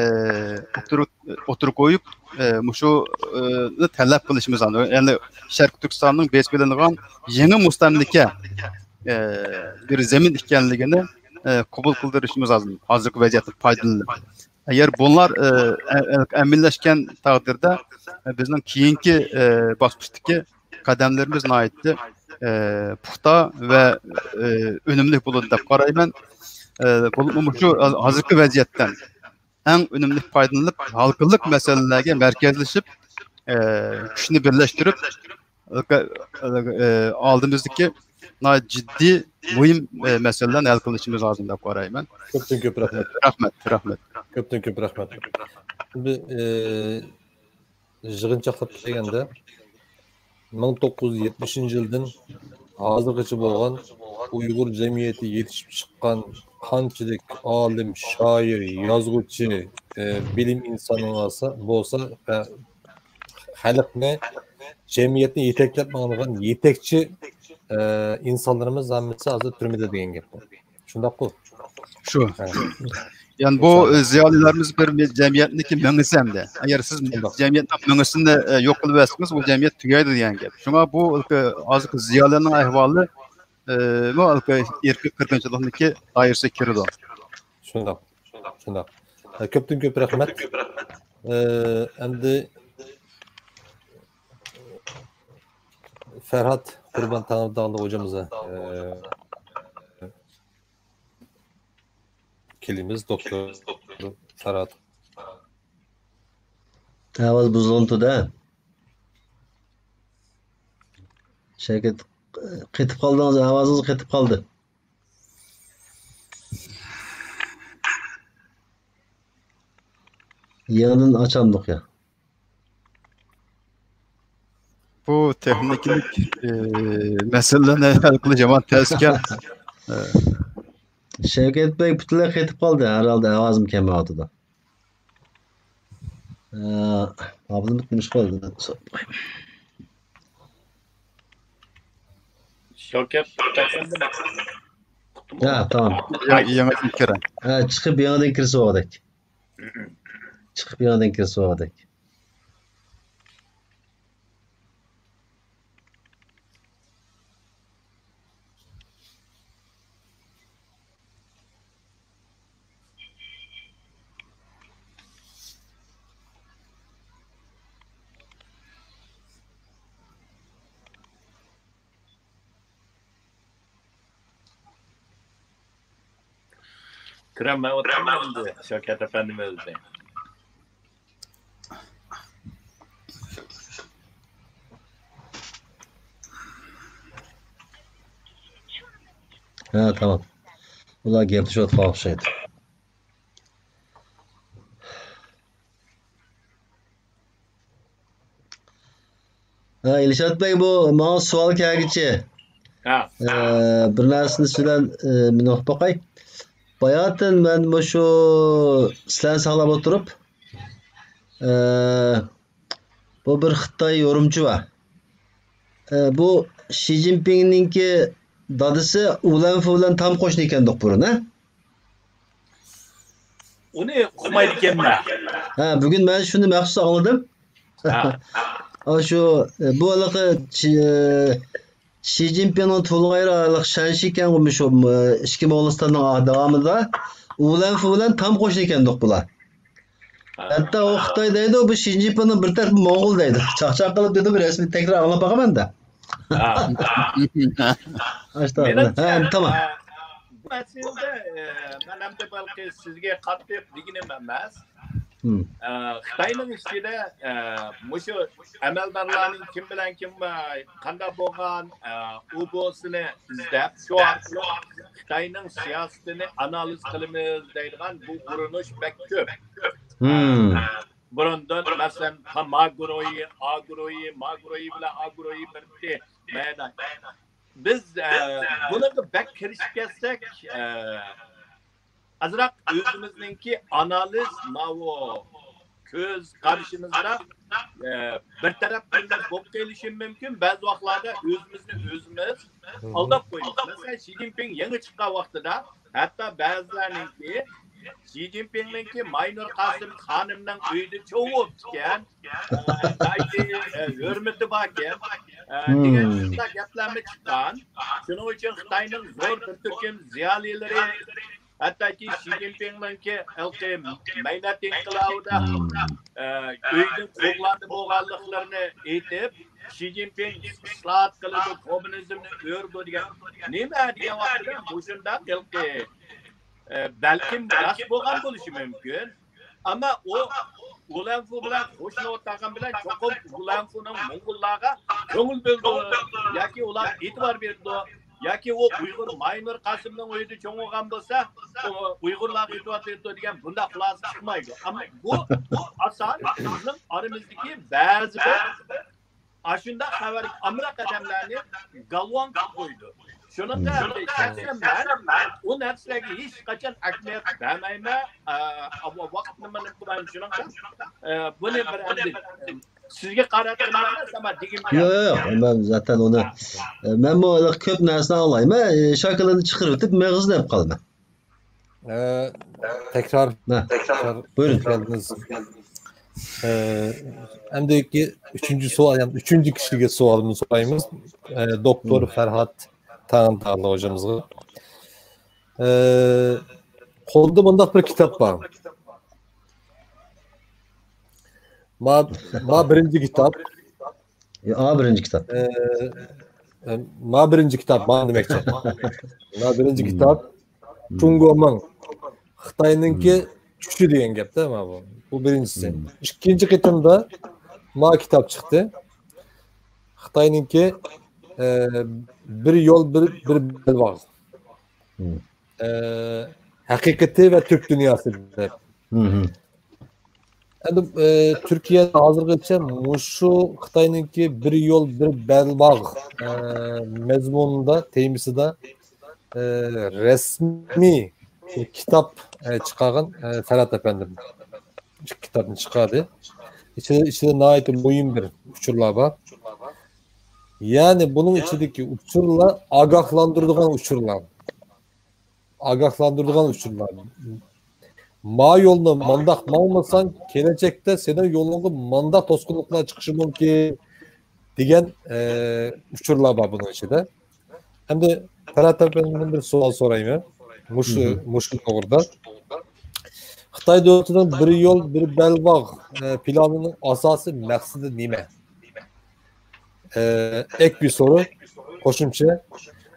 ئوتتۇرا، ئوتتۇرىغا قويۇپ، ئە، مۇشۇ، ئە، تەلەپ قىلىشىمىز لازىم. يەنى شەرقىي تۈركىستاننىڭ بېسىپ ئېلىنغان يېڭى مۇستەملىكە، ئە، بىر زېمىن ئىكەنلىكىنى، ئە، قوبۇل قىلدۇرۇشىمىز لازىم، ھازىرقى ۋەزىيەتتىن پايدىلىنىپ. ئەگەر بۇلار، ئە، ئە، ئەمەلىيلەشكەن تەقدىردە، ئە، بىزنىڭ كېيىنكى، ئە، باسقۇچتىكى قەدەملىرىمىز ناھايىتى، ئە، پۇختا ۋە، ئە، ئۈنۈملۈك بولىدۇ دەپ قارايمەن. ئە، بولۇپمۇ مۇشۇ ھازىرقى ۋەزىيەتتىن ئەڭ ئۈنۈملۈك پايدىلىنىپ، ھالقىلىق مەسىلىلەرگە مەركەزلىشىپ، ئە، كۈچنى بىرلەشتۈرۈپ، ئە، ئالدىمىزدىكى ناھايىتى جىددىي، مۇھىم، ئە، مەسىلىلەرنى ھەل قىلىشىمىز لازىم دەپ قارايمەن. كۆپتىن كۆپ رەھمەت. رەھمەت، رەھمەت. كۆپتىن كۆپ رەھمەت. بىز، ئە، يىغىنچاقلاپ كەلگەندە، مىڭ توققۇز يۈز يەتمىشىنچى يىلدىن ھازىرغىچە بولغان ئۇيغۇر جەمئىيىتى يېتىشىپ چىققان قانچىلىك ئالىم، شائىر، يازغۇچى، ئە، بىلىم ئىنسانى بولسا، بولسا، ئە، خەلقنى، جەمئىيەتنى يېتەكلەپ ماڭىدىغان يېتەكچى، ئە، ئىنسانلىرىمىز ھەممىسى ھازىر تۈرمىدە دېگەن گەپ بۇ. شۇنداققۇ؟ شۇ. ھە. يەنى بۇ، ئە، زىيالىيلىرىمىز بىر جەمئىيەتنىڭكى مېڭىسى ئەمدى. ئەگەر سىز، شۇنداق، جەمئىيەتنىڭ مېڭىسىنى، ئە، يوق قىلىۋەتسىڭىز، بۇ جەمئىيەت تۈگەيدۇ دېگەن گەپ. شۇڭا بۇ ھازىرقى زىيالىيلارنىڭ ئەھۋالى، ئە، بۇ ھازىرقى ئىرقىي قىرغىنچىلىقنىڭكى دائىرىسىگە كىرىدۇ. شۇنداق. شۇنداق. ئە، كۆپتىن كۆپ رەھمەت. ئە، ئەمدى فەرھات قۇربان تەڭرىتاغلىق ھوجامىز، ئە، كېلىمىز، دوكتور فەرھات. ئاۋاز بۇزۇلۇنۇپتۇ-دە. شەركەت، قېتىپ قالدىڭىز، ئاۋازىڭىز قېتىپ قالدى. يېڭىدىن ئاچامدۇق يا؟ بۇ تېخنىكىلىق، ئى، مەسىلىلەرنى ھەل قىلىش يامان تەس ئىكەن. ئى. شەۋكەت بەگ پۈتۈنلەي قېتىپ قالدى، ھەر ھالدا ئاۋازىمۇ كەلمەيۋاتىدۇ. ئى، ئابلىمىت نېمىش قىلدى؟ شەۋكەت، ھە، تامام. يېڭىدىن كىرە. ھە، چىقىپ يېڭىدىن كىرسە بولغۇدەك. چىقىپ يېڭىدىن كىرسە بولغۇدەك. كىرەلمەيۋاتامدۇ ئەمدى شەۋكەت ئەپەندىم ئۆزى؟ ھە، تامام. ئۇلار گەپلىشىۋاتقان ئوخشايدۇ. ھە، ئىلشات بەگ، بۇ ماڭا سوئال كەلگۈچى. ھە. ئە، بىر نەرسىنى سىلەن، ئە، مۇنداق قىلىپ باقاي. باياتىن مەن مۇشۇ سىلەرنى ساقلاپ ئولتۇرۇپ، ئە، بۇ بىر خىتاي يورۇمچى بار. ئە، بۇ شى جىنپىڭنىڭكى دادىسى ئۇلەنفۇ بىلەن تام قوشنا ئىكەندۇق بۇرۇن، ھە؟ ئۇنى ئۇقمايدىكەنمەن. ھە، بۈگۈن مەن شۇنى مەخسۇس ئاڭلىدىم. ھە. ئاشۇ، بۇ ھېلىقى چى-، شى جىنپىڭنىڭ تۇغۇلغان يېرى ھېلىقى شەنشى ئىكەنغۇ، مۇشۇ، ئىچكى موغۇلىستاننىڭ داۋامىدا ئۇلەنفۇ بىلەن تام قوشنا ئىكەندۇق بۇلار. ھە. ھەتتا ئۇ خىتاي دەيدۇ، بۇ شى جىنپىڭنىڭ بىر تەرىپى موڭغۇل دەيدۇ. چاقچاق قىلىپ دېدىم، رەسمىي تەكرار ئاڭلاپ باقىمەن-دە. ھە. ئاشۇنداق. مېنىڭچە، ھە، تامام. ئە، بۇ مەسىلىدە، ئە، مەن ئەمدى بەلكى سىزگە قاتتىق دېگىنىم ئەمەس. ئە، خىتاينىڭ ئىچىدە، ئە، مۇشۇ ئەمەلدارلارنىڭ كىم بىلەن كىم، ئە، قانداق بولغان، ئە، ئۇ بولسىنى ئىزدەپ، شۇ ئارقىلىق خىتاينىڭ سىياسىتىنى ئانالىز قىلىمىز دەيدىغان بۇ ئۇرۇنۇش بەك كۆپ. ئە، بۇرۇندىن، مەسىلەن، ما گۇرۇھى، ئا گۇرۇھى، ما گۇرۇھى بىلەن ئا گۇرۇھى بىرتى مەيدان. بىز، ئە، بۇنىڭغا بەك كىرىشىپ كەتسەك، ئە، ئازراق ئۆزىمىزنىڭكى ئانالىز، ماۋۇ كۆز قارىشىمىزدا، ئە، بىر تەرەپ بىلىمىز بولۇپ قېلىشى مۇمكىن. بەزى ۋاقىتلاردا ئۆزىمىزنى ئۆزىمىز ئالداپ قويىمىز. مەسىلەن، شى جىنپىڭ يېڭى چىققان ۋاقتىدا، ھەتتا بەزىلەرنىڭكى شى جىنپىڭنىڭكى ماينۇر قاسىم خانىمنىڭ ئۆيىدە چوڭ بوپتىكەن، ئە، ياكى، ئە، ھۆرمىتى باركەن، ئە، دېگەن شۇنداق گەپلەرمۇ چىققان. شۇنىڭ ئۈچۈن خىتاينىڭ زور بىر تۈركۈم زىيالىيلىرى، ھەتتاكى شى جىنپىڭنىڭكى ھېلىقى مەينەت ئىنقىلابىدا، ئە، ئۆيدىن قوغلاندى بولغانلىقلىرىنى ئېيتىپ، شى جىنپىڭ ئىسلاھات قىلىدۇ، كوممۇنىزمنى ئۆرىدۇ دېگەن. نېمە دېگەن ۋاقتىدا مۇشۇنداق ھېلىقى، ئە، بەلكىم راست بولغان بولۇشى مۇمكىن. ئەمما ئۇ ئۇلەنفۇ بىلەن قوشۇلۇۋاتقان بىلەن چوقۇم ئۇلەنفۇنىڭ موڭغۇللارغا كۆڭۈل بۆلىدۇ ياكى ئۇلارغا ئېتىبار بېرىدۇ ياكى ئۇ ئۇيغۇر ماينۇر قاسىمنىڭ ئۆيىدە چوڭ بولغان بولسا، ئۇ ئۇيغۇرلارغا ئېتىبار بېرىدۇ دېگەن بۇنداق خۇلاسە چىقمايدۇ. ئەمما بۇ، بۇ ئاسان بىزنىڭ ئارىمىزدىكى بەزى بىر ئاشۇنداق خەۋەرگە ئامراق ئادەملەرنى گالۋاڭ قىلىپ قويىدۇ. شۇنىڭغا ئەمدى شەخسەن مەن ئۇ نەرسىلەرگە ھېچقاچان ئەھمىيەت بەرمەيمەن. ئە، ۋاقىتنى مانا قىلمايمەن شۇنىڭغا. ئە، بۇنى بىر ئەمدى، ئە، سىزگە قاراتقىنىم ئەمەس، ئەمما دېگۈم كېلىدۇ. ياق، ياق، مەن زاتەن ئۇنى، ئە، مەنمۇ كۆپ نەرسىنى ئاڭلايمەن. ئە، شاكىلىنى چىقىرىۋېتىپ مېغىزنى ئېلىپ قالىمەن. ئە، تەكرار، ھە، تەكرار، بۇيرۇڭ. تەكرار قىلىمىز. ئە، ئەمدىكى ئۈچىنچى سوئال، يەنى ئۈچىنچى كىشىگە سوئالىمىزنى سورايمىز. ئە، دوكتور فەرھات تاڭدالى ھوجىمىزغا. ئە، قولدا مۇنداق بىر كىتاب بار. ما، ما بىرىنچى كىتاب. يا، بىرىنچى كىتاب. ئە، ئە، ما بىرىنچى كىتاب، ما دېمەكچى. ما بىرىنچى كىتاب. جۇڭگومىڭ، خىتاينىڭكى چۈشى دېگەن گەپتە، مانا بۇ. بۇ بىرىنچىسى. ئىككىنچى قېتىمدا ما كىتاب چىقتى. خىتاينىڭكى، ئە، بىر يول، بىر، بىر بەلباغ. ئە، ھەقىقىتى ۋە تۈرك دۇنياسى دەپ. ئەمدى، ئە، تۈركىيە ھازىرغىچە مۇشۇ خىتاينىڭكى بىر يول، بىر بەلباغ، ئە، مەزمۇنىدا، تېمىسىدا، ئە، رەسمىي بىر كىتاب، ئە، چىقارغان، ئە، فەرھات ئەپەندىم. ئىككى كىتابنى چىقاردى. ئىچىدە، ئىچىدە ناھايىتى مۇھىم بىر ئۇچۇرلار بار. يەنى بۇنىڭ ئىچىدىكى ئۇچۇرلار ئاگاھلاندۇرىدىغان ئۇچۇرلار. ئاگاھلاندۇرىدىغان ئۇچۇرلار. ما يولنى مانداق ماڭمىساڭ، كېلەچەكتە سېنىڭ يولۇڭغا مانداق توسقۇنلۇقلار چىقىشى مۇمكىن، دېگەن، ئە، ئۇچۇرلار بار بۇنىڭ ئىچىدە. ئەمدى پەرھات ئەپەندىمدىن بىر سوئال سورايمەن. مۇشۇ، مۇشۇ توغرىدا. خىتاي دۆلىتىنىڭ بىر يول، بىر بەلباغ، ئە، پىلانىنىڭ ئاساسىي مەقسىتى نېمە؟ ئە، ئەك بىر سورۇن، قوشۇمچە،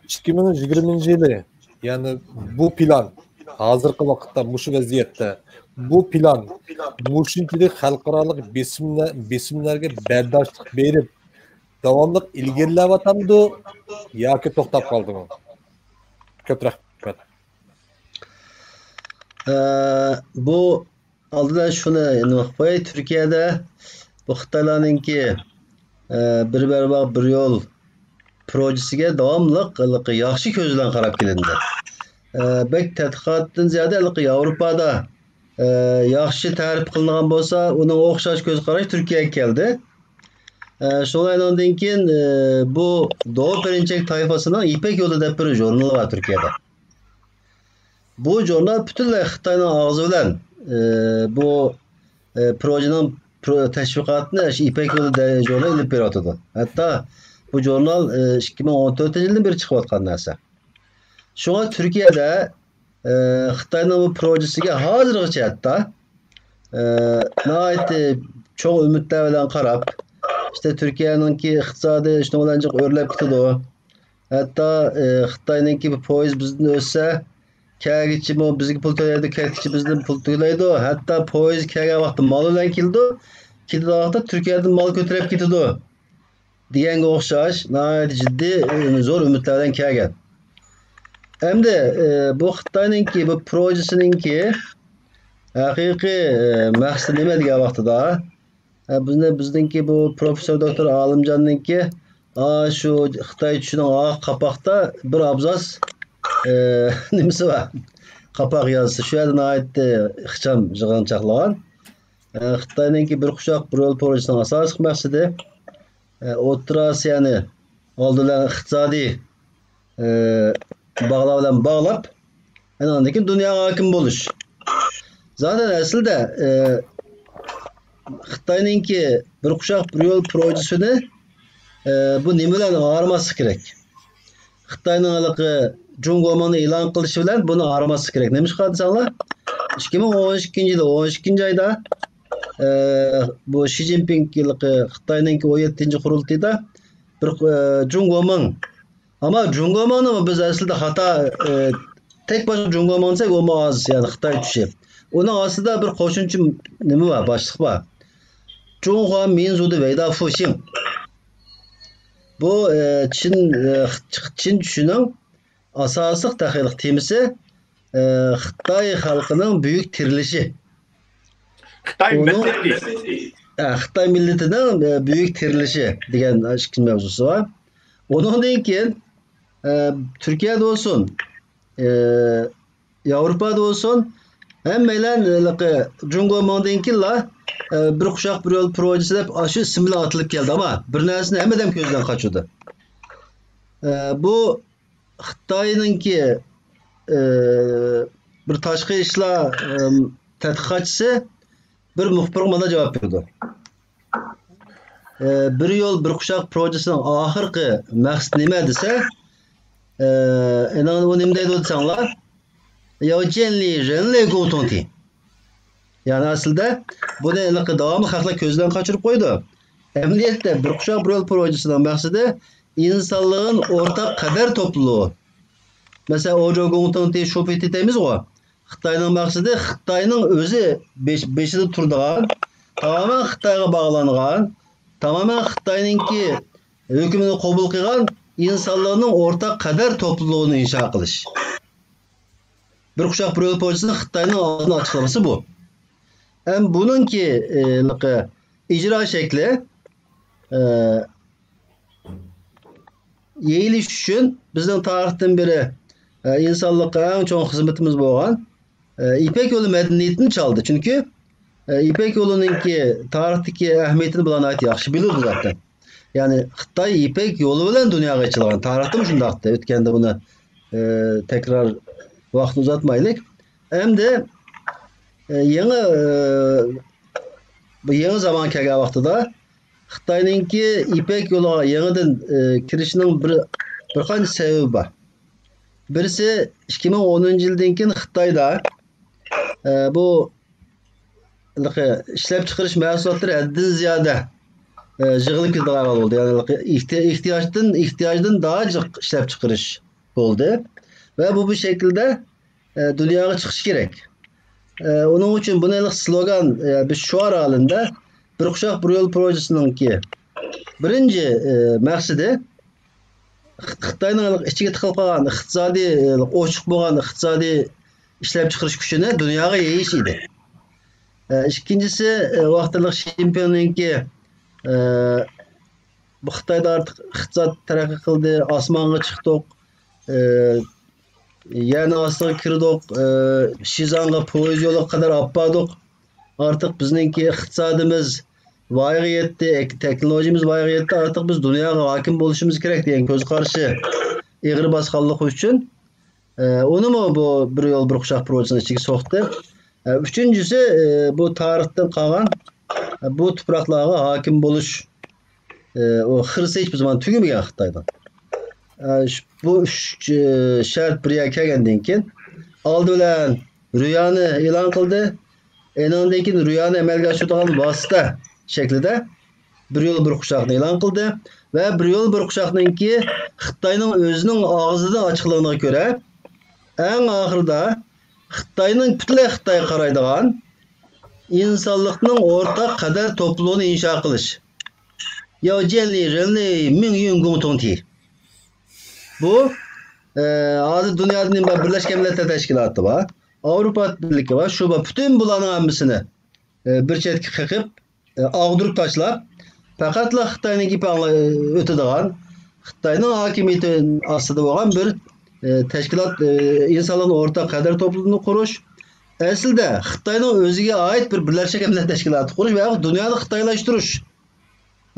ئىككى مىڭ يىگىرمىنچى يىلى، يەنى بۇ پىلان، ھازىرقى ۋاقىتتا مۇشۇ ۋەزىيەتتە بۇ پىلان مۇشۇنچىلىك خەلقئارالىق بېسىملە-، بېسىملەرگە بەرداشلىق بېرىپ، داۋاملىق ئىلگىرىلەۋاتامدۇ ياكى توختاپ قالدىمۇ؟ كۆپ رەھمەت. ئە، بۇ ئالدىدا شۇنى نېمە قىلىپ قوياي، تۈركىيەدە بۇ خىتايلارنىڭكى، ئە، بىر بەلباغ بىر يول پروژىسىگە داۋاملىق ھېلىقى ياخشى كۆز بىلەن قاراپ كېلىندى. ئە، بەك تەتقىقاتتىن زىيادە ھېلىقى ياۋروپادا، ئە، ياخشى تەرىپ قىلىنغان بولسا، ئۇنىڭغا ئوخشاش كۆز قاراش تۈركىيەگە كەلدى. ئە، شۇنىڭ كېيىن، ئە، بۇ دو پېرىنچەك تايفاسىنىڭ يىپەك يولى دەپ بىر ژۇرنىلى بار تۈركىيەدە. بۇ ژۇرنال پۈتۈنلەي خىتاينىڭ ئاغزى بىلەن، ئى، بۇ، ئى، پروژىنىڭ پرو-، تەشۋىقاتىنى شۇ يىپەك يولى دە-، ژۇرنىلى ئېلىپ بېرىۋاتىدۇ. ھەتتا بۇ ژۇرنال، ئى، ئىككى مىڭ ئون تۆتىنچى يىلدىن بېرى چىقىۋاتقان نەرسە. شۇڭا تۈركىيەدە، ئى، خىتاينىڭ بۇ پروژىسىگە ھازىرغىچە ھەتتا، ئى، ناھايىتى چوڭ ئۈمىدلەر بىلەن قاراپ، ئىشتە تۈركىيەنىڭكى ئىقتىسادى شۇنىڭ بىلەن جىق ئۆرلەپ كېتىدۇ. ھەتتا، ئى، خىتاينىڭكى بۇ پويىز بىزدىن ئۆتسە، كەلگۈچىمۇ بىزگە پۇل تۆلەيدۇ، كەتكۈچى بىزدىن پۇل تۆلەيدۇ. ھەتتا پويىز كەلگەن ۋاقىتتا مال بىلەن كېلىدۇ، كېتىدىغان ۋاقىتتا تۈركىيەدىن مال كۆتۈرۈپ كېتىدۇ دېگەنگە ئوخشاش ناھايىتى جىددىي، ئى، زور ئۈمىدلەر بىلەن كەلگەن. ئەمدى، ئى، بۇ خىتاينىڭكى بۇ پروژىسىنىڭكى ھەقىقىي، ئى، مەقسىتى نېمە دېگەن ۋاقتىدا، ئە، بىزنى، بىزنىڭكى بۇ پروفېسسور دوكتور ئالىمجاننىڭكى، ئا، شۇ خىتاي چۈشىنىڭ ئا قاپاقتا بىر ئابزاس، ئە، نېمىسى بار؟ قاپاق يازىسى. شۇ يەردە ناھايىتى ئىخچام يىغىنچاقلىغان. ئە، خىتاينىڭكى بىر قۇشاق بىر يول پروژىسىنىڭ ئاساسلىق مەقسىتى، ئە، ئوتتۇرا ئاسىيانى ئالدى بىلەن ئىقتىسادىي، ئە، باغلار بىلەن باغلاپ، ئاندىن كېيىن دۇنياغا ھاكىم بولۇش. زادەن ئەسلىدە، ئە، خىتاينىڭكى بىر قۇشاق بىر يول پروژىسىنى، ئە، بۇ نېمە بىلەن ئايرىماسلىق كېرەك؟ خىتاينىڭ ھېلىقى جۇڭگومىڭنى ئېلان قىلىشى بىلەن بۇنى ئايرىماسلىق كېرەك. نېمىشقا دېسەڭلار، ئىككى مىڭ ئون ئىككىنچى يىلى ئون ئىككىنچى ئايدا، ئە، بۇ شى جىنپىڭ ھېلىقى خىتاينىڭكى ئون يەتتىنچى قۇرۇلتىيىدا بىر، ئە، جۇڭگومىڭ، ئەمما جۇڭگومىڭنى بىز ئەسلىدە خاتا، ئە، تەك باشقا جۇڭگومىڭ دېسەك، ئۇمۇ ئاز، يەنى خىتاي چۈشى. ئۇنىڭ ئاستىدا بىر قوشۇمچە نېمە بار، باشلىق بار. جۇڭخۇا مىنزۇدى ۋەيدا فۇشىڭ. بۇ، ئە، چىن، ئە، چىن چۈشىنىڭ ئاساسلىق تەخەييۇللۇق تېمىسى، ئە، خىتاي خەلقىنىڭ بۈيۈك تىرىلىشى. خىتاي ئۇنىڭ مىللىتى. ئە، خىتاي مىللىتىنىڭ، ئە، بۈيۈك تىرىلىشى دېگەن ئىككىنچى مەۋزۇسى بار. ئۇنىڭدىن كېيىن، ئە، تۈركىيەدە بولسۇن، ئە، ياۋروپادا بولسۇن، ھەممەيلەن ھېلىقى جۇڭگومىڭدىن كېيىنلا، ئە، بىر قۇشاق بىر يول پروژىسى دەپ ئاشۇ ئىسىم بىلەن ئاتىلىپ كەلدى، ئەمما بىر نەرسىنى ھەممە ئادەم كۆزدىن قاچۇردى. ئە، بۇ خىتاينىڭكى، ئە، بىر تاشقى ئىشلار، ئە، تەتقىقاتچىسى بىر مۇخبىرغا مانا جاۋاب بېرىدۇ. ئە، بىر يول، بىر قۇشاق پروژىسىنىڭ ئاخىرقى مەقسىتى نېمە دېسە، ئە، ئېنىڭ ئۇ نېمە دەيدۇ دېسەڭلار، ياۋ جيەنلى رېنلې گۇڭتۇڭتى. يەنى ئەسلىدە بۇنى ھېلىقى داۋاملىق خەقلەر كۆزدىن قاچۇرۇپ قويىدۇ. ئەمەلىيەتتە بىر قۇشاق بىر يول پروژىسىنىڭ مەقسىتى ئىنسانلىقنىڭ ئورتاق قەدەر توپلۇلۇغى. مەسىلەن، ئوجو گۇڭتىڭتى شۇپىتى دەيمىزغۇ. خىتاينىڭ مەقسىتى خىتاينىڭ ئۆزى بېش-، بېشىدا تۇرىدىغان، تامامەن خىتايغا باغلانغان، تامامەن خىتاينىڭكى ھۆكمىنى قوبۇل قىلغان ئىنسانلارنىڭ ئورتاق قەدەر توپلۇلۇقىنى ئىنشا قىلىش. بىر قۇشاق بىر يول پروژىسىنىڭ خىتاينىڭ ئالدىنى ئاچىقلىمىسى بۇ. ھەم بۇنىڭكى، ئە، ھېلىقى ئىجرا شەكلى، ئە، يېيىلىش ئۈچۈن بىزنىڭ تارىختىن بېرى، ئە، ئىنسانلىققا ئەڭ چوڭ خىزمىتىمىز بولغان، ئە، يىپەك يولى مەدەنىيىتىنى چالدى. چۈنكى، ئە، يىپەك يولىنىڭكى تارىختىكى ئەھمىيىتىنى بۇلار ناھايىتى ياخشى بىلىدۇ زاتەن. يەنى خىتاي يىپەك يولى بىلەن دۇنياغا ئېچىلغان. تارىختىمۇ شۇنداقتى. ئۆتكەندە بۇنى، ئە، تەكرار ۋاقىتنى ئۇزارتمايلى. ئەمدى، ئە، يېڭى، ئە، بۇ يېڭى زامان كەلگەن ۋاقتىدا خىتاينىڭكى يىپەك يولىغا يېڭىدىن، ئە، كىرىشىنىڭ بىر، بىر قانچە سەۋەبى بار. بىرسى، ئىككى مىڭ ئونىنچى يىلدىن كېيىن خىتايدا، ئە، بۇ ھېلىقى ئىشلەپچىقىرىش مەھسۇلاتلىرى ھەددىدىن زىيادە، ئە، يىغىلىپ كېتىدىغان ئەھۋال بولدى. يەنى ھېلىقى ئېھتىيا-، ئېھتىياجدىن، ئېھتىياجدىن داھا جىق ئىشلەپچىقىرىش بولدى. ۋە بۇ، بۇ شەكىلدە، ئە، دۇنياغا چىقىشى كېرەك. ئە، ئۇنىڭ ئۈچۈن بۇنى ھېلىقى سلوگان، ئە، بىر شوئار ھالىتىدە بىر قۇشاق بىر يول پروژىسىنىڭكى بىرىنچى، ئە، مەقسىتى خىتاينىڭ ئىچىگە تىقىلىپ قالغان ئىقتىسادىي، ئوچۇق بولغان ئىقتىسادىي ئىشلەپچىقىرىش كۈچىنى دۇنياغا يېيىش ئىدى. ئىككىنچىسى، ۋاقتىدا شى جىنپىڭنىڭكى، بۇ خىتايدا ئارتۇق ئىقتىساد تەرەققىي قىلدى، ئاسمانغا چىقتۇق، يەرنىڭ ئاستىغا كىردۇق، شىزاڭغا پويىز يولىغا قەدەر ئاپاردۇق. ئارتۇق بىزنىڭكى ئىقتىسادىمىز ۋايىغا يەتتى، ئەك-، تېخنولوگىيىمىز ۋايىغا يەتتى، ئارتۇق بىز دۇنياغا ھاكىم بولۇشىمىز كېرەك دېگەن كۆز قارىشى ئېغىر باسقانلىقى ئۈچۈن، ئە، ئۇنىمۇ بۇ بىر يول، بىر قۇشاق پروژىسىنىڭ ئىچىگە سوقتى. ئە، ئۈچىنچىسى، ئە، بۇ تارىختىن قالغان، ئە، بۇ تۇپراقلارغا ھاكىم بولۇش، ئە، ئۇ خىرىسى ھېچبىر زامان تۈگىمىگەن خىتايدا. ئە، ش-، بۇ ئۈچ، ئە، شەرت بىر يەرگە كەلگەندىن كېيىن، ئالدى بىلەن رۇيانى ئېلان قىلدى. ئېنىڭدىن كېيىن رۇيانى ئەمەلگە ئاشۇرىدىغان ۋاسىتە شەكلىدە بىر يول، بىر قۇشاقنى ئېلان قىلدى ۋە بىر يول، بىر قۇشاقنىڭكى خىتاينىڭ ئۆزىنىڭ ئاغزىدىن ئاچىقلىغىنىغا كۆرە، ئەڭ ئاخىرىدا خىتاينىڭ پۈتۈنلەي خىتايغا قارايدىغان ئىنسانلىقنىڭ ئورتاق قەدەر توپلۇمىنى ئىنشا قىلىش. 要建立人类命运共同体. بۇ، ئە، ھازىر دۇنيادا نېمە بار؟ بىرلەشكەن مىللەتلەر تەشكىلاتى بار، ئاۋروپا بىرلىكى بار، شۇ بار. پۈتۈن بۇلارنىڭ ھەممىسىنى، ئە، بىر چەتكە قېقىپ، ئاغدۇرۇپ تاشلاپ، پەقەتلا خىتاينىڭ گېپى ئاڭلا-، ئۆتىدىغان، خىتاينىڭ ھاكىمىيىتى ئاستىدا بولغان بىر، ئى، تەشكىلات، ئى، ئىنسانلارنىڭ ئورتاق قەدىر توپلىمىنى قۇرۇش، ئەسلىدە خىتاينىڭ ئۆزىگە ئائىت بىر بىرلەشكەن مىللەت تەشكىلاتى قۇرۇش ۋە دۇنيانى خىتايلاشتۇرۇش.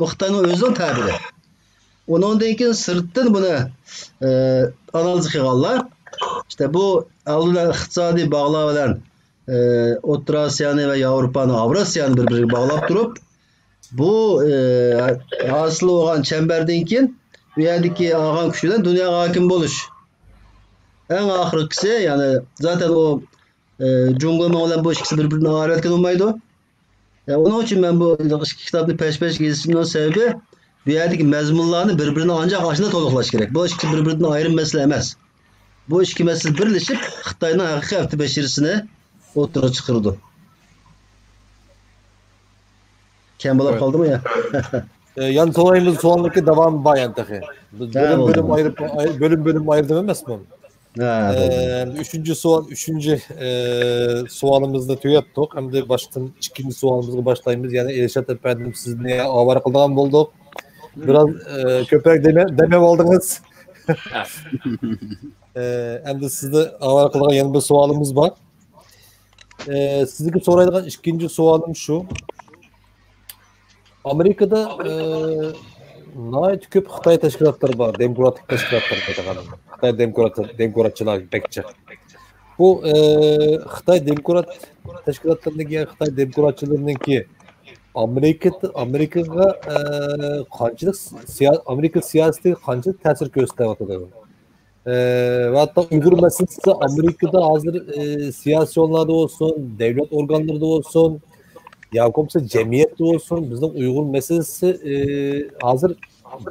بۇ خىتاينىڭ ئۆزىنىڭ تەبىرى. ئۇنىڭدىن كېيىن سىرتتىن بۇنى، ئى، ئانالىز قىلغانلار، ئىشتە بۇ ئالدىدا ئىقتىسادىي باغلار بىلەن ئى، ئوتتۇرا ئاسىيانى ۋە ياۋروپانى، ئاۋراسىيانى بىر-بىرىگە باغلاپ تۇرۇپ، بۇ، ئى، ھاسىل بولغان چەمبەردىن كېيىن بۇ يەردىكى ئالغان كۈچ بىلەن دۇنياغا ھاكىم بولۇش. ئەڭ ئاخىرقىسى، يەنى زاتەن ئۇ، ئى، جۇڭگو مېڭە بىلەن بۇ ئىككىسى بىر-بىرىنى ئايرىۋەتكىلى بولمايدۇ. ئە، ئۇنىڭ ئۈچۈن مەن بۇ ئىككى كىتابنى پەش-پەش يېزىشىمنىڭ سەۋەبى، بۇ يەردىكى مەزمۇنلارنى بىر-بىرىنى ئانچە ئاشۇنداق تولۇقلاش كېرەك. بۇ ئىككى بىر-بىرىدىن ئايرىم مەسىلە ئەمەس. بۇ ئىككى مەسىلە بىرلىشىپ، خىتاينىڭ ھەقىقىي ئاپتوبەشىرىسىنى ئوتتۇرىغا چىقىرىدۇ. كەم بولاپ قالدىمۇ يا؟ ئە، يەنە سورايمىز، سوئالنىڭكى داۋامى بار يەنە تېخى. بىز ھە، بۆلۈم-بۆلۈم ئايرىپ، ئاي-، بۆلۈم-بۆلۈم ئايرىدىم ئەمەسمۇ؟ ھە، بولدى. ئە، ئۈچىنچى سوئال، ئۈچىنچى، ئە، سوئالىمىزنى تۈگەتتۇق. ئەمدى باشتىن ئىككىنچى سوئالىمىزغا باشلايمىز. يەنە ئېلشات ئەپەندىم، سىزنى ئاۋارە قىلىدىغان بولدۇق. بىراز، ئە، كۆپرەك دەم-، دەم ئېلىۋالدىڭىز. ئە، ئەمدى سىزنى ئاۋارە قىلىدىغان يەنە بىر سوئالىمىز بار. ئە، سىزگە سورايدىغان ئىككىنچى سوئالىم شۇ. ئامېرىكىدا، ئە، ناھايىتى كۆپ خىتاي تەشكىلاتلىرى بار، دېموكراتىك تەشكىلاتلار دەيدىغان. خىتاي دېموكرات-، دېموكراتچىلار بەك جىق. بۇ، ئە، خىتاي دېموكرات تەشكىلاتلىرىنىڭكى، خىتاي دېموكراتچىلىرىنىڭكى ئامېرىكا، ئامېرىكىغا، ئە، قانچىلىك سىيا-، ئامېرىكا سىياسىتىگە قانچىلىك تەسىر كۆرسىتىۋاتىدۇ؟ ئە، ۋە ھەتتا ئۇيغۇر مەسىلىسى ئامېرىكىدا ھازىر، ئە، سىياسىيونلاردا بولسۇن، دەۋلەت ئورگانلىرىدا بولسۇن، ياكى بولمىسا جەمئىيەتتە بولسۇن، بىزنىڭ ئۇيغۇر مەسىلىسى، ئە، ھازىر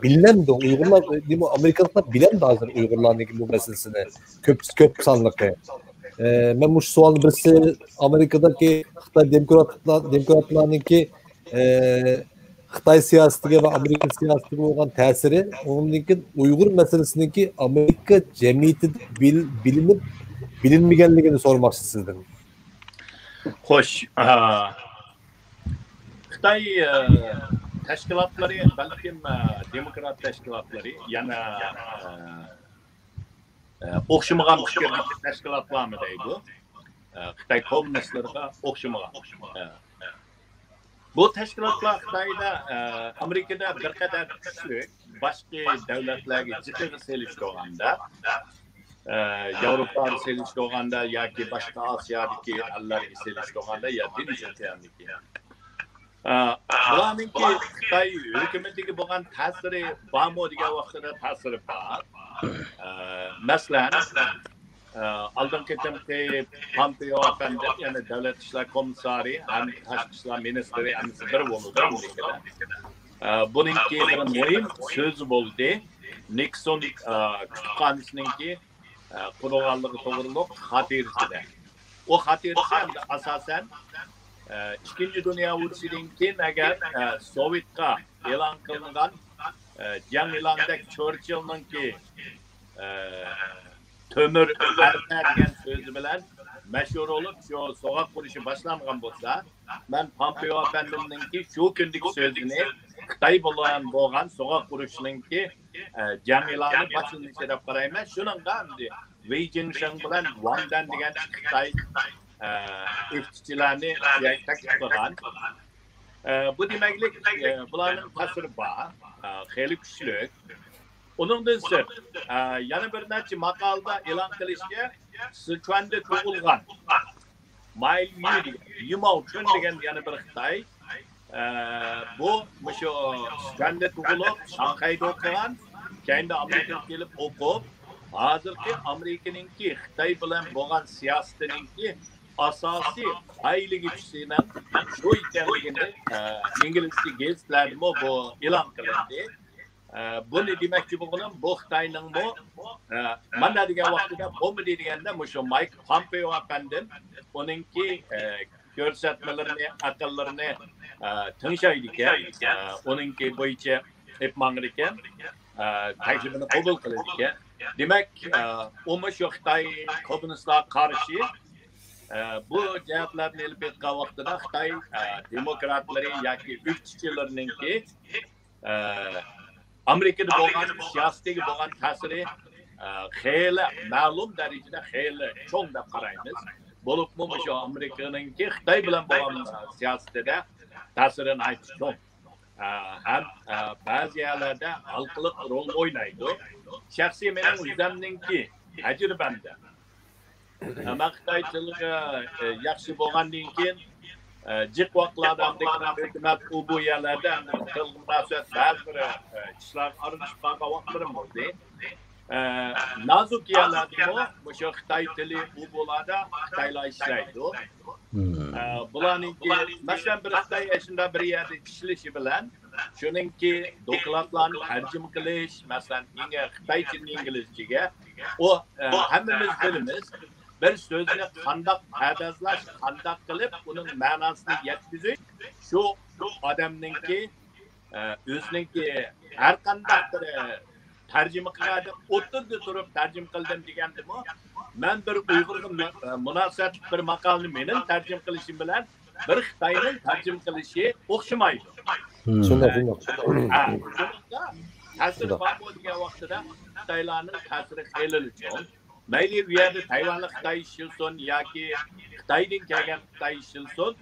بىلىنەمدۇ؟ ئۇيغۇرلار، ئە، نېمە، ئامېرىكىلىقلار بىلەمدۇ ھازىر ئۇيغۇرلارنىڭكى بۇ مەسىلىسىنى؟ كۆپ، كۆپ سانلىقى. ئە، مەن مۇشۇ سوئالنى بىرسى ئامېرىكىدىكى خىتاي دېموكراتلار، دېموكراتلارنىڭكى، ئە، خىتاي سىياسىتىگە ۋە ئامېرىكا سىياسىتىگە بولغان تەسىرى، ئۇنىڭدىن كېيىن ئۇيغۇر مەسىلىسىنىڭكى ئامېرىكا جەمئىيىتىدە بىل-، بىلىنىپ، بىلىنمىگەنلىكىنى سورىماقچى سىزدىن. خوش، ئا، خىتاي، ئە، تەشكىلاتلىرى، بەلكىم، ئە، دېموكرات تەشكىلاتلىرى يەنە، ئە، ئە، ئوخشىمىغان پىكىردىكى تەشكىلاتلارمۇ دەيدۇ. ئە، خىتاي كوممۇنىستلىرىغا ئوخشىمىغان. ئە، بۇ تەشكىلاتلار خىتايدا، ئە، ئامېرىكىدا بىر قەدەر كۈچلۈك، باشقا دۆلەتلەرگە جىقىغا سېلىشتۇرغاندا، ئە، ياۋروپاغا سېلىشتۇرغاندا ياكى باشقا ئاسىيادىكى ئەللەرگە سېلىشتۇرغاندا يا دىنىي جەرياندىكى ئە، بۇلارنىڭكى خىتاي ھۆكۈمىتىگە بولغان تەسىرى بارمۇ دېگەن ۋاقتىدا تەسىرى بار. ئە، مەسىلەن، ئە، ئالدىنقى قېتىمقى پامپېئو ئەپەندى، يەنى دۆلەت ئىشلار كومىسسارى ھەم تاشقى ئىشلار مىنىستىرى ھەممىسى بىر بولىدۇ ئامېرىكىدا. ئە، بۇنىڭكى بىر مۇھىم سۆزى بولدى. نىكسون، ئە، كۇتۇپخانىسىنىڭكى ئە، قۇرۇلغانلىقى توغرۇلۇق خاتىرىسىدە. ئۇ خاتىرىسى ھەمدە ئاساسەن، ئە، ئىككىنچى دۇنيا ئۇرۇشىدىن كېيىن ئەگەر، ئە، سوۋېتقا ئېلان قىلىنغان، ئە، جياڭ ئېلاندەك چورچىلنىڭكى، ئە، تۆمۈر ئەرتە دېگەن سۆزى بىلەن مەشھۇر بولۇپ، شۇ سوغۇق ئۇرۇشى باشلانغان بولسا، مەن پامپېئو ئەپەندىمنىڭكى شۇ كۈندىكى سۆزىنى خىتاي بىلەن بولغان سوغۇق ئۇرۇشنىڭكى ئە، جەڭ ئېلانى باشلىنىشى دەپ قارايمەن. شۇنىڭغا ئەمدى ۋېي جىنشېڭ بىلەن ۋاڭ دەن دېگەن ئىككى خىتاي، ئە، ئۆكتىچىلەرنى تەكلىپ قىلغان. ئە، بۇ دېمەكلىك، ئە، بۇلارنىڭ تەسىرى بار، ئە، خېلى كۈچلۈك. ئۇنىڭدىن سىرت، ئە، يەنە بىر نەچچە ماقالىدا ئېلان قىلىشىچە، سىچۈەندە تۇغۇلغان ماي ليۈ دېگەن، يۈماۋ چۈن دېگەن يەنە بىر خىتاي. ئە، بۇ مۇشۇ سىچۈەندە تۇغۇلۇپ، شاڭخەيدە ئوقۇغان، كەينىدە ئامېرىكىغا كېلىپ ئوقۇپ، ھازىرقى ئامېرىكىنىڭكى خىتاي بىلەن بولغان سىياسىتىنىڭكى ئاساسىي بايلىقچىسىنىڭ شۇ ئىكەنلىكىنى، ئە، ئىنگلىزچە گېزىتلەردىمۇ بۇ ئېلان قىلىندى. ئە، بۇنى دېمەكچى بولغىنىم، بۇ خىتاينىڭمۇ ئە، مانا دېگەن ۋاقتىدا بولمىدى دېگەندە، مۇشۇ مايك پامپېئو ئەپەندىم، ئۇنىڭكى، ئە، كۆرسەتمىلىرىنى، ئەقىللىرىنى، ئە، تىڭشايدىكەن. ئە، ئۇنىڭكى بويىچە ئېلىپ ماڭىدىكەن. ئە، تەكلىپىنى قوبۇل قىلىدىكەن. دېمەك، ئە، ئۇمۇ شۇ خىتاي كوممۇنىستلارغا قارشى، ئە، بۇ جەھەتلەرنى ئېلىپ ئېيتقان ۋاقتىدا خىتاي، ئە، دېموكراتلىرى ياكى ئۆكتىچىلىرىنىڭكى ئە، ئامېرىكىدا بولغان سىياسىتىگە بولغان تەسىرى، ئە، خېلى مەلۇم دەرىجىدە خېلى چوڭ دەپ قارايمىز. بولۇپمۇ مۇشۇ ئامېرىكىنىڭكى خىتاي بىلەن بولغان، ئە، سىياسىتىدە تەسىرى ناھايىتى چوڭ. ئە، ھەم، ئە، بەزى يەرلەردە ھالقىلىق رول ئوينايدۇ. شەخسىي مېنىڭ ئۆزۈمنىڭكى تەجرىبەمدە. مەن خىتاي تىلىغا، ئە، ياخشى بولغاندىن كېيىن، ئە، جىق ۋاقىتلاردا ئامېرىكىنىڭ ھۆكۈمەت ئۇ بۇ يەرلەردە تىلغا مۇناسىۋەت بەزى بىر، ئە، ئىشلارغا ئارىلىشىپ قالغان ۋاقىتلىرىم بولدى. ئە، نازۇك يەرلەردىمۇ مۇشۇ خىتاي تىلى ئۇ بۇلاردا خىتايلار ئىشلەيدۇ. ئە، بۇلارنىڭكى، مەسىلەن، بىر خىتاي ئاشۇنداق بىر يەردە ئىشلىشى بىلەن شۇنىڭكى دوكلاتلارنى تەرجىمە قىلىش، مەسىلەن، ئىڭ-، خىتايچىدىن ئىنگلىزچىگە، ئۇ، ئە، ھەممىمىز بىلىمىز، بىر سۆزنى قانداق پەردازلاش، قانداق قىلىپ ئۇنىڭ مەناسىنى يەتكۈزۈش، شۇ ئادەمنىڭكى، ئە، ئۆزىنىڭكى ھەر قانداق بىر، ئە، تەرجىمە قىلغاندا ئوتتۇرىدا تۇرۇپ تەرجىمە قىلدىم دېگەندىمۇ، مەن بىر ئۇيغۇرغا مۇ-، ئە، مۇناسىۋەتلىك بىر ماقالىنى مېنىڭ تەرجىمە قىلىشىم بىلەن بىر خىتاينىڭ تەرجىمە قىلىشى ئوخشىمايدۇ. شۇنداق، شۇنداق. ھە، شۇنىڭغا تەسىرى بارمۇ دېگەن ۋاقتىدا خىتايلارنىڭ تەسىرى خېلىلا چوڭ. مەيلى ئۇ يەردە تەيۋەنلىك خىتاي ئىشلىسۇن ياكى خىتايدىن كەلگەن خىتاي ئىشلىسۇن،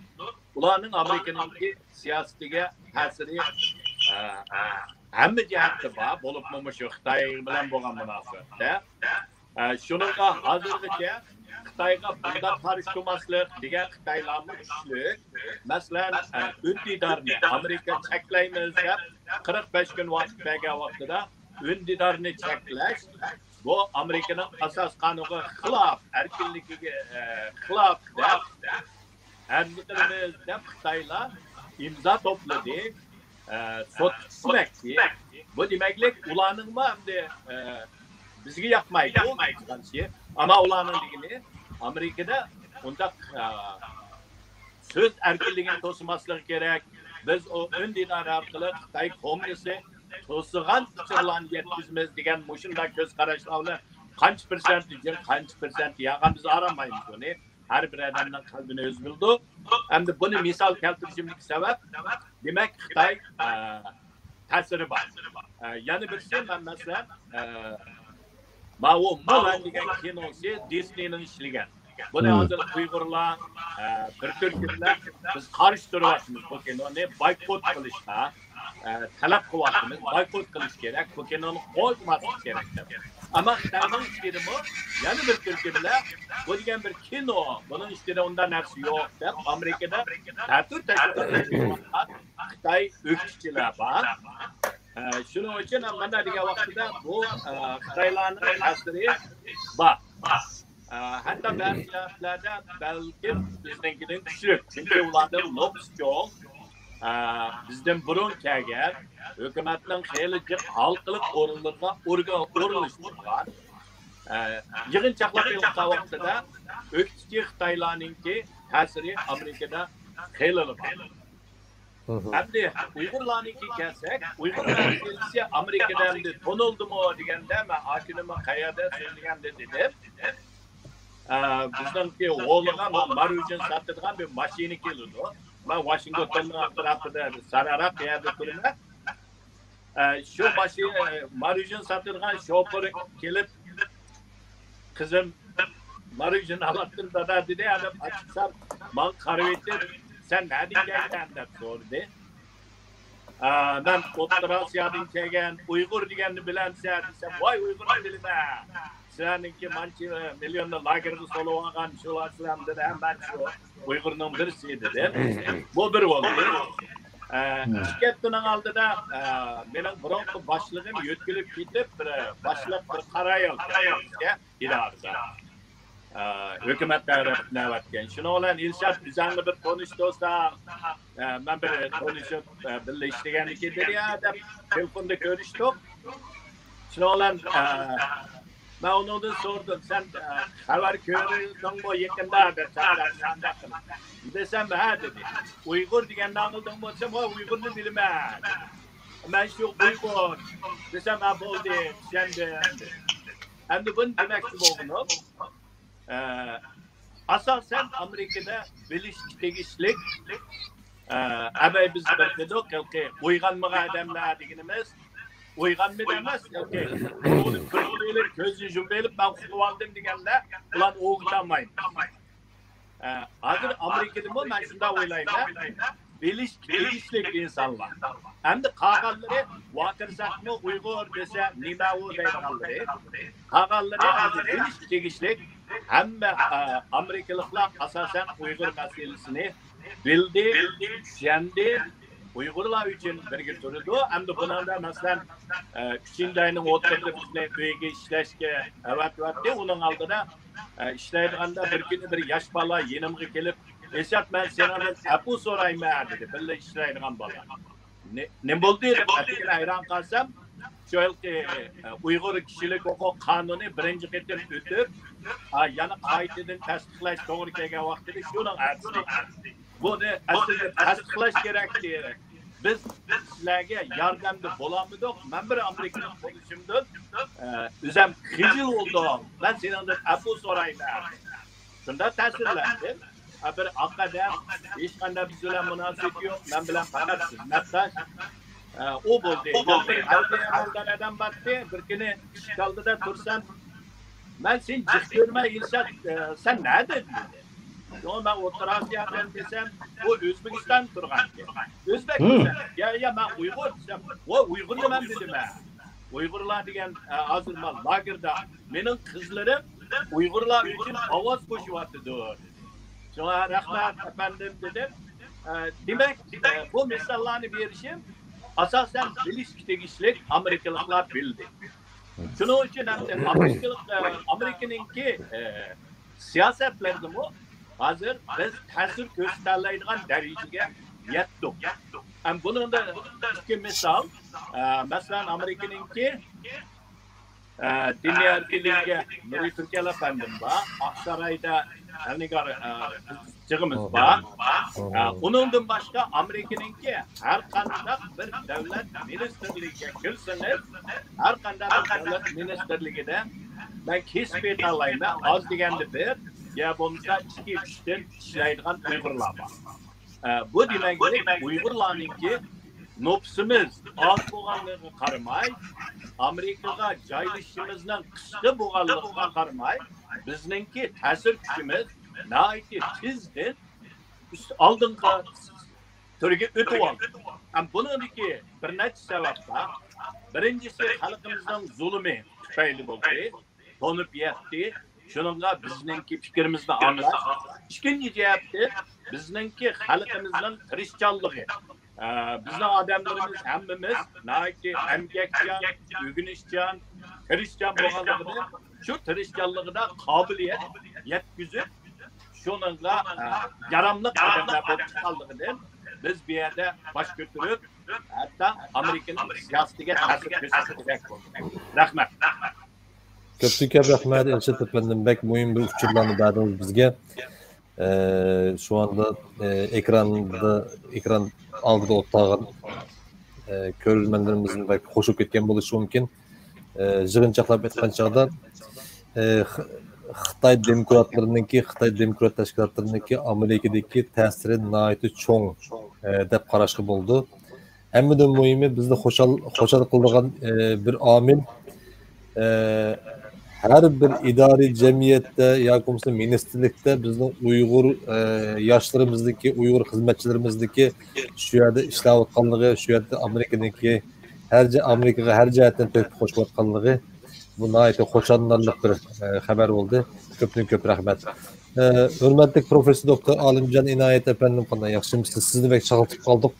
ئۇلارنىڭ ئامېرىكىنىڭكى سىياسىتىگە تەسىرى، ئە، ھەممە جەھەتتە بار، بولۇپمۇ مۇشۇ خىتاي بىلەن بولغان مۇناسىۋەتتە. ئە، شۇنىڭغا ھازىرغىچە خىتايغا بۇنداق قارشى تۇرماسلىق دېگەن خىتايلارمۇ كۈچلۈك. مەسىلەن، ئە، ئۈندىدارنى ئامېرىكا چەكلەيمىز دەپ قىرىق بەش كۈن ۋاقىت بەرگەن ۋاقتىدا ئۈندىدارنى چەكلەش، بۇ ئامېرىكىنىڭ ئاساس قانۇنىغا خىلاپ، ئەركىنلىكىگە، ئە، خىلاپ دەپ، ئەرز قىلىمىز دەپ خىتايلار ئىمزا توپلىدى. ئە، سوتقا چۈشمەكچى. بۇ دېمەكلىك ئۇلارنىڭمۇ ئەمدى، ئە، بىزگە ياقمايدۇ قارشى. ئەمما ئۇلارنىڭ دېگىنى ئامېرىكىدا ئۇنداق، ئە، سۆز ئەركىنلىكىنى توسماسلىقى كېرەك. بىز ئۇ ئۈندىدار ئارقىلىق خىتاي كوممۇنىستى توسىغان ئۇچۇرلارنى يەتكۈزىمىز دېگەن مۇشۇنداق كۆز قاراشلار بىلەن قانچە پىرسەنت جىن، قانچە پىرسەنت يالغان، بىز ئاڭلىمايمىز بۇنى. ھەر بىر ئادەمنىڭ قەلبىنى ئۆزى بىلىدۇ. ئەمدى بۇنى مىسال كەلتۈرۈشۈمدىكى سەۋەب، دېمەك، خىتاي، ئە، تەسىرى بار. ئە، يەنە بىرسى، مەن مەسىلەن، ئە، ماۋۇ مۇلان دېگەن كىنوسى دىسنېينىڭ ئىشلىگەن. بۇنى ھازىر ئۇيغۇرلار، ئە، بىر تۈركۈملەر بىز قارشى تۇرۇۋاتىمىز بۇ كىنونى بايكوت قىلىشقا، ئە، تەلەپ قىلىۋاتىمىز، بايكوت قىلىش كېرەك، بۇ كىنونى قويماسلىق كېرەك دەپ. ئەمما خىتاينىڭ ئىچىدىمۇ يەنە بىر تۈركۈملەر بۇ دېگەن بىر كىنو، بۇنىڭ ئىچىدە ئۇنداق نەرسە يوق دەپ ئامېرىكىدا تەتۈر تەشۋىقات قىلىۋاتقان خىتاي ئۆكتىچىلەر بار. ئە، شۇنىڭ ئۈچۈن مانا دېگەن ۋاقتىدا بۇ، ئە، خىتايلارنىڭ تەسىرى بار. ئە، ھەتتا بەزى جەھەتلەردە بەلكىم بىزنىڭكىدىن كۈچلۈك. چۈنكى ئۇلاردا لوپۇس چوڭ. ئە، بىزدىن بۇرۇن كەلگەن، ھۆكۈمەتنىڭ خېلى جىق ھالقىلىق ئورۇنلىرىغا ئورگا-، ئورۇنلىشىپ تۇرغان. ئە، يىغىنچاقلاپ ئېلىپ قارىغان ۋاقتىدا ئۆكتىچى خىتايلارنىڭكى تەسىرى ئامېرىكىدا خېلىلا بار. ئەمدى ئۇيغۇرلارنىڭكىگە كەلسەك، ئۇيغۇرلارنىڭ كېلىشى ئامېرىكىدا ئەمدى تونۇلدىمۇ دېگەندە، مەن ئاشۇنىمۇ قەيەردە سۆزلىگەندە دېدىم. ئە، بىزنىڭكى ھويلىغا ما-، ماروژنا ساتىدىغان بىر ماشىنا كېلىدۇ. مەن ۋاشىنگتوننىڭ ئەتراپىدا بىر سارىراق يەردە تۇرىمەن. ئە، شۇ ماشىنا، ئە، ماروژنا ساتىدىغان شوپۇر كېلىپ، «قىزىم، ماروژنا ئالاتتىم، دادا» دېدى. ئادەم ئاچىقسام، ماڭا قارىۋېتىپ، «سەن نەدىن كەلگەن؟» دەپ سورىدى. ئا، مەن «ئوتتۇرا ئاسىيادىن كەلگەن، ئۇيغۇر دېگەننى بىلەمسەن؟» دېسەم، «ۋاي، ئۇيغۇرنى بىلىمەن. سىلەرنىڭكى مانچە مىليوننى لاگېرغا سولىۋالغان شۇلار سىلەرمۇ؟» دېدى. «ھە، مەن شۇ ئۇيغۇرنىڭ بىرسى» دېدىم. بۇ بىر بولدى. ئە، ئىككى ھەپتىنىڭ ئالدىدا، ئە، مېنىڭ بۇرۇنقى باشلىقىم يۆتكىلىپ كېتىپ، بىر باشلىق بىر قارا ئايال كەلدى بىزگە ئىدارىدە. ئە، ھۆكۈمەت تەرەپتىن ئەۋەتكەن. شۇنىڭ بىلەن، «ئىلشات، ئۆزۈڭنى بىر تونۇشتۇرساڭ، ئە، مەن بىر تونۇشۇپ، ئە، بىللە ئىشلىگەنلىكى» دېدى. يا دەپ تېلېفوندا كۆرۈشتۇق. شۇنىڭ بىلەن، ئە، مەن ئۇنىڭدىن سورىدىم، سەن خەۋەر كۆردۈڭمۇ يېقىندا دەپ، سەن دېسەم، ھە دېدى. ئۇيغۇر دېگەننى ئاڭلىدىڭمۇ دېسەم، ھە، ئۇيغۇرنى بىلىمەن. مەن شۇ ئۇيغۇر دېسەم، ھە، بولدى، چۈشەندىم. ئەمدى بۇنى دېمەكچى بولغىنىم، ئاساسەن ئامېرىكىدا بىلىشكە تېگىشلىك، ئەبەي بىز بىر دېدۇق، ھېلىقى ئويغانمىغان ئادەملەر دېگىنىمىز، ئويغانمىدى ئەمەس، ھېلىقى كۆز يېشىم بېرىپ مەن قۇتۇلۇۋالدىم دېگەنلەر، ئۇلارنى ئويغىتالمايمىز. ھازىر ئامېرىكىدىمۇ مەن شۇنداق ئويلايمەن، بىلىشكە تېگىشلىك ئىنسانلار. ئەمدى قالغانلىرى ۋارقىرىساقمۇ ئۇيغۇر دېسە نېمە ئۇ دەيدىغانلىرى. قالغانلىرى ھازىر بىلىشكە تېگىشلىك ھەممە ئامېرىكىلىقلار ئاساسەن ئۇيغۇر مەسىلىسىنى بىلدى، چۈشەندى. ئۇيغۇرلار ئۈچۈن بىرگە تۇرىدۇ. ئەمدى بۇنىڭدا مەسىلەن، ئۈچىنچى ئاينىڭ ئوتتۇرىدا بىزنى ئۆيگە ئىشلەشكە ئەۋەتىۋەتتى. ئۇنىڭ ئالدىدا ئىشلەيدىغاندا بىر كۈنى بىر ياش بالا يېنىمغا كېلىپ، ئىلشات، مەن سېنىڭدىن ئەپۇ سورايمەن دېدى، بىللە ئىشلەيدىغان بالا. نېمە بولدى دەپ ئەتىگىنى ھەيران قالسام، شۇ ھېلىقى ئۇيغۇر كىشىلىك ھوقۇق قانۇنى بىرىنچى قېتىم ئۆتۈپ، يەنە قايتىدىن تەستىقلاش توغرا كەلگەن ۋاقتىدا شۇنىڭ ئەتىسى بۇنى ئەسلىدە تەستىقلاش كېرەكتى. بىز سىلەرگە ياردەمدە بولالمىدۇق. مەن بىر ئامېرىكىلىق بولۇشۇمدىن ئۆزەم خىجىل بولدۇم. مەن سېنىڭدىن ئەپۇ سورايمەن. شۇنداق تەسىرلەندىم. بىر ئاق ئادەم، ھېچقانداق بىز بىلەن مۇناسىۋىتى يوق، مەن بىلەن پەقەت خىزمەتداش. ئۇ بولدى. ھەربىي ئەمەلدار ئادەم بارتى، بىر كۈنى ئىشىك ئالدىدا تۇرسام، مەن سېنى جىق كۆرمەي، ئىلشات، سەن نەدە دېدى. شۇڭا مەن ئوتتۇرا ئاسىيادىن دېسەم، ئۇ ئۆزبېكىستان تۇرغانىكەن. ئۆزبەك دېسەم، يا، يا، مەن ئۇيغۇر دېسەم، ۋو ئۇيغۇرنى مەن بىلىمەن. ئۇيغۇرلار دېگەن ھازىر مانا لاگېردا مېنىڭ قىزلىرىم ئۇيغۇرلار ئۈچۈن ئاۋاز قوشۇۋاتىدۇ. شۇڭا رەھمەت ئەپەندىم دېدىم. دېمەك، بۇ مىساللارنى بېرىشىم ئاساسەن بىلىشكە تېگىشلىك ئامېرىكىلىقلار بىلدى. شۇنىڭ ئۈچۈن ئەمدى ئامېرىكىلىق، ئامېرىكىنىڭكى سىياسەتلىرىدىمۇ ھازىر بىز تەسىر كۆرسىتەلەيدىغان دەرىجىگە يەتتۇق. ھەم بۇنىڭدا ئىككى مىسال، مەسىلەن، ئامېرىكىنىڭكى دىنىي ئەركىنلىكىگە نۇرى تۈركەل ئەپەندىم بار، ئاقسارايدا ئەلنىگار جىغىمىز بار. ئۇنىڭدىن باشقا ئامېرىكىنىڭكى ھەر قانداق بىر دەۋلەت مىنىستىرلىكىگە كىرسىڭىز، ھەر قانداق بىر دەۋلەت مىنىستىرلىكىدە مەن كېسىپ ئېيتالايمەن، ئاز دېگەندە بىر يا بولمىسا ئىككى، ئۈچتىن ئىشلەيدىغان ئۇيغۇرلار بار. بۇ دېمەك ئۇيغۇرلارنىڭكى نوپۇسىمىز ئاز بولغانلىقىغا قارىماي، ئامېرىكىغا جايلىشىشىمىزنىڭ قىسقا بولغانلىقىغا قارىماي، بىزنىڭكى تەسىر كۈچىمىز ناھايىتى تېزدىن ئۈست، ئالدىنقى تۈرگە ئۆتۈۋالدى. ھەم بۇنىڭدىكى بىر نەچچە سەۋەب بار. بىرىنچىسى، خەلقىمىزنىڭ زۇلۇمى تۈپەيلى بولدى. تونۇپ يەتتى. شۇنىڭغا بىزنىڭكى پىكرىمىزنى ئاڭلاش. ئىككىنچى جەھەتتىن، بىزنىڭكى خەلقىمىزنىڭ تىرىشچانلىقى. ئە، بىزنىڭ ئادەملىرىمىز ھەممىمىز ناھايىتى ئەمگەكچان، ئۆگىنىشچان، تىرىشچان بولغانلىقىدىن، شۇ تىرىشچانلىقىدا قابىلىيەت يەتكۈزۈپ، شۇنىڭغا، ئە، ياراملىق ئادەملەر بولۇپ چىققانلىقىدىن، بىز بۇ يەردە باش كۆتۈرۈپ، ھەتتا ئامېرىكىنىڭ سىياسىتىگە تەسىر كۆرسىتىشى كېرەك بولدى. رەھمەت. كۆپتىن كۆپ رەھمەت، ئىلشات ئەپەندىم. بەك مۇھىم بىر ئۇچۇرلارنى بەردىڭىز بىزگە. ئە، شۇ ئاندا، ئە، ئېكراندا، ئېكران ئالدىدا ئولتۇرغان، ئە، كۆرۈرمەنلىرىمىزمۇ بەك خوش بولۇپ كەتكەن بولۇشى مۇمكىن. ئە، يىغىنچاقلاپ ئېيتقان چاغدا، ئە، خ-، خىتاي دېموكراتلىرىنىڭكى، خىتاي دېموكرات تەشكىلاتلىرىنىڭكى ئامېرىكىدىكى تەسىرى ناھايىتى چوڭ، ئە، دەپ قاراشقا بولىدۇ. ھەممىدىن مۇھىمى، بىزنى خۇشال، خۇشال قىلىدىغان، ئە، بىر ئامىل، ئە، ھەر بىر ئىدارىي جەمئىيەتتە ياكى بولمىسا مىنىستىرلىكتە بىزنىڭ ئۇيغۇر، ئە، ياشلىرىمىزنىڭكى، ئۇيغۇر خىزمەتچىلىرىمىزنىڭكى شۇ يەردە ئىشلەۋاتقانلىقى، شۇ يەردە ئامېرىكىنىڭكى ھەر جە-، ئامېرىكىغا ھەر جەھەتتىن تۆھپە قوشۇۋاتقانلىقى، بۇ ناھايىتى خۇشاللىنارلىق بىر، ئە، خەۋەر بولدى. كۆپتىن كۆپ رەھمەت. ئە، ھۆرمەتلىك پروفېسسور دوكتور ئالىمجان ئىنايەت ئەپەندىم، قانداق ياخشىمۇسىز؟ سىزنى بەك چاقلىتىپ قالدۇق.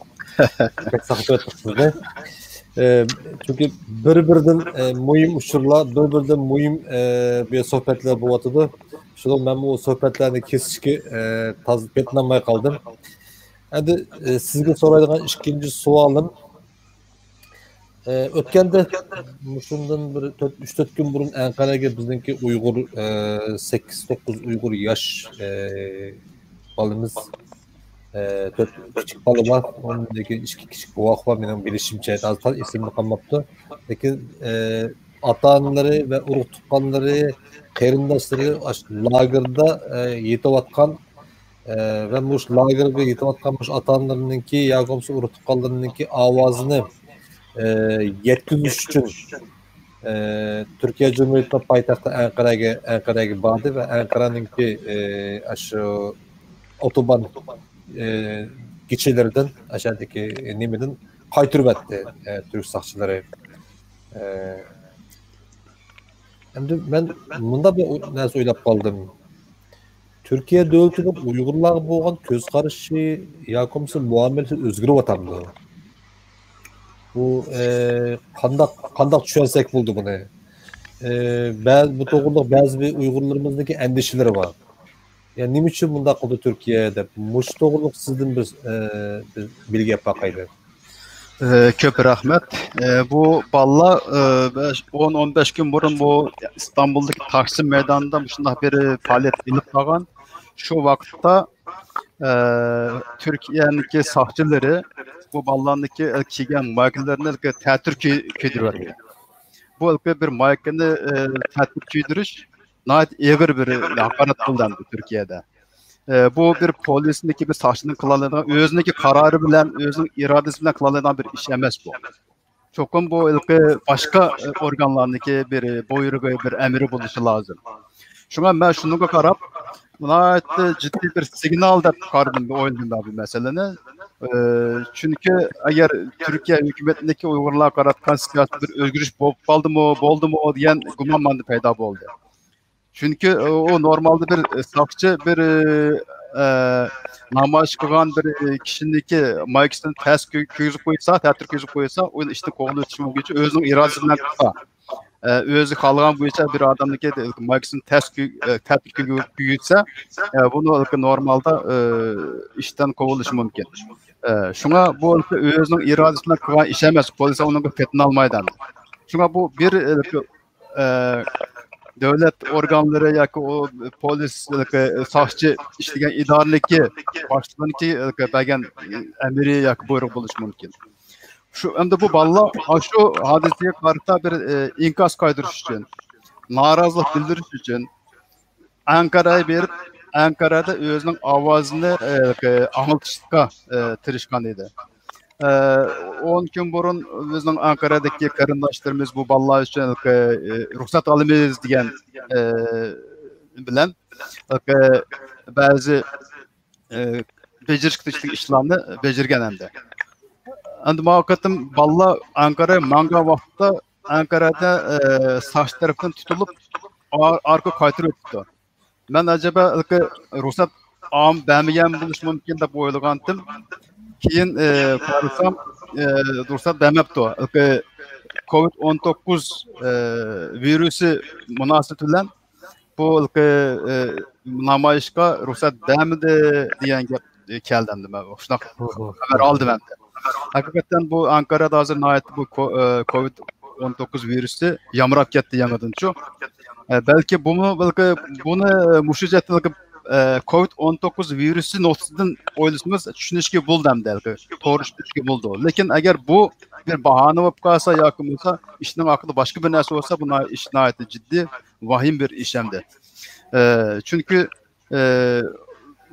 بەك ساقىتىۋەتتۇق سىزنى. ئە، چۈنكى بىر-بىرىدىن، ئە، مۇھىم ئۇچۇرلار، بىر-بىرىدىن مۇھىم، ئە، بىر سۆھبەتلەر بولۇۋاتىدۇ. شۇنىڭ مەنمۇ ئۇ سۆھبەتلەرنى كېسىشكە، ئە، تازا پېتىنالماي قالدىم. ئەمدى، ئە، سىزگە سورايدىغان ئىككىنچى سوئالىم، ئۆتكەندە مۇشۇندىن بىر تۆت، ئۈچ تۆت كۈن بۇرۇن ئەنقەرەگە بىزنىڭكى ئۇيغۇر، ئە، سەككىز توققۇز ئۇيغۇر ياش، ئە، بالىمىز، ئە، تۆت كىچىك بالا بار، ئۇنىڭدىن كېيىن ئىككى كىچىك بوۋاق بار، مېنىڭ بىلىشىمچە، ھازىر تازا ئېسىمدە قالماپتۇ. لېكىن، ئە، ئاتا-ئانىلىرى ۋە ئۇرۇق-تۇغقانلىرى، قېرىنداشلىرى ئاشۇ لاگېردا، ئە، يېتىۋاتقان، ئە، ۋە مۇشۇ لاگېرغا يېتىۋاتقان مۇشۇ ئاتا-ئانىلىرىنىڭكى ياكى بولمىسا ئۇرۇق-تۇغقانلىرىنىڭكى ئاۋازىنى، ئە، يەتكۈزۈش ئۈچۈن، ئە، تۈركىيە جۇمھۇرىيىتىنىڭ پايتەختى ئەنقەرەگە، ئەنقەرەگە باردى ۋە ئەنقەرەنىڭكى، ئە، ئاشۇ ئوتوبان، ئە، گېچىلىرىدىن، ئاشۇ يەردىكى نېمىدىن قايتۇرۇۋەتتى، ئە، تۈرك ساقچىلىرى. ئە، ئەمدى مەن مۇنداق بىر ئوي-، نەرسە ئويلاپ قالدىم. تۈركىيە دۆلىتىنىڭ ئۇيغۇرلارغا بولغان كۆز قارىشى ياكى بولمىسا مۇئامىلىسى ئۆزگىرىۋاتامدۇ؟ بۇ، ئە، قانداق، قانداق چۈشەنسەك بولىدۇ بۇنى؟ ئە، بەزى، بۇ توغرىلىق بەزى بىر ئۇيغۇرلىرىمىزنىڭكى ئەندىشىلىرى بار. يا نېمە ئۈچۈن بۇنداق قىلدى تۈركىيە دەپ، مۇشۇ توغرىلىق سىزدىن بىز، ئە، بىز بىلگە ئېلىپ باقايلى. ئە، كۆپ رەھمەت. ئە، بۇ بالىلار، ئە، بەش، ئون، ئون بەش كۈن بۇرۇن بۇ ئىستانبۇلدىكى تاكسىم مەيدانىدا مۇشۇنداق بىر پائالىيەت ئېلىپ بارغان. شۇ ۋاقىتتا، ئە، تۈركىيەنىڭكى ساقچىلىرى بۇ بالىلارنىڭكى كىيگەن مايكىلىرىنى تەتۈر كىي-، كىيدۈرۈۋەتكەن. بۇ بىر مايكىنى، ئە، تەتۈر كىيدۈرۈش ناھايىتى ئېغىر بىر ھاقارەت بولدى ئەمدى تۈركىيەدە. ئە، بۇ بىر پولىسنىڭكى، بىر ساقچىنىڭ قىلالايدىغان، ئۆزىنىڭكى قارارى بىلەن، ئۆزىنىڭ ئىرادىسى بىلەن قىلالايدىغان بىر ئىش ئەمەس بۇ. چوقۇم بۇ ھېلىقى باشقا، ئە، ئورگانلارنىڭكى بىر بۇيرۇقى، بىر ئەمرى بولۇشى لازىم. شۇڭا مەن شۇنىڭغا قاراپ، ناھايىتى جىددىي بىر سىگنال دەپ قارىدىم، ئويلىدىم مەن بۇ مەسىلىنى. ئە، چۈنكى ئەگەر تۈركىيە ھۆكۈمىتىنىڭكى ئۇيغۇرلارغا قاراتقان سىياسىتى بىر ئۆزگىرىش بولۇپ قالدىمۇ، بولدىمۇ دېگەن گۇمان ماندا پەيدا بولدى. چۈنكى ئۇ نورمالدا بىر ساقچى بىر، ئە، نامايىش قىلغان بىر كىشىنىڭكى مايكىسىنى تەس كىي-، كىيگۈزۈپ قويسا، تەتۈر كىيگۈزۈپ قويسا، ئۇنى ئىشتىن قوغلىۋېتىش مۇمكىن. ئۆزىنىڭ ئىرادىسى بىلەن قىلسا، ئە، ئۆزى خالىغان بويىچە بىر ئادەمنىڭكى مايكىسىنى تەس كىي-، ئە، تەتۈر كىيگۈ-، كىيگۈزسە، ئە، بۇنى نورمالدا، ئە، ئىشتىن قوغلىشى مۇمكىن. ئە، شۇڭا بۇ ئۆزىنىڭ ئىرادىسى بىلەن قىلغان ئىش ئەمەس، پولىس ئۇنىڭغا پېتىنالمايدۇ. شۇڭا بۇ بىر، ئە، ئە، دۆلەت ئورگانلىرى ياكى ئۇ پولىس، ساقچى ئىشلىگەن ئىدارىنىڭكى باشلىقىنىڭكى بەرگەن ئەمرى ياكى بۇيرۇقى بولۇشى مۇمكىن. شۇ، ئەمدى بۇ بالىلار ئاشۇ ھادىسىگە قارىتا بىر، ئە، ئىنكاس قايتۇرۇش ئۈچۈن، نارازىلىق بىلدۈرۈش ئۈچۈن ئەنقەرەگە بېرىپ، ئەنقەرەدە ئۆزىنىڭ ئاۋازىنى، ئە، ئاڭلىتىشقا، ئە، تىرىشقان ئىدى. ئە، ئون كۈن بۇرۇن بىزنىڭ ئەنقەرەدىكى قېرىنداشلىرىمىز بۇ بالىلار ئۈچۈن، ئە، رۇخسەت ئالىمىز دېگەن، ئە، بىلەن، ئە، بەزى، ئە، بېجىرىشكە تېگىشلىك ئىشلارنى بېجىرگەن ئەمدى. ئەمدى ماۋۇ قېتىم بالىلار ئەنقەرەگە ماڭغان ۋاقىتتا ئەنقەرەدە، ئە، ساقچى تەرىپىدىن تۇتۇلۇپ، ئار-، ئارقا قايتۇرۇۋېتىپتۇ. مەن ئەجەبا ھېلىقى رۇخسەت ئام-، بەرمىگەن بولۇشى مۇمكىن دەپ ئويلىغانتىم. كېيىن، ئى، قارىسام، ئى، رۇخسەت بەرمەپتۇ. ھېلىقى كوۋىد ئون توققۇز، ئى، ۋىرۇسى مۇناسىۋىتى بىلەن بۇ ھېلىقى، ئى، نامايىشقا رۇخسەت بەرمىدى دېگەن گەپ كەلدى ئەمدى. مەن شۇنداق خەۋەر ئالدىم ئەمدى. ھەقىقەتەن بۇ ئەنقەرەدە ھازىر ناھايىتى بۇ كو-، ئى، كوۋىد ئون توققۇز ۋىرۇسى يامراپ كەتتى يېڭىدىنچۇ. ئە، بەلكى بۇمۇ، بەلكى بۇنى مۇشۇ جەھەتتىن، ئە، كوۋىد ئون توققۇز ۋىرۇسى نۇقتىسىدىن ئويلىسىمىز، چۈشىنىشكە بولىدۇ ئەمدى، توغرا چۈشىنىشكە بولىدۇ. لېكىن ئەگەر بۇ بىر باھانە بولۇپ قالسا ياكى بولمىسا ئىشنىڭ ئارقىدا باشقا بىر نەرسە بولسا، بۇ ناھايىتى، ئىش ناھايىتى جىددىي، ۋاھىم بىر ئىش ئەمدى. ئە، چۈنكى ئە،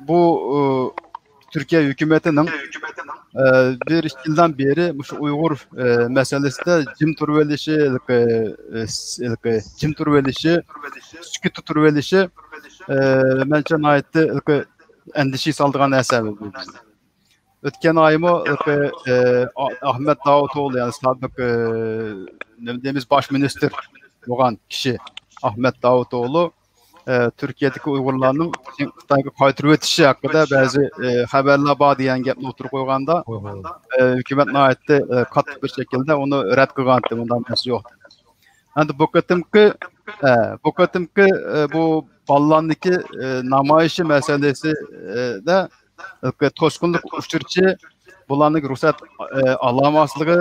بۇ، ئە، تۈركىيە ھۆكۈمىتىنىڭ، ئە، بىر ئىككى يىلدىن بېرى مۇشۇ ئۇيغۇر، ئە، مەسىلىسىدە جىم تۇرۇۋېلىشى، ھېلىقى، ئە، س-، ھېلىقى جىم تۇرۇۋېلىشى، سۈكۈتتە تۇرۇۋېلىشى، ئە، مەنچە ناھايىتى ھېلىقى ئەندىشىگە سالىدىغان نەرسە بۇ بىزنى. ئۆتكەن ئايمۇ، ئە، ئا-، ئاھمەت داۋۇتئوغلى، يەنى سابىق، ئە، نېمە دەيمىز، باش مىنىستىر بولغان كىشى ئاھمەت داۋۇتئوغلى، ئە، تۈركىيەدىكى ئۇيغۇرلارنىڭ خىتايغا قايتۇرۇۋېتىشى ھەققىدە بەزى، ئە، خەۋەرلەر بار دېگەن گەپنى ئوتتۇرىغا قويغاندا، ئە، ھۆكۈمەت ناھايىتى، ئە، قاتتىق بىر شەكىلدە ئۇنى رەت قىلغانتى، ئۇنداق نەرسە يوق. ئەمدى بۇ قېتىمقى، ئە، بۇ قېتىمقى، ئە، بۇ بالىلارنىڭكى، ئە، نامايىشى مەسىلىسىدە، ئە، توسقۇنلۇق ئۇچرىشى، بۇلارنىڭ رۇخسەت، ئە، ئالالماسلىقى،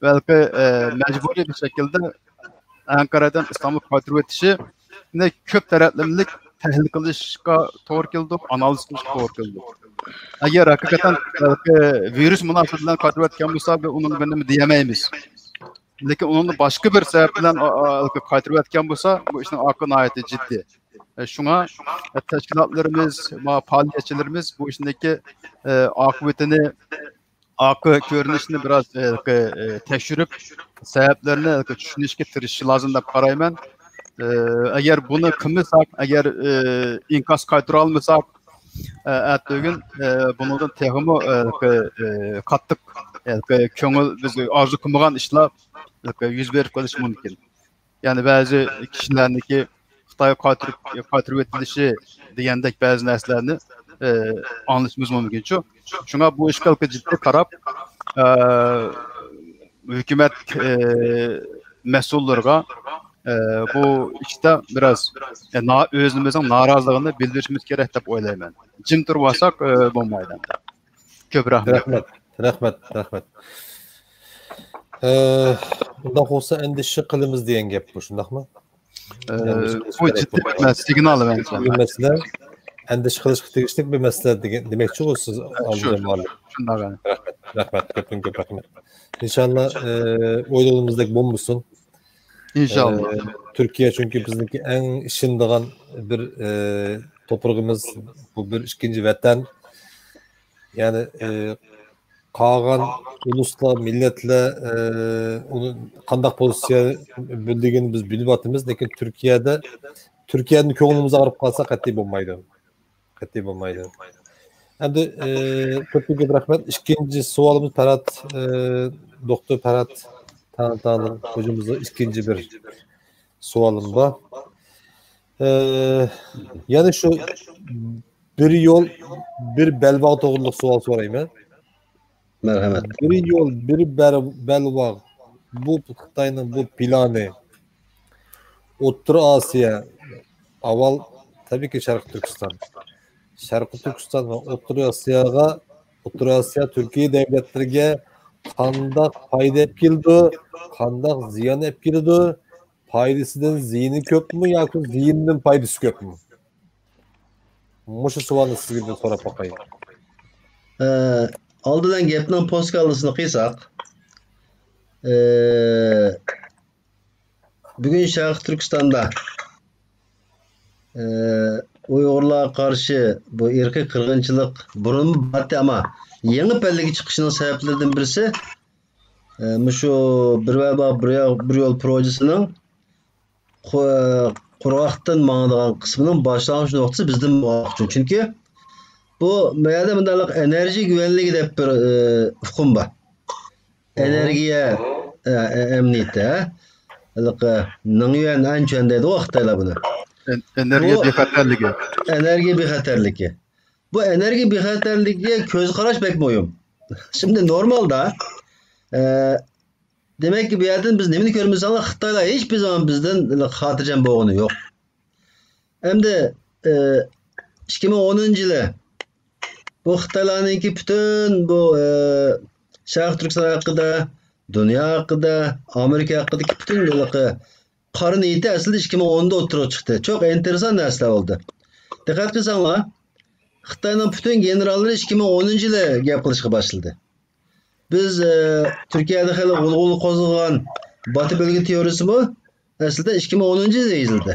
بەلكى، ئە، مەجبۇرىي بىر شەكىلدە ئەنقەرەدىن ئىسلامغا قايتۇرۇۋېتىشىنى كۆپ تەرەپلىمىلىك تەھلىل قىلىشقا توغرا كېلىدۇ، ئانالىز قىلىشقا توغرا كېلىدۇ. ئەگەر ھەقىقەتەن بەلكى ۋىرۇس مۇناسىۋىتى بىلەن قايتۇرۇۋەتكەن بولسا، بىز ئۇنىڭغا بىر نېمە دېيەلمەيمىز. لېكىن ئۇنىڭدا باشقا بىر سەۋەب بىلەن، ئا، ئا، قايتۇرۇۋەتكەن بولسا، بۇ ئىشنىڭ ئاقىۋىتى ناھايىتى جىددىي. ئە، شۇڭا، ئە، تەشكىلاتلىرىمىز، ما-، پائالىيەتچىلىرىمىز بۇ ئىشنىڭكى، ئە، ئاقىۋىتىنى، ئاقى كۆرۈنۈشىنى بىراز، ئە، ئە، تەكشۈرۈپ، سەۋەبلىرىنى چۈشىنىشكە تىرىشىشى لازىم دەپ قارايمەن. ئە، ئەگەر بۇنى قىلمىساق، ئەگەر، ئە، ئىنكاس قايتۇرالمىساق، ئە، ئەتىگۈن، ئە، بۇنىڭدىن تېخىمۇ، ئە، ئە، قاتتىق، ئە، كۆڭۈل، بىز ئارزۇ قىلمىغان ئىشلار، ئە، يۈز بېرىپ قېلىشى مۇمكىن. يەنى بەزى كىشىلەرنىڭكى خىتايغا قايتۇرۇپ، قايتۇرۇپ ئېتىلىشى دېگەندەك بەزى نەرسىلەرنى، ئە، ئاڭلىشىمىز مۇمكىنچۇ. شۇڭا بۇ ئىشقا جىددىي قاراپ، ئە، ھۆكۈمەت، ئە، مەسئۇللىرىغا، ئە، بۇ ئىشتا بىراز، ئە، نا-، ئۆزىمىزنىڭ نارازىلىقىنى بىلدۈرۈشىمىز كېرەك دەپ ئويلايمەن. جىم تۇرۇۋالساق، ئە، بولمايدۇ. كۆپ رەھمەت. رەھمەت، رەھمەت، رەھمەت. ئە، ئۇنداق بولسا ئەندىشە قىلىمىز دېگەن گەپ بۇ، شۇنداقمۇ؟ ئە، ئەندىشە قىلىش بۇ كېرەك جىددىي بۇ. بىر مەسىلە، سىگنال مەنچە. بىر مەسىلە، ئەندىشە قىلىشقا تېگىشلىك بىر مەسىلە دېگەن، دېمەكچىغۇ سىز، ئە، ئالىمجان شۇ، مۇئەللىم. شۇنداق، ئە. رەھمەت، رەھمەت، كۆپتىن كۆپ رەھمەت. ئىنشاللا، ئە، ئويلىغىنىمىزدەك بولمىسۇن. ئىنشاللا. ئە، تۈركىيە چۈنكى بىزنىڭكى ئەڭ ئىشىنىدىغان بىر، ئە، توپرىقىمىز، بۇ بىر ئىككىنچى ۋەتەن. يەنى، ئە، قالغان ئۇلۇسلار، مىللەتلەر، ئە، ئۇنى قانداق پوزىتسىيە بىلدۈرگىنىنى بىز بىلىۋاتىمىز، لېكىن تۈركىيەدە، تۈركىيەدىن كۆڭلىمىز ئاغرىپ قالسا قەتئىي بولمايدۇ. قەتئىي بولمايدۇ. ئەمدى، ئە، كۆپتىن كۆپ رەھمەت. ئىككىنچى سوئالىمىز پەرھات، ئە، دوكتور پەرھات تاڭتاڭدىن ھوجىمىزغا ئىككىنچى بىر سوئالىم بار. ئە، يەنە شۇ بىر يول، بىر بەلباغ توغرىلىق سوئال سورايمەن. مەرھەمەت. بىر يول، بىر بەر-، بەلباغ. بۇ خىتاينىڭ بۇ پىلانى ئوتتۇرا ئاسىيا، ئاۋۋال تەبىئىيكى شەرقىي تۈركىستان. شەرقىي تۈركىستان ۋە ئوتتۇرا ئاسىياغا، ئوتتۇرا ئاسىيا، تۈركىيە دۆلەتلىرىگە قانداق پايدا ئېلىپ كېلىدۇ، قانداق زىيان ئېلىپ كېلىدۇ؟ پايدىسىدىن زىيىنى كۆپمۇ ياكى زىيىنىدىن پايدىسى كۆپمۇ؟ مۇشۇ سوئالنى سىزگە بىر سوراپ باقاي. ئە، ئالدى بىلەن گەپنىڭ پوسكاللىسىنى قىلساق، ئە، بۈگۈن شەرقىي تۈركىستاندا، ئە، ئۇيغۇرلارغا قارشى بۇ ئىرقىي قىرغىنچىلىق بۇرۇنمۇ بارتتى، ئەمما يېڭى پەللىگە چىقىشىنىڭ سەۋەبلىرىدىن بىرسى، ئە، مۇشۇ بىر بەلباغ بىر يول، بىر يول پروژىسىنىڭ قۇ-، قۇرغاقتىن ماڭىدىغان قىسمىنىڭ باشلانغۇچ نۇقتىسى بىزدىن بولغان ئۈچۈن. چۈنكى بۇ، بۇ يەردە مۇنداق ئېنېرژى گۈۋەنلىكى دەپ بىر، ئە، ئۇقۇم بار. ئېنېرگىيە، ئە، ئە، ئەمنىيىتى، ھە؟ ھېلىقى نىڭيۈەن ئەنچۈەن دەيدىغۇ خىتايلار بۇنى. ئېن-، ئېنېرگىيە بۇ بىخەتەرلىكى. ئېنېرگىيە بىخەتەرلىكى. بۇ ئېنېرگىيە بىخەتەرلىكىگە كۆز قاراش بەك مۇھىم. شىمدى نورمالدا، ئە، دېمەككى، بۇ يەردىن بىز نېمىنى كۆرىمىز دېسەڭلار، خىتايلار ھېچ بىر زامان بىزدىن خاتىرجەم بولغىنى يوق. ئەمدى، ئى، ئىككى مىڭ ئونىنچى يىلى بۇ خىتايلارنىڭكى پۈتۈن بۇ، ئى، شەرقىي تۈركىستان ھەققىدە، دۇنيا ھەققىدە، ئامېرىكا ھەققىدىكى پۈتۈن ھېلىقى قارا نىيىتى ئەسلىدە ئىككى مىڭ ئوندا ئوتتۇرىغا چىقتى. چوق ئىنتېرېسان نەرسىلەر بولدى. دىققەت قىلساڭلار، خىتاينىڭ پۈتۈن گېنېراللىرى ئىككى مىڭ ئونىنچى يىلى گەپ قىلىشقا باشلىدى. بىز، ئى، تۈركىيەدە خېلى غۇلغۇلا قوزغىغان باتا بۆلگە تېئورىيىسىمۇ ئەسلىدە ئىككى مىڭ ئونىنچى يىلى يېزىلدى.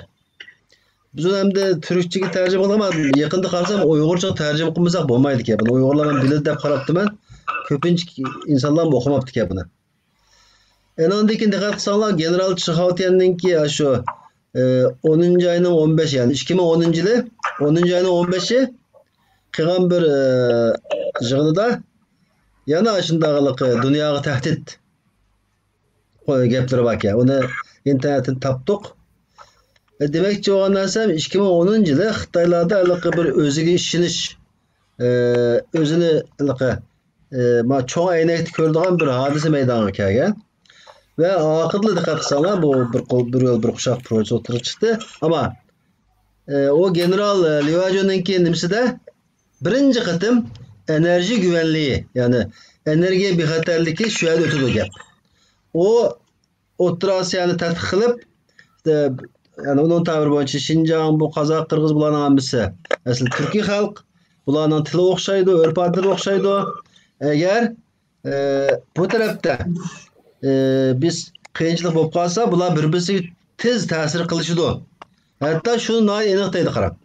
بىز ئۇنى ئەمدى تۈركچىگە تەرجىمە قىلدۇق، ئەمما يېقىندا قارىسام، ئۇيغۇرچىغا تەرجىمە قىلمىساق بولمايدىكەن. بۇنى ئۇيغۇرلار بىلىدۇ دەپ قاراپتىمەن. كۆپىنچە ئىنسانلارمۇ ئوقۇماپتىكەن بۇنى. ئېنىڭدىن كېيىن دىققەت قىلساڭلار، گېنېرال چىخاۋتيەننىڭكى ئاشۇ، ئى، ئونىنچى ئاينىڭ ئون بەشى، يەنى ئىككى مىڭ ئونىنچى يىلى ئونىنچى ئاينىڭ ئون بەشى قىلغان بىر، ئى، يىغىنىدا يەنە ئاشۇنداق ھېلىقى دۇنياغا تەھدىت گەپلىرى باركەن. ئۇنى ئىنتېرنېتتىن تاپتۇق. ئى، دېمەكچى بولغان نەرسەم، ئىككى مىڭ ئونىنچى يىلى خىتايلاردا ھېلىقى بىر ئۆزىگە ئىشىنىش، ئى، ئۆزىنى ھېلىقى ئى، ما چوڭ ئەينەكتە كۆرىدىغان بىر ھادىسە مەيدانغا كەلگەن. ۋە ئاخىرىدا دىققەت قىلساڭلار، بۇ بىر قول، بىر يول، بىر قوشاق پروژىسى ئوتتۇرىغا چىقتى. ئەمما، ئى، ئۇ گېنېرال، ئى، ليۇ ئاجۇنىڭكى نېمىسىدە بىرىنچى قېتىم ئېنېرژى گۈۋەنلىكى، يەنى ئېنېرگىيە بىخەتەرلىكى شۇ يەردە ئۆتىدۇ گەپ. ئۇ ئوتتۇرا ئاسىيانى تەتقىق قىلىپ، ئە، يەنى ئۇنىڭ تەبىرى بويىچە شىنجاڭ، بۇ قازاق، قىرغىز، بۇلارنىڭ ھەممىسى ئەسلى تۈركىي خەلق. بۇلارنىڭ تىلى ئوخشايدۇ، ئۆرپ-ئادىتى ئوخشايدۇ. ئەگەر، ئە، بۇ تەرەپتە، ئە، بىز قىيىنچىلىق بولۇپ قالسا، بۇلار بىر-بىرسىگە تېز تەسىر قىلىشىدۇ. ھەتتا شۇنى ناھايىتى ئېنىق دەيدۇ، قاراڭ.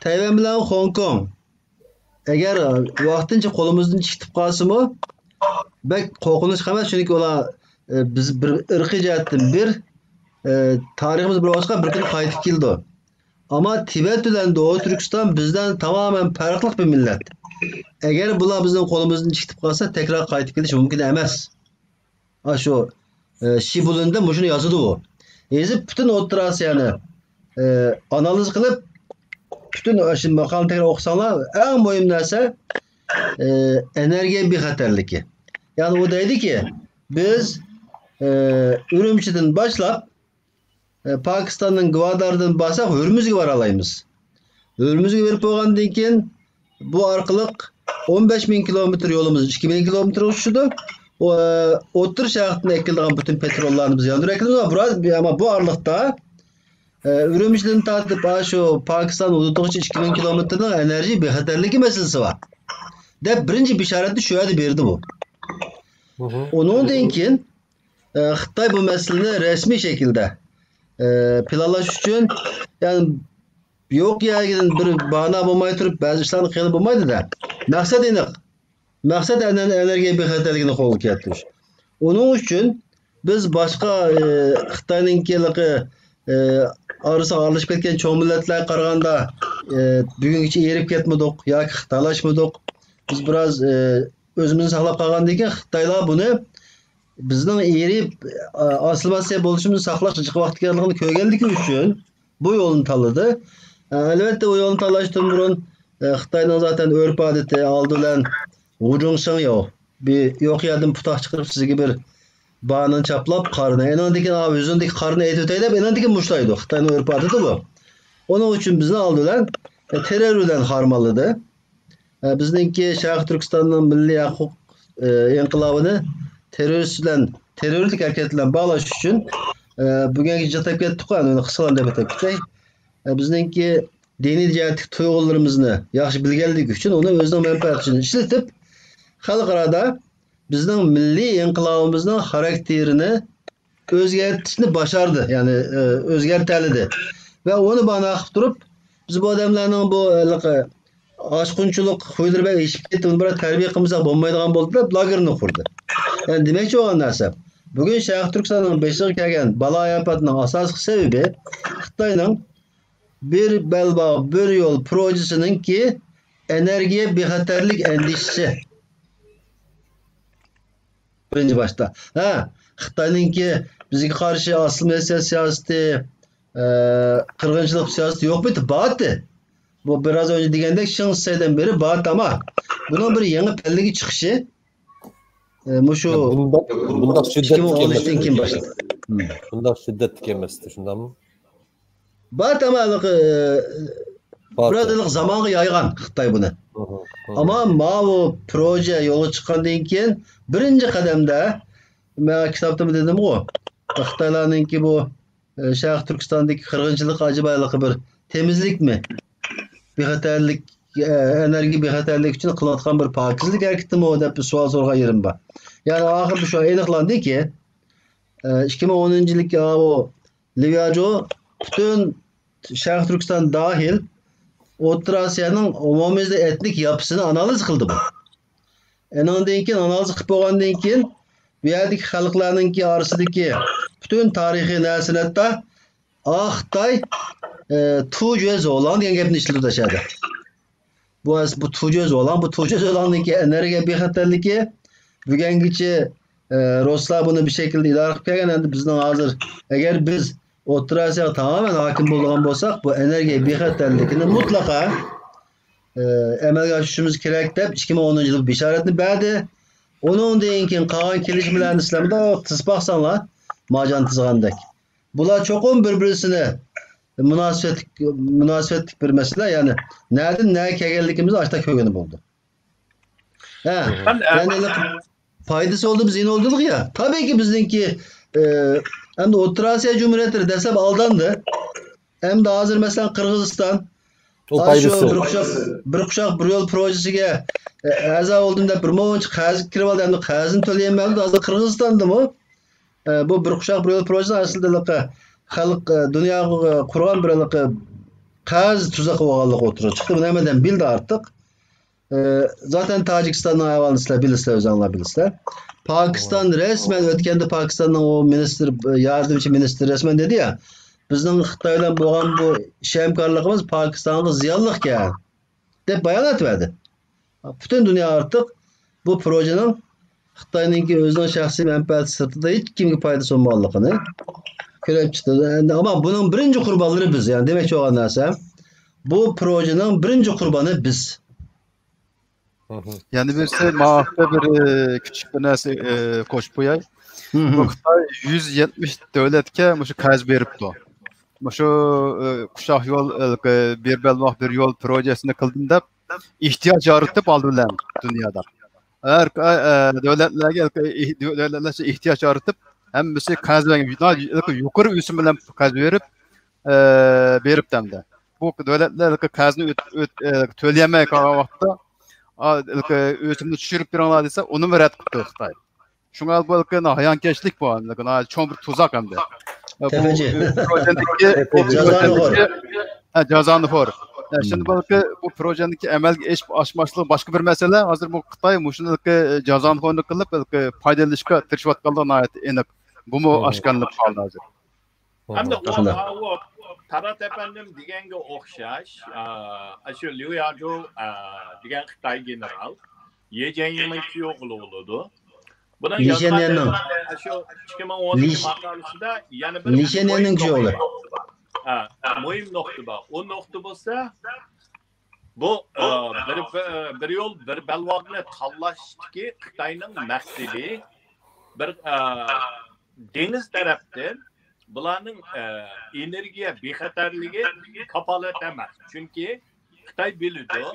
تەيۋەن بىلەن خوڭكوڭ ئەگەر ۋاقتىنچە قولىمىزدىن چىقىپ قالسىمۇ، بەك قورقۇنچلۇق ئەمەس، چۈنكى ئۇلار، ئە، بىز بىر ئىرقىي جەھەتتىن بىر، ئە، تارىخىمىز بىر بولغاچقا بىر كۈنى قايتىپ كېلىدۇ. ئەمما تىبەت بىلەن دوغۇ تۈركىستان بىزدىن تامامەن پەرقلىق بىر مىللەت. ئەگەر بۇلار بىزنىڭ قولىمىزدىن چىقىپ قالسا، تەكرار قايتىپ كېلىش مۇمكىن ئەمەس. ئاشۇ، ئە، شىبۇلىندا مۇشۇنى يازىدۇ ئۇ. يېزىپ پۈتۈن ئوتتۇرا ئاسىيانى، ئە، ئانالىز قىلىپ، پۈتۈن ئاشۇ ماقالىنى تەكرار ئوقۇساڭلار، ئەڭ مۇھىم نەرسە، ئە، ئېنېرگىيە بىخەتەرلىكى. يەنى ئۇ دەيدۇكى، بىز، ئە، ئۈرۈمچىدىن باشلاپ، ئە، پاكىستاننىڭ گۋاداردىن بارساق، ھۆرمۈزگە بارالايمىز. ھۆرمۈزگە بېرىپ بولغاندىن كېيىن، بۇ ئارقىلىق ئون بەش مىڭ كىلومېتىر يولىمىز ئىككى مىڭ كىلومېتىرغا چۈشىدۇ. ئۇ، ئە، ئوتتۇرا شەرقتىن ئەكېلىدىغان پۈتۈن پېتروللارنى بىز ياندۇرۇپ ئەكېلىمىز. بۇرا-، ئەمما بۇ ئارىلىقتا، ئە، ئۈرۈمچىدىن تارتىپ، ئاشۇ پاكىستان ھۇدۇدىغىچە ئىككى مىڭ كىلومېتىرنىڭ ئېنېرگىيە بىخەتەرلىكى مەسىلىسى بار، دەپ بىرىنچى بېشارەتنى شۇ يەردە بېرىدۇ بۇ. مھم. ئۇنىڭدىن كېيىن، ئە، خىتاي بۇ مەسىلىنى رەسمىي شەكىلدە، ئە، پىلانلاش ئۈچۈن، يەنى يوق يەرگىدىن بىر باھانە بولماي تۇرۇپ، بەزى ئىشلارنى قىلغىلى بولمايدۇ-دە. مەقسەت ئېنىق. مەقسەت ئەنە-، ئېنېرگىيە بىخەتەرلىكىنى قولغا كەلتۈرۈش. ئۇنىڭ ئۈچۈن بىز باشقا، ئى، خىتاينىڭكى ھېلىقى، ئى، ئارىسىغا ئارىلىشىپ كەتكەن چوڭ مىللەتلەرگە قارىغاندا، ئى، بۈگۈنگىچە ئېرىپ كەتمىدۇق ياكى خىتايلاشمىدۇق. بىز بىراز، ئى، ئۆزىمىزنى ساقلاپ قالغاندىن كېيىن خىتايلار بۇنى بىزنىڭ ئېرىپ، ئا-، ئاسسىمىلياتسىيە بولۇشىمىزنى ساقلاش جىق ۋاقتى كەلگەنلىكىنى كۆرگەنلىكى ئۈچۈن بۇ يولنى تاللىدى. ئەلۋەتتە، ئۇ يولنى تاللاشتىن بۇرۇن، ئە، خىتاينىڭ زاتەن ئۆرپ-ئادىتى ئالدى بىلەن ۋۇجۇڭ شېڭياۋ، بىر يوق يەردىن پۇتاق چىقىرىپ، سىزگە بىر باھانىنى چاپلاپ، قارىنى، ئېنىڭدىن كېيىن، ئا، ئۆزۈڭدىكى قارىنى ئېيتىۋېتەي دەپ، ئېنىڭدىن كېيىن مۇشتلايدۇ. خىتاينىڭ ئۆرپ-ئادىتى بۇ. ئۇنىڭ ئۈچۈن بىزنى ئالدى بىلەن، ئە، تېررور بىلەن ھارمانلىدى. ئە، بىزنىڭكى شەرقىي تۈركىستاننىڭ مىللىي ھەقۇق، ئە، ئىنقىلابىنى تېررورىست بىلەن، تېررورلۇق ھەرىكەت بىلەن باغلاش ئۈچۈن، ئە، بۈگۈنگىچە ئاتاپ كەتتۇق، ئەنە ئۇنى قىسقىلا دەپ ئۆتۈپ كېتەي. ئە، بىزنىڭكى دىنىي جەھەتتىكى تۇيغۇلىرىمىزنى ياخشى بىلگەنلىكى ئۈچۈن ئۇنى ئۆزىنىڭ مەنپەئەتى ئۈچۈن ئىشلىتىپ، خەلقئارادا بىزنىڭ مىللىي ئىنقىلابىمىزنىڭ خاراكتېرىنى ئۆزگەرتىشنى باشاردى، يەنى، ئە، ئۆزگەرتەلىدى. ۋە ئۇنى بانا قىلىپ تۇرۇپ، بىز بۇ ئادەملەرنىڭ بۇ، ھېلىقى، ئاشقۇنچىلىق خۇيلىرى بەك ئېشىپ كەتتى، بۇنى بىراز تەربىيە قىلمىساق بولمايدىغان بولدى دەپ، لاگېرنى قۇردى. يەنى دېمەكچى بولغان نەرسە، بۈگۈن شەرقىي تۈركىستاننىڭ بېشىغا كەلگەن بالا-ئاپەتنىڭ ئاساسلىق سەۋەبى خىتاينىڭ بىر بەلباغ، بىر يول پروژىسىنىڭكى ئېنېرگىيە بىخەتەرلىك ئەندىشىسى. بىرىنچى باشتا. ھە، خىتاينىڭكى بىزگە قارشى ئاسسىمىلياتسىيە سىياسىتى، ئە، قىرغىنچىلىق سىياسىتى يوق بۇ يەردە، بارتى. بۇ بىراز ئەۋۋەل دېگەندەك شېڭ شىسەيدىن بېرى بارتى، ئەمما بۇنىڭ بىر يېڭى پەللىگە چىقىشى، ئە، مۇشۇ يا، بۇنداق، بۇنداق شىددەتلىك ئىككى مىڭ ئون ئۈچتىن كېيىن باشلىدى. ھىم. بۇنداق شىددەتلىك ئەمەستى، شۇنداقمۇ؟ بارتى، ئەمما ھېلىقى، بارتى. بىراز ھېلىقى زامانغا يايغان خىتاي بۇنى. ھىم، ھىم، ھىم. ئەمما ماۋۇ پروژە يولغا چىققاندىن كېيىن بىرىنچى قەدەمدە مەن كىتابتىمۇ دېدىمغۇ، خىتايلارنىڭكى بۇ، ئە، شەرقىي تۈركىستاندىكى قىرغىنچىلىق ئاجايىپ ھېلىقى بىر تېمىزلىكمۇ؟ بىخەتەرلىك، ئە، ئېنېرگىيە بىخەتەرلىكى ئۈچۈن قىلىنىۋاتقان بىر پاكىزلىك ھەرىكىتىمۇ دەپ بىر سوئال سورىغان يېرىم بار. يەنى ئاخىرىدا شۇ ئېنىقلاندىكى، ئىككى مىڭ ئونىنچى يىلدىكى ئاۋۇ ليۇ ياجۇ پۈتۈن شەرقىي تۈركىستان داھىل ئوتتۇرا ئاسىيانىڭ ئومۇميۈزلۈك ئېتنىك ياپىسىنى ئانالىز قىلدى بۇ. ئېنىڭدىن كېيىن، ئانالىز قىلىپ بولغاندىن كېيىن، بۇ يەردىكى خەلقلەرنىڭكى ئارىسىدىكى پۈتۈن تارىخىي نەرسىلەردە، ئا، خىتاي، ئە، تۇجۈەزۇلاڭ دېگەن گەپنى ئىشلىتىدۇ شۇ يەردە. بۇ ئەس-، بۇ تۇجۈەزۇلاڭ، بۇ تۇجۈەزۇلاڭنىڭكى ئېنېرگىيە بىخەتەرلىكى بۈگۈنگىچە، ئە، رۇسلار بۇنى بىر شەكىلدە ئىدارە قىلىپ كەلگەن. ئەمدى بىزنىڭ ھازىر، ئەگەر بىز ئوتتۇرا ئاسىياغا تامامەن ھاكىم بولىدىغان بولساق، بۇ ئېنېرگىيە بىخەتەرلىكىنى مۇتلەقا، ئە، ئەمەلگە ئاشۇرۇشىمىز كېرەك دەپ، ئىككى مىڭ ئونىنچى يىلى بىشارەتنى بەردى. ئۇنىڭدىن كېيىن قالغان كېلىشمىلەرنى سىلەر مۇنداق تىزىپ باقساڭلار، مارجان تىزغاندەك. بۇلار چوقۇم بىر-بىرسىنى مۇناسىۋەتلىك، مۇناسىۋەتلىك بىر مەسىلە، يەنى نەدىن نەگە كەلگەنلىكىمىزنى ئاشتا كۆرگىلى بولىدۇ. ھە، مەن، ئە، يەنى، پايدىسى بولدىمۇ، زىيىنى بولدىمۇ يا؟ تەبىئىيكى، بىزنىڭكى، ئە، ئەمدى ئوتتۇرا ئاسىيا جۇمھۇرىيەتلىرى دەسلەپ ئالداندى. ئەمدى ھازىر، مەسىلەن، قىرغىزىستان، ئۇ ھازىر شۇ پايدىسى. بىر قۇشاق، بىر قۇشاق بىر يول پروژېسىگە، ئە، ئەزا بولدۇم دەپ، بىر مۇنچە قەرزگە كىرىۋالدى. ئەمدى قەرزىنى تۆلىيەلمەيدۇ. ھازىر قىرغىزىستاندىمۇ، ئە، بۇ بىر قۇشاق بىر يول پروژېسى ئەسلىدە ھېلىقى خەلق، ئە، دۇنياغا قۇرغان بىر ھېلىقى قەرز تۇزىقى بولغانلىقى ئوتتۇرىغا چىقتى. بۇنى ھەممە ئادەم بىلدى ئارتۇق. ئە، زاتەن تاجىكىستاننىڭ ئەھۋالىنى سىلەر بىلىسىلەر، ئۆزۈڭلار بىلىسىلەر. پاكىستان رەسمەن ئۆتكەندە پاكىستاننىڭ ئۇ مىنىستىر، ياردەمچى مىنىستىرى رەسمەن دېدى يا، بىزنىڭ خىتاي بىلەن بولغان بۇ ئىش ھەمكارلىقىمىز پاكىستانغا زىيانلىقكەن، دەپ بايانات بەردى. پۈتۈن دۇنيا ئارتۇق بۇ پروژېنىڭ خىتاينىڭكى ئۆزىنىڭ شەخسىي مەنپەئەتى سىرتىدا ھېچ كىمگە پايدىسى بولمىغانلىقىنى كۆرۈپ چىقتى. ئەمما بۇنىڭ بىرىنچى قۇربانلىرى بىز. يەنى دېمەكچى بولغان نەرسەم، بۇ پروژېنىڭ بىرىنچى قۇربانى بىز. مھم. يەنە بىرسى، ما ھەقتە بىر، ئى، كىچىك بىر نەرسە، ئى، قوشۇپ قوياي. مھم. بۇ خىتاي يۈز يەتمىش دۆلەتكە مۇشۇ قەرز بېرىپتۇ. مۇشۇ، ئى، قۇشاق يول، ئى، بىر بەلباغ بىر يول پروژېسىنى قىلدىم دەپ، ئېھتىياج يارىتىپ ئالدى بىلەن دۇنيادا. ھەر، ئە، دۆلەتلەرگە، ئى، دۆلەتلەرچە ئېھتىياج يارىتىپ، ھەممىسى قەرز بەرگەن، يۇقىرى ئۆسۈم بىلەن قەرز بېرىپ، ئى، بېرىپتۇ ئەمدى. بۇ دۆلەتلەر قەرزنى ئۆت-، ئۆت-، ئى، تۆلىيەلمەي قالغان ۋاقىتتا، ئا، ئۆسۈمنى چۈشۈرۈپ بېرىڭلار دېسە، ئۇنىمۇ رەت قىپتۇ خىتاي. شۇڭا بۇ ھايانكەشلىك بۇ، ناھايىتى چوڭ بىر تۇزاق ئەمدى. بۇ تەپەجى. پروژېنىڭكى، بۇ جازانىخور. پروژېنىڭكى، ھە، جازانىخور. ھە، شۇنداق بولۇپكى، بۇ پروژېنىڭكى ئەمەلگە ئېشىپ ئاشماسلىقى باشقا بىر مەسىلە. ھازىر بۇ خىتاي مۇشۇنداق جازانىخورلۇق قىلىپ، پايدىلىنىشقا تىرىشىۋاتقانلىقى ناھايىتى ئېنىق. بۇمۇ ئاشكارىلىنىپ قالدى ھازىر. ئەمدى ئۇ، شۇنداق. ئۇ تارات ئەپەندىم دېگەنگە ئوخشاش، ئا، ئاشۇ ليۇ ياجۇ، ئا، دېگەن خىتاي گېنېرال، يې جيەنمىڭ كۈيئوغلى بولىدۇ. بۇنىڭ لى يازغان شيەنيەننىڭ. ئاشۇ ئىككى مىڭ ئون ئىككى لى ش-، ماقالىسىدا يەنە بىر لى شيەنيەننىڭ مۇھىم كۈيئوغلى. نۇقتا بار. ھە، مۇھىم نۇقتا بار. ئۇ نۇقتا بولسا، بۇ، ئە، بىر، بىر يول، بىر بەلباغنى تاللاشتىكى خىتاينىڭ مەقسىتى بىر، ئە، دېڭىز تەرەپتىن بۇلارنىڭ، ئە، ئېنېرگىيە بىخەتەرلىكى كاپالەت ئەمەس. چۈنكى خىتاي بىلىدۇ،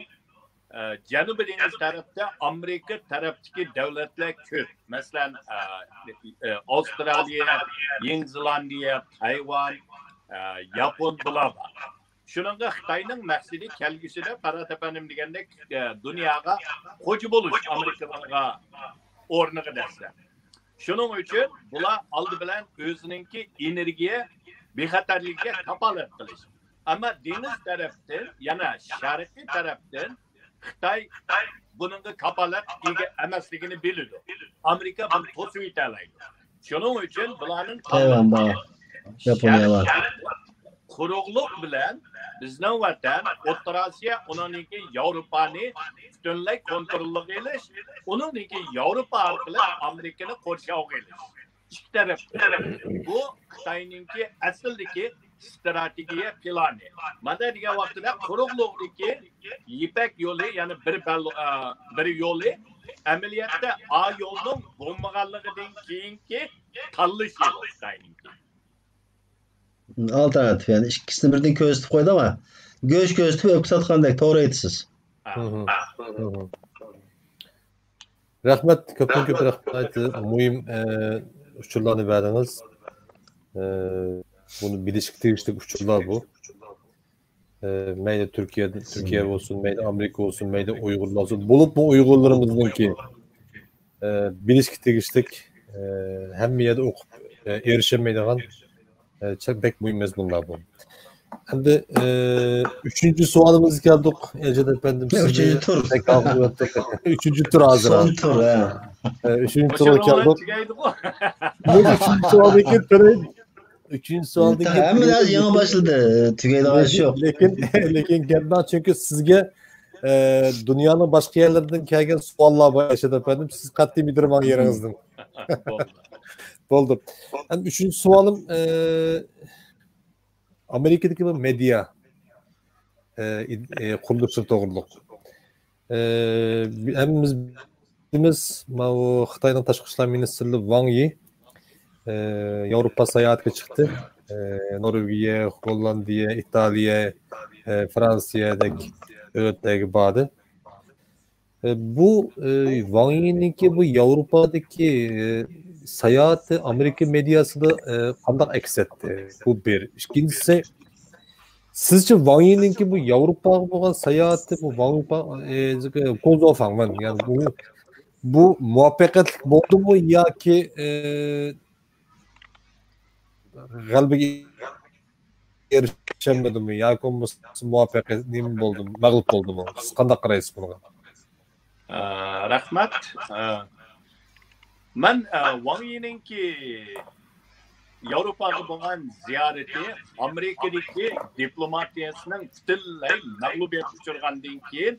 ئە، جەنۇبىي دېڭىز تەرەپتە ئامېرىكا تەرەپتىكى دۆلەتلەر كۆپ. مەسىلەن، ئە، ئە، ئاۋسترالىيە، يېڭى زېلاندىيە، تايۋان، ئە، ياپون بۇلار بار. شۇنىڭغا خىتاينىڭ مەقسىتى كەلگۈسىدە پەرھات ئەپەندىم دېگەندەك، ئە، دۇنياغا خوجا بولۇش ئامېرىكىلارغا ئورنىغا دەسسە. شۇنىڭ ئۈچۈن بۇلار ئالدى بىلەن ئۆزىنىڭكى ئېنېرگىيە بىخەتەرلىكىگە كاپالەت قىلىش. ئەمما دېڭىز تەرەپتىن، يەنە شەرقىي تەرەپتىن خىتاي بۇنىڭغا كاپالەت ئىگە ئەمەسلىكىنى بىلىدۇ. ئامېرىكا بۇنى توسۇۋېتەلەيدۇ. شۇنىڭ ئۈچۈن بۇلارنىڭ تايۋان بار، ياپونىيە بار. شەرق قۇرۇقلۇق بىلەن بىزنىڭ ۋەتەن، ئوتتۇرا ئاسىيا، ئۇنىڭدىن كېيىن ياۋروپانى پۈتۈنلەي كونتروللۇققا ئېلىش، ئۇنىڭدىن كېيىن ياۋروپا ئارقىلىق ئامېرىكىنى قورشاۋغا ئېلىش. ئىككى تەرەپ. بۇ خىتاينىڭكى ئەسلىدىكى ئىستراتېگىيە پىلانى. مانا دېگەن ۋاقتىدا قۇرۇقلۇقتىكى يىپەك يولى، يەنى بىر بەل-، ئا، بىر يولى، ئەمەلىيەتتە ئا يولنىڭ بولمىغانلىقىدىن كېيىنكى تاللىشى بۇ خىتاينىڭكى. ئالتېرناتىپ، يەنى ئىككىسىنى بىردىن كۆرسىتىپ قويدى، ئەمما گۆش كۆرسىتىپ ئۆپكە ساتقاندەك، توغرا ئېيتىسىز. ھە. مھم. مھم. رەھمەت، كۆپتىن كۆپ رەھمەت، ناھايىتى مۇھىم، ئە، ئۇچۇرلارنى بەردىڭىز. ئە، بۇنى بىلىشكە تېگىشلىك ئۇچۇرلار بۇ. ئە، مەيلى تۈركىيە، تۈركىيە بولسۇن، مەيلى ئامېرىكا بولسۇن، مەيلى ئۇيغۇرلار بولسۇن، بولۇپمۇ ئۇيغۇرلىرىمىزنىڭكى، ئە، بىلىشكە تېگىشلىك، ئە، ھەممە يەردە ئوقۇپ، ئە، ئېرىشەلمەيدىغان ئە، چە-، بەك مۇھىم مەزمۇنلار بۇ. ئەمدى، ئە، ئۈچىنچى سوئالىمىزغا كەلدۇق، ئەجەل ئەپەندىم، سىزنى ئۈچىنچى تۇر. بەك ھالقىۋەتتۇق. ئۈچىنچى تۇر ھازىر. سون تۇر، ھە. ئە، ئۈچىنچى تۇرغا كەلدۇق. بۇ ئۈچىنچى سوئالدىن كېيىن تۇرۇپ، ئۈچىنچى سوئالدىن كېيىن ھەممە نەرسە يېڭى باشلىدى. تۈگەيدىغان ئىش يوق. لېكىن، لېكىن گەپ، چۈنكى سىزگە، ئە، دۇنيانىڭ باشقا يەرلىرىدىن كەلگەن سوئاللار بار، ئەجەل ئەپەندىم. سىز قەتئىي مىدىرماڭ يېرىڭىزدىن. بولدى. بولدى. ھەم ئۈچىنچى سوئالىم، ئە، ئامېرىكىدىكى بۇ مېدىيا، ئە، ئىد-، ئە، قۇرۇلۇشى توغرۇلۇق. ئە، ھەممىمىز بىلىمىز، ماۋۇ خىتاينىڭ تاشقى ئىشلار مىنىستىرى ۋاڭ يى، ئە، ياۋروپا ساياھەتكە چىقتى. ئە، نورۋېگىيە، گوللاندىيە، ئىتالىيە، ئە، فرانسىيەدەك دۆلەتلەرگە باردى. ئە، بۇ، ئە، ۋاڭ يىنىڭكى بۇ ياۋروپادىكى، ئە، ساياھىتى ئامېرىكا مېدىياسىدا، ئە، قانداق ئەكس ئەتتى؟ بۇ بىر. ئىككىنچىسى، سىزچە ۋاڭ يىنىڭكى بۇ ياۋروپاغا بولغان ساياھىتى، بۇ ۋاڭ يىپا-، ئە، كوزوفاڭ، يەنى بۇ، بۇ مۇۋەپپەقىيەتلىك بولدىمۇ ياكى، ئە، غەلىبىگە ئېرىشەلمىدىمۇ ياكى بولمىسا مۇۋەپپەقىيەت نېمە بولدىمۇ، مەغلۇپ بولدىمۇ؟ سىز قانداق قارايسىز بۇنىڭغا؟ ئە، رەھمەت. ئە، مەن، ئە، ۋاڭ يىنىڭكى ياۋروپاغا بولغان زىيارىتى ئامېرىكىدىكى دىپلوماتىيەسىنىڭ پۈتۈنلەي مەغلۇبىيەتكە ئۇچرىغاندىن كېيىن،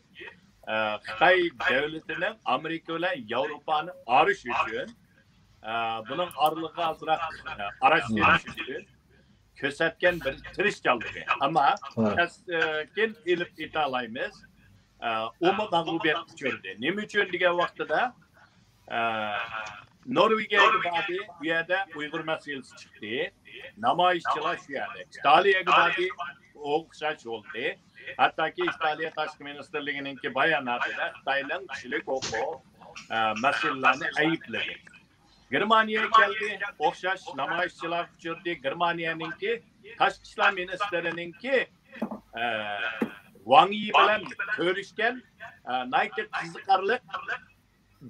ئە، خىتاي دۆلىتىنىڭ ئامېرىكا بىلەن ياۋروپانى ئارىش ئۈچۈن، ئە، بۇنىڭ ئارىلىقىغا ئازراق، ئە، ئاراش سېلىش ئۈچۈن كۆرسەتكەن بىر تىرىشچانلىقى. ئەمما كەسكىن ئېلىپ ئېيتالايمىز، ئە، ئۇمۇ مەغلۇبىيەتكە ئۇچرىدى. نېمە ئۈچۈن دېگەن ۋاقتىدا، ئە، نورۋېگىيەگە باردى، ئۇ يەردە ئۇيغۇر مەسىلىسى چىقتى. نامايىشچىلار شۇ يەردە. ئىتالىيەگە باردى، ئوخشاش بولدى. ھەتتاكى ئىتالىيە تاشقى مىنىستىرلىكىنىڭكى باياناتىدا خىتاينىڭ كىشىلىك ھوقۇق، ئە، مەسىلىلەرنى ئەيىبلىدى. گېرمانىيەگە كەلدى، ئوخشاش نامايىشچىلارغا ئۇچرىدى. گېرمانىيەنىڭكى تاشقى ئىشلار مىنىستىرىنىڭكى، ئە، ۋاڭ يى بىلەن كۆرۈشكەن، ئە، ناھايىتى قىزىقارلىق.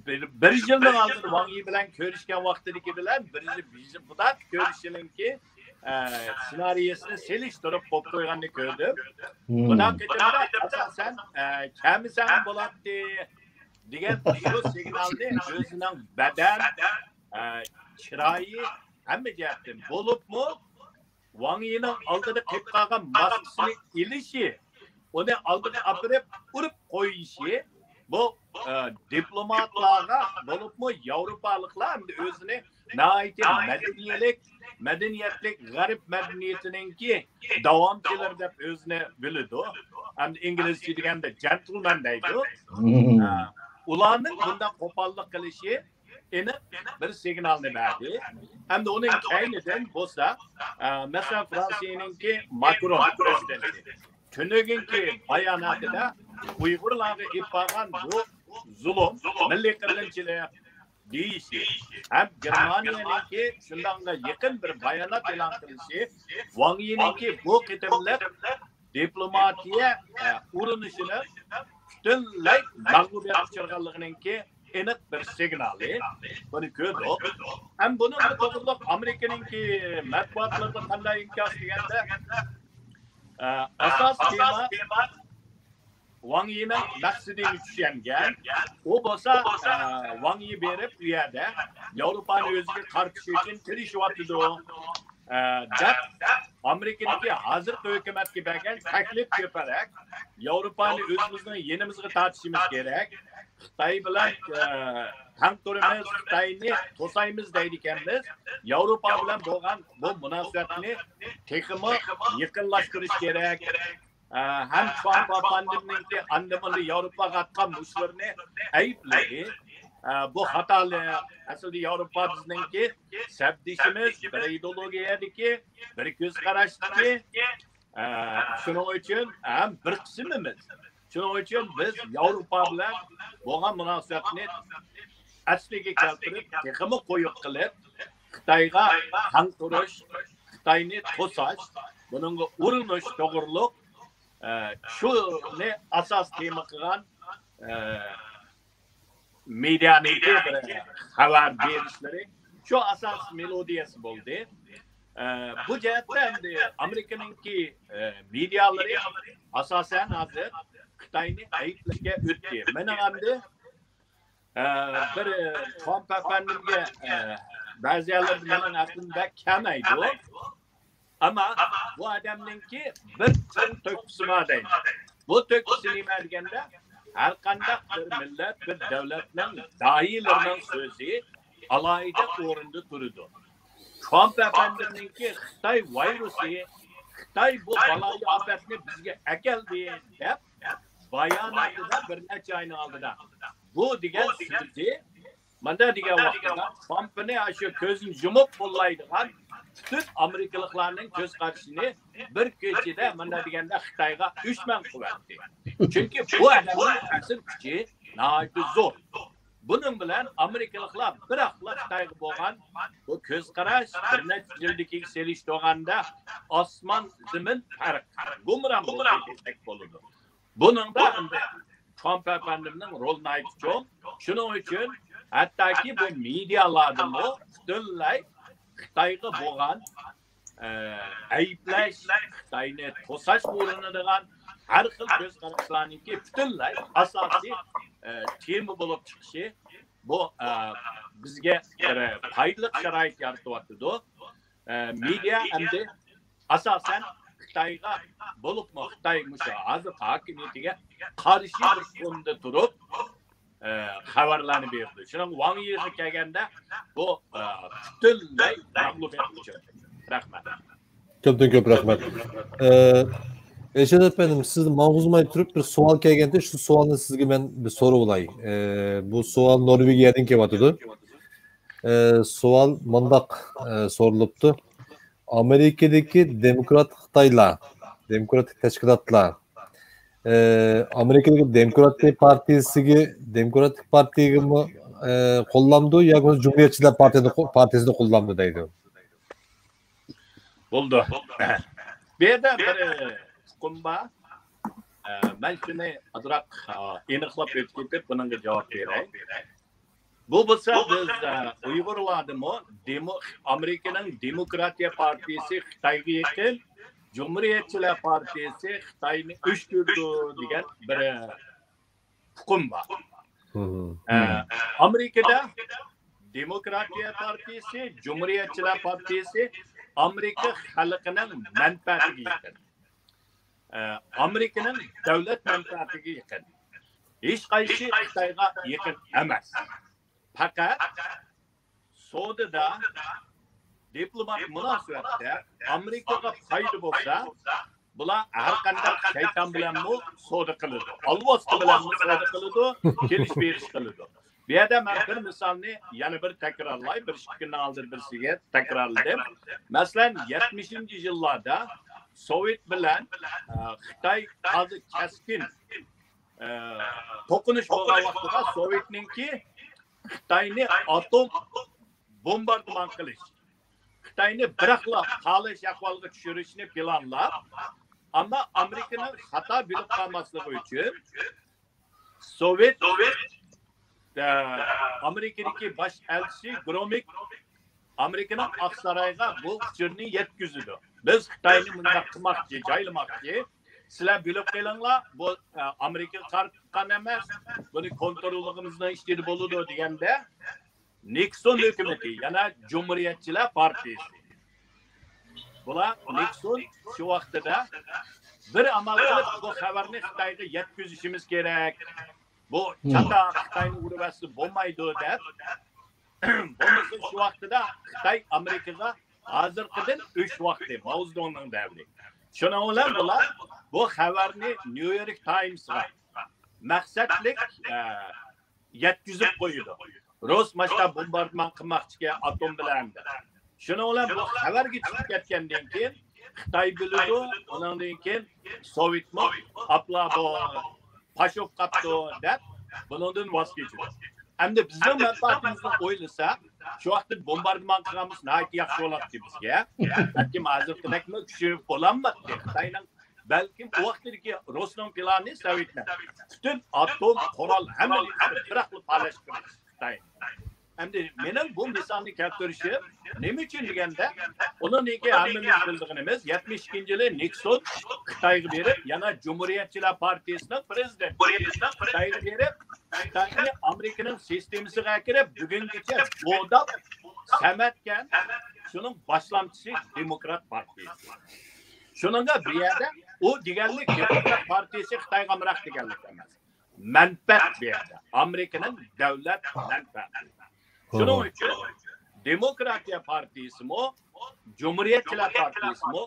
بىر، بىر يىلنىڭ ئالدىدا ۋاڭ يى بىلەن كۆرۈشكەن ۋاقتىدىكى بىلەن بىر يىل، بىر يىل بۇنداق كۆرۈشۈشىنىڭكى، ئە، سېنارىيەسىنى سېلىشتۇرۇپ قويۇپ قويغاننى كۆردۈم. بۇنداق قېتىمدا ئاساسەن، ئە، كەلمىسەڭ بولاتتى دېگەن شۇ سىگنالنى ئۆزىنىڭ بەدەن، ئە، چىرايى، ھەممە جەھەتتىن، بولۇپمۇ ۋاڭ يىنىڭ ئالدىدا قېلىپ قالغان ماسكىسىنى ئېلىشى، ئۇنى ئالدىغا ئاپىرىپ ئۇرۇپ قويۇشى، بۇ، ئە، دىپلوماتلارغا، بولۇپمۇ ياۋروپالىقلار ئەمدى ئۆزىنى ناھايىتى مەدەنىيلىك، مەدەنىيەتلىك غەرب مەدەنىيىتىنىڭكى داۋامچىلىرى دەپ ئۆزىنى بىلىدۇ. ئەمدى ئىنگلىزچە دېگەندە جەنتلمەن دەيدۇ. ئە، ئۇلارنىڭ بۇنداق قوپاللىق قىلىشى ئېنىق بىر سىگنالنى بەردى. ھەمدە ئۇنىڭ كەينىدىن بولسا، ئە، مەسىلەن، فرانسىيەنىڭكى ماكرون پرېزىدېنتى تۈنۈگۈنكى باياناتىدا ئۇيغۇرلارغا ئېلىپ بارغان بۇ زۇلۇم، مىللىي قىرغىنچىلىق دېيىشى ھەم گېرمانىيەنىڭكى شۇنداقلا يېقىن بىر بايانات ئېلان قىلىشى ۋاڭ يىنىڭكى بۇ قېتىملىق دىپلوماتىيە، ئە، ئۇرۇنۇشىنىڭ پۈتۈنلەي مەغلۇبىيەتكە ئۇچرىغانلىقىنىڭكى ئېنىق بىر سىگنالى. بۇنى كۆردۇق. ھەم بۇنىڭغا توغرۇلۇق ئامېرىكىنىڭكى مەتبۇئاتلىرىدا قانداق ئىنكاس دېگەندە، ئە، ئاساس تېما ۋاڭ يىنىڭ مەقسىتىگە چۈشەنگەن. ئۇ بولسا، ئە، ۋاڭ يى بېرىپ ئۇ يەردە ياۋروپانى ئۆزىگە قارىتىش ئۈچۈن تىرىشىۋاتىدۇ، ئە، دەپ ئامېرىكىدىكى ھازىرقى ھۆكۈمەتكە بەرگەن تەكلىپ كۆپرەك، ياۋروپانى ئۆزىمىزنىڭ يېنىمىزغا تارتىشىمىز كېرەك. خىتاي بىلەن، ئە، تەڭ تۇرىمىز، خىتاينى توسايمىز دەيدىكەنمىز. ياۋروپا بىلەن بولغان بۇ مۇناسىۋەتنى تېخىمۇ يېقىنلاشتۇرۇش كېرەك. ئە، ھەم ترامپ ئەپەندىمنىڭكى ئاندىن مۇندىن ياۋروپاغا ئاتقان مۇشتلىرىنى ئەيىبلىدى. ئە، بۇ خاتالىق. ئەسلىدە ياۋروپا بىزنىڭكى سەپدىشىمىز، بىر ئىدېئولوگىيەدىكى، بىر كۆز قاراشتىكى. ئە، شۇنىڭ ئۈچۈن ھەم بىر قىسىمىمىز. شۇنىڭ ئۈچۈن بىز ياۋروپا بىلەن بولغان مۇناسىۋەتنى ئەسلىگە كەلتۈرۈپ، تېخىمۇ قويۇق قىلىپ، خىتايغا تەڭ تۇرۇش، خىتاينى توساش، بۇنىڭغا ئۇرۇنۇش توغرۇلۇق، ئە، شۇنى ئاساس تېما قىلغان، ئە، مېدىيانىڭكى بىر خەۋەر بېرىشلىرى شۇ ئاساس مېلودىيەسى بولدى. ئە، بۇ جەھەتتە ئەمدى ئامېرىكىنىڭكى، ئە، مېدىيالىرى ئاساسەن ھازىر خىتاينى ئەيىبلەشكە ئۆتتى. مېنىڭ ئەمدى، ئە، بىر ترامپ ئەپەندىمگە، ئە، بەزى يەرلەردە مېنىڭ ھەققىم بەك كەلمەيدۇ. ئەمما بۇ ئادەمنىڭكى بىر چوڭ تۆھپىسى بار دەيمەن. بۇ تۆھپىسى نېمە دېگەندە، ھەرقانداق بىر مىللەت، بىر دۆلەتنىڭ داھىيلىرىنىڭ سۆزى ئالاھىدە ئورۇندا تۇرىدۇ. ترامپ ئەپەندىمنىڭكى خىتاي ۋىرۇسى، خىتاي بۇ بالايىئاپەتنى بىزگە ئەكەلدى دەپ باياناتىدا بىر نەچچە ئاينىڭ ئالدىدا بۇ دېگەن سۆزى مانا دېگەن ۋاقتىدا ترامپنى ئاشۇ كۆزىنى يۇمۇپ قوللايدىغان پۈتۈن ئامېرىكىلىقلارنىڭ كۆز قارىشىنى بىر كېچىدە مانا دېگەندە خىتايغا ئۆچمەن قىلىۋەتتى. چۈنكى بۇ ئادەمنىڭ ئەسلى كۈچى ناھايىتى زور. بۇنىڭ بىلەن ئامېرىكىلىقلار بىراقلا خىتايغا بولغان بۇ كۆز قاراش بىر نەچچە يىلدىكىگە سېلىشتۇرغاندا ئاسمان زېمىن پەرق، گۇمران بولدى دېسەك بولىدۇ. بۇنىڭدا ئەمدى ترامپ ئەپەندىمنىڭ رولى ناھايىتى چوڭ. شۇنىڭ ئۈچۈن ھەتتاكى بۇ مېدىيالاردىمۇ پۈتۈنلەي خىتايغا بولغان ئەيىبلەش، خىتاينى توساشقا ئۇرۇنىدىغان ھەر خىل كۆز قاراشلارنىڭكى پۈتۈنلەي ئاساسىي تېما بولۇپ چىقىشى بۇ بىزگە بىر پايدىلىق شارائىت يارىتىۋاتىدۇ. مېدىيا ئەمدى ئاساسەن خىتايغا، بولۇپمۇ خىتاي مۇشۇ ھازىرقى ھاكىمىيىتىگە قارشى بىر توندا تۇرۇپ، ئە، خەۋەرلەرنى بېرىدۇ. شۇنىڭ ۋاڭ يىغا كەلگەندە بۇ، ئە، پۈتۈنلەي مەغلۇبىيەتكە ئۇچرىدى. رەھمەت. كۆپتىن كۆپ رەھمەت. ئە، ئېرشاد ئەپەندىم، سىز ماڭغۇزماي تۇرۇپ بىر سوئال كەلگەنتى، شۇ سوئالنى سىزگە مەن بىر سورىۋالاي. ئە، بۇ سوئال نورۋېگىيەدىن كېلىۋاتىدۇ. ئە، سوئال مۇنداق، ئە، سورۇلۇپتۇ. ئامېرىكىدىكى دېموكرات خىتايلار، دېموكراتىك تەشكىلاتلار، ئە، ئامېرىكىدىكى دېموكراتىك پارتىيىسىگە، دېموكراتىك پارتىيىگىمۇ، ئە، قوللامدۇ ياكى جۇمھۇرىيەتچىلەر پارتىيىنى، پارتىيىسىنى قوللامدۇ دەيدۇ. بولدى. بۇ يەردە بىر ئۇقۇم بار. ئە، مەن شۇنى ئازراق، ئە، ئېنىقلاپ ئۆتۈپ كېتىپ، بۇنىڭغا جاۋاب بېرەي. بۇ بولسا بىز، ئە، ئۇيغۇرلاردىمۇ دېمو-، ئامېرىكىنىڭ دېموكراتىيە پارتىيىسى خىتايغا يېقىن، جۇمھۇرىيەتچىلەر پارتىيىسى خىتاينى ئۆچ كۆرىدۇ دېگەن بىر ئۇقۇم بار. ئە، ئامېرىكىدا دېموكراتىيە پارتىيىسى، جۇمھۇرىيەتچىلەر پارتىيىسى ئامېرىكا خەلقىنىڭ مەنپەئەتىگە يېقىن. ئە، ئامېرىكىنىڭ دۆلەت مەنپەئەتىگە يېقىن. ھېچقايسى خىتايغا يېقىن ئەمەس. پەقەت سودىدا، دىپلومات مۇناسىۋەتتە ئامېرىكىغا پايدا بولسا، بۇلار ھەر قانداق شەيتان بىلەنمۇ سودا قىلىدۇ، ئالۋاستى بىلەنمۇ سودا قىلىدۇ، كېلىش بېرىش قىلىدۇ. بۇ يەردە مەن بىر مىسالنى يەنە بىر تەكرارلاي، بىر ئىككى كۈندىن ئالدىن بىرسىگە تەكرارلىدىم. مەسىلەن، يەتمىشىنچى يىللاردا سوۋېت بىلەن، ئە، خىتاي تازا كەسكىن، ئە، توقۇنۇش بولغان ۋاقتىدا سوۋېتنىڭكى خىتاينى ئاتوم بومباردىمان قىلىش، خىتاينى بىراقلا تالاش ئەھۋالىغا چۈشۈرۈشنى پىلانلاپ، ئەمما ئامېرىكىنىڭ خاتا بىلىپ قالماسلىقى ئۈچۈن سوۋېت، ئە، ئامېرىكىدىكى باش ئەلچىسى گرومىك ئامېرىكىنىڭ ئاقسارايغا بۇ ئۇچۇرنى يەتكۈزىدۇ. بىز خىتاينى مۇنداق قىلماقچى، جايلىماقچى. سىلەر بىلىپ قېلىڭلار، بۇ، ئە، ئامېرىكىغا قارىتىپ چىققان ئەمەس، بۇنى كونتروللۇقىمىزنىڭ ئىچىدە بولىدۇ دېگەندە، نىكسون ھۆكۈمىتى، يەنى جۇمھۇرىيەتچىلەر پارتىيىسى. بۇلار نىكسون شۇ ۋاقتىدا بىر ئامال قىلىپ، بۇ خەۋەرنى خىتايغا يەتكۈزۈشىمىز كېرەك. بۇ چاتاق، خىتاينى ئۇرۇۋەتسە بولمايدۇ دەپ، بولمىسا شۇ ۋاقتىدا خىتاي ئامېرىكىغا ھازىرقىدىن ئۈچ ۋاقتى، ماۋزېدۇڭنىڭ دەۋرى. شۇنىڭ بىلەن بۇلار بۇ خەۋەرنى نيۇ يورك تايمسقا مەقسەتلىك، ئە، يەتكۈزۈپ قويىدۇ. رۇس ماشتا بومباردىمان قىلماقچىكەن ئاتوم بىلەن. شۇنىڭ بىلەن بۇ خەۋەرگە چىقىپ كەتكەندىن كېيىن خىتاي بىلىدۇ، ئۇنىڭدىن كېيىن سوۋېتمۇ ئاپلا بۇ پاش بولۇپ قاپتۇ دەپ بۇنىڭدىن ۋاز كېچىدۇ. ئەمدى بىزنىڭ مەنپەئەتىمىزنى ئويلىساق، شۇ ۋاقىتتا بومباردىمان قىلغان بولسا ناھايىتى ياخشى بولاتتى بىزگە. بەلكىم ھازىرقىدەكمۇ كۈچىيىپ بولالماتتى. خىتاينىڭ بەلكىم ئۇ ۋاقىتتىكى رۇسنىڭ پىلانى سوۋېتنىڭ پۈتۈن ئاتوم قورال ھەممىنى بىراقلا پالاش قىلىش خىتاي. ئەمدى مېنىڭ بۇ مىسالنى كەلتۈرۈشۈم نېمە ئۈچۈن دېگەندە، ئۇنىڭدىن كېيىن ھەممىمىز بىلىدىغىنىمىز، يەتمىش ئىككىنچى يىلى نىكسون خىتايغا بېرىپ، يەنە جۇمھۇرىيەتچىلەر پارتىيىسىنىڭ پرېزىدېنتى خىتايغا بېرىپ، خىتاينى ئامېرىكىنىڭ سىستېمىسىغا ئەكىرىپ، بۈگۈنگىچە بوغداپ سەمەتكەن، شۇنىڭ باشلامچىسى دېموكرات پارتىيىسى. شۇنىڭغا بۇ يەردە ئۇ دېگەنلىك دېموكرات پارتىيىسى خىتايغا ئامراق دېگەنلىك ئەمەس. مەنپەئەت بۇ يەردە. ئامېرىكىنىڭ دۆلەت مەنپەئەتى. شۇنىڭ ئۈچۈن دېموكراتىيە پارتىيىسىمۇ، جۇمھۇرىيەتچىلەر پارتىيىسىمۇ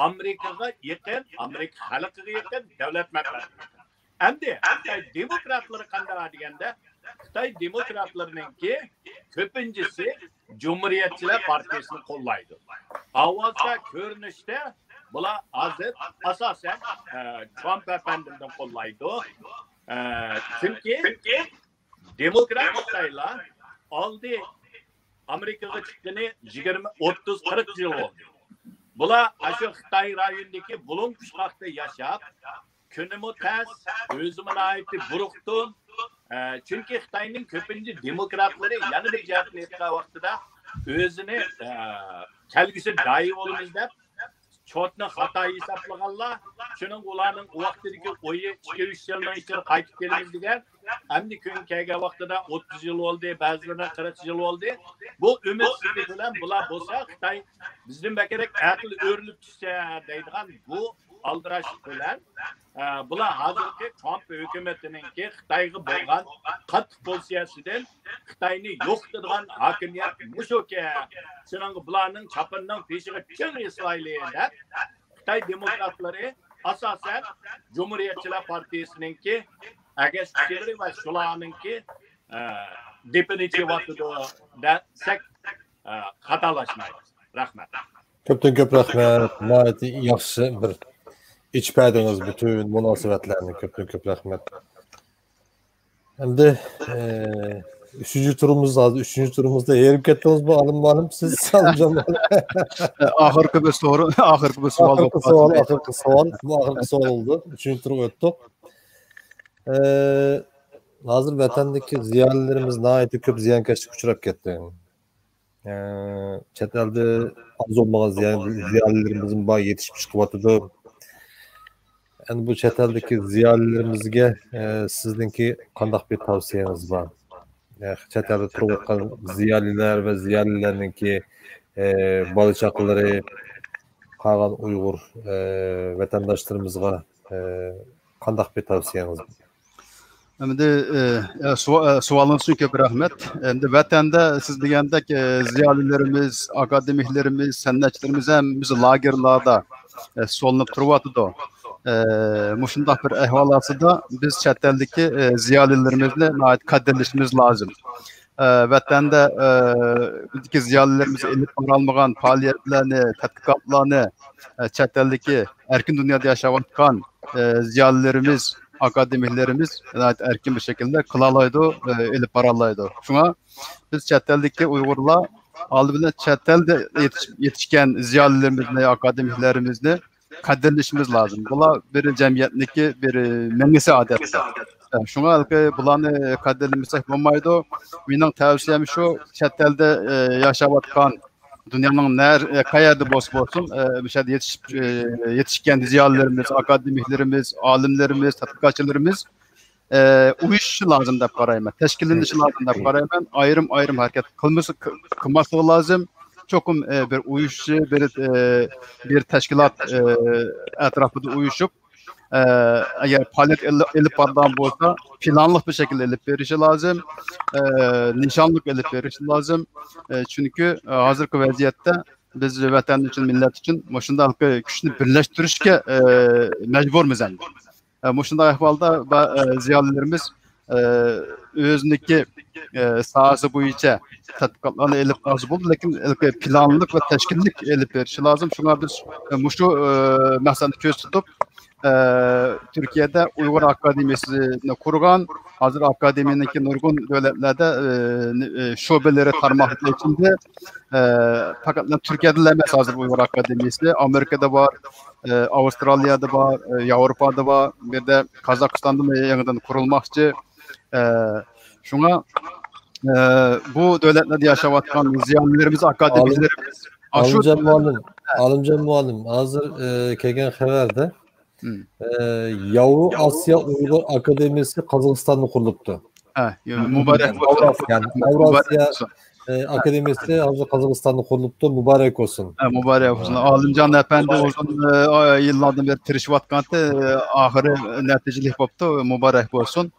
ئامېرىكىغا يېقىن، ئامېرىكا خەلقىگە يېقىن، دۆلەت مەنپەئەتىگە يېقىن. ئەمدى خىتاي دېموكراتلىرى قانداق دېگەندە، خىتاي دېموكراتلىرىنىڭكى كۆپىنچىسى جۇمھۇرىيەتچىلەر پارتىيىسىنى قوللايدۇ. ئاۋازدا، كۆرۈنۈشتە بۇلار ھازىر ئاساسەن، ئە، ترامپ ئەپەندىمنى قوللايدۇ. ئە، چۈنكى دېموكرات خىتايلار ئالدى ئامېرىكىغا چىققىنى يىگىرمە، ئوتتۇز، قىرىق يىل بولدى. بۇلار ئاشۇ خىتاي رايونىدىكى بۇلۇڭ پۇچقاقتا ياشاپ، كۈنىمۇ تەس، ئۆزىمۇ ناھايىتى بۇرۇقتۇن. ئە، چۈنكى خىتاينىڭ كۆپىنچە دېموكراتلىرى، يەنە بىر جەھەتتىن ئېيتقان ۋاقتىدا، ئۆزىنى، ئە، كەلگۈسى داھىي بولىمىز دەپ، چوتنى خاتا ھېسابلىغانلار، شۇنىڭ ئۇلارنىڭ ئۇ ۋاقتىدىكى ئويى ئىككى، ئۈچ يىلنىڭ ئىچىدە قايتىپ كېلىمىز دېگەن. ئەمدى كۈن كەلگەن ۋاقتىدا ئوتتۇز يىل بولدى، بەزىلىرىنىڭ قىرىق يىل بولدى. بۇ ئۈمىدسىزلىك بىلەن بۇلار بولسا، خىتاي بىزدىن بەكرەك ئەقىل ئۆرۈلۈپ چۈشسە دەيدىغان بۇ ئالدىراش بىلەن، ئە، بۇلار ھازىرقى ترامپ ھۆكۈمىتىنىڭكى خىتايغا بولغان قاتتىق پوزىتسىيەسىدىن خىتاينى يوقىتىدىغان ھاكىمىيەت مۇشۇكەن. شۇنىڭغا بۇلارنىڭ چاپىنىنىڭ تېشىغا چىڭ ئېسىلايلى دەپ، خىتاي دېموكراتلىرى ئاساسەن جۇمھۇرىيەتچىلەر پارتىيىسىنىڭكى ئەگەشكۈچىلىرى ۋە شۇلارنىڭكى، ئە، دېپىنى چېۋىۋاتىدۇ دېسەك، ئە، خاتالاشمايمىز. رەھمەت. كۆپتىن كۆپ رەھمەت. ناھايىتى ياخشى بىر ئېچىپ بەردىڭىز پۈتۈن مۇناسىۋەتلەرنى. كۆپتىن كۆپ رەھمەت. ئەمدى، ئە، ئۈچىنچى تۇرىمىز، ھازىر ئۈچىنچى تۇرىمىزدا ھېرىپ كەتتىڭىزمۇ، ئالىم مۇئەللىم؟ سىز، ئالىمجان مۇئەللىم. ئاخىرقى بىر سورۇن، ئاخىرقى بىر سوئال بولۇپ قالدى. ئاخىرقى سوئال، بۇ ئاخىرقى سوئال بولدى. ئۈچىنچى تۇرغا ئۆتتۇق. ئە، ھازىر ۋەتەندىكى زىيالىيلىرىمىز ناھايىتى كۆپ زىيانكەشلىككە ئۇچراپ كەتتى. ئە، چەت ئەلدە ئاز بولمىغان زىيان-، زىيالىيلىرىمىزمۇ بار، يېتىشىپ چىقىۋاتىدۇ. ئەمدى بۇ چەت ئەلدىكى زىيالىيلىرىمىزگە، ئە، سىزنىڭكى قانداق بىر تاۋسىيەڭىز بار؟ ئە، چەت ئەلدە تۇرۇۋاتقان زىيالىيلار ۋە زىيالىيلارنىڭكى، ئە، بالا-چاقىلىرى، قالغان ئۇيغۇر، ئە، ۋەتەنداشلىرىمىزغا، ئە، قانداق بىر تاۋسىيەڭىز بار؟ ئەمدى، ئە، ئە، سوئا-، ئە، سوئالىڭىز ئۈچۈن كۆپ رەھمەت. ئەمدى ۋەتەندە سىز دېگەندەك، ئە، زىيالىيلىرىمىز، ئاكادېمىكلىرىمىز، سەنئەتچىلىرىمىز ھەممىمىز لاگېرلاردا، ئە، سولىنىپ تۇرۇۋاتىدۇ. ئە، مۇشۇنداق بىر ئەھۋال ئاستىدا بىز چەت ئەلدىكى، ئە، زىيالىيلىرىمىزنى ناھايىتى قەدىرلىشىمىز لازىم. ئە، ۋەتەندە، ئە، بىزدىكى زىيالىيلىرىمىز ئېلىپ بارالمىغان پائالىيەتلەرنى، تەتقىقاتلارنى، ئە، چەت ئەلدىكى ئەركىن دۇنيادا ياشاۋاتقان، ئە، زىيالىيلىرىمىز، ئاكادېمىكلىرىمىز ناھايىتى ئەركىن بىر شەكىلدە قىلالايدۇ، ئە، ئېلىپ بارالايدۇ. شۇڭا بىز چەت ئەلدىكى ئۇيغۇرلار ئالدى بىلەن چەت ئەلدە يېتىش-، يېتىشكەن زىيالىيلىرىمىزنى، ئاكادېمىكلىرىمىزنى قەدىرلىشىمىز لازىم. بۇلار بىر جەمئىيەتنىڭكى بىر مېڭىسى ئادەتتە. شۇڭا ھېلىقى بۇلارنى قەدىرلىمىسەك بولمايدۇ. مېنىڭ تەۋسىيەم شۇ، چەت ئەلدە، ئە، ياشاۋاتقان، دۇنيانىڭ نەر-، ئە، قەيەردە بولسا بولسۇن، ئە، مۇشۇ يەردە يېتىشىپ، ئە، يېتىشكەن زىيالىيلىرىمىز، ئاكادېمىكلىرىمىز، ئالىملىرىمىز، تەتقىقاتچىلىرىمىز، ئە، ئۇيۇشۇشى لازىم دەپ قارايمەن، تەشكىللىنىشى لازىم دەپ قارايمەن. ئايرىم-ئايرىم ھەرىكەت قىلمىسا، قىلماسلىقى لازىم. چوقۇم، ئە، بىر ئۇيۇشۇشى، بىر، ئە، بىر تەشكىلات، ئە، ئەتراپىدا ئۇيۇشۇپ، ئە، ئەگەر پائالىيەت ئېلى-، ئېلىپ بارىدىغان بولسا، پىلانلىق بىر شەكىلدە ئېلىپ بېرىشى لازىم، ئە، نىشانلىق ئېلىپ بېرىشى لازىم. ئە، چۈنكى، ئە، ھازىرقى ۋەزىيەتتە بىز ۋەتەن ئۈچۈن، مىللەت ئۈچۈن مۇشۇنداق كۈچنى بىرلەشتۈرۈشكە، ئە، مەجبۇرمىز ئەمدى. ئە، مۇشۇنداق ئەھۋالدا با-، ئە، زىيالىيلىرىمىز، ئە، ئۆزىنىڭكى، ئە، ساھەسى بويىچە تەتقىقاتلارنى ئېلىپ بارسا بولىدۇ، لېكىن ھېلىقى پىلانلىق ۋە تەشكىللىك ئېلىپ بېرىشى لازىم. شۇڭا بىز، ئە، مۇشۇ، ئە، مەقسەتنى كۆزدە تۇتۇپ، ئە، تۈركىيەدە ئۇيغۇر ئاكادېمىيەسىنى قۇرغان، ھازىر ئاكادېمىيەنىڭكى نۇرغۇن دۆلەتلەردە، ئە، نى-، ئە، شۆبىلىرى، تارماقلىرى ئېچىلدى. ئە، پەقەت تۈركىيەدىلا ئەمەس، ھازىر ئۇيغۇر ئاكادېمىيەسى ئامېرىكىدا بار، ئە، ئاۋسترالىيەدە بار، ئە، ياۋروپادا بار، بىر دە قازاقىستاندىمۇ يېڭىدىن قۇرۇلماقچى. ئە، شۇڭا، ئە، بۇ دۆلەتلەردە ياشاۋاتقان زىيالىيلىرىمىز، ئاكادېمىكلىرىمىز، ئاشۇ ئالىمجان مۇئەللىم، ئالىمجان مۇئەللىم، ھازىر، ئە، كەلگەن خەۋەردە، مم. ئە، ياۋرو ئاسىيا ئۇيغۇر ئاكادېمىيەسى قازاقىستاندا قۇرۇلۇپتۇ. ھە، يو-، مۇبارەك بولسۇن. ئاۋراسىيا، يەنى مۇبارەك ئاۋراسىيا، بولسۇن. ئە، ئاكادېمىيەسى ھازىر قازاقىستاندا قۇرۇلۇپتۇ. مۇبارەك بولسۇن. ھە، مۇبارەك بولسۇن. ئالىمجان ئەپەندى ئۇزۇن، ئە، يىللاردىن بېرى تىرىشىۋاتقانتى، ئاخىرى نەتىجىلىك بوپتۇ. مۇبارەك بولسۇن.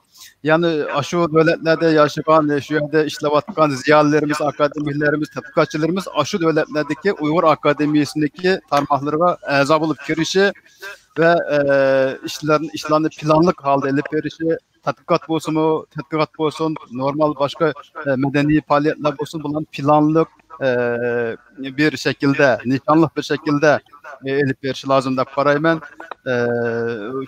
يەنى ئاشۇ دۆلەتلەردە ياشىغان، شۇ يەردە ئىشلەۋاتقان زىيالىيلىرىمىز، ئاكادېمىكلىرىمىز، تەتقىقاتچىلىرىمىز ئاشۇ دۆلەتلەردىكى ئۇيغۇر ئاكادېمىيەسىنىڭكى تارماقلىرىغا ئەزا بولۇپ كىرىشى ۋە، ئە، ئىشلارنى، ئىشلارنى پىلانلىق ھالدا ئېلىپ بېرىشى، تەتقىقات بولسىمۇ، تەتقىقات بولسۇن، نورمال باشقا، ئە، مەدەنىي پائالىيەتلەر بولسۇن، بۇلارنى پىلانلىق، ئە، بىر شەكىلدە، نىشانلىق بىر شەكىلدە، ئە، ئېلىپ بېرىشى لازىم دەپ قارايمەن. ئە،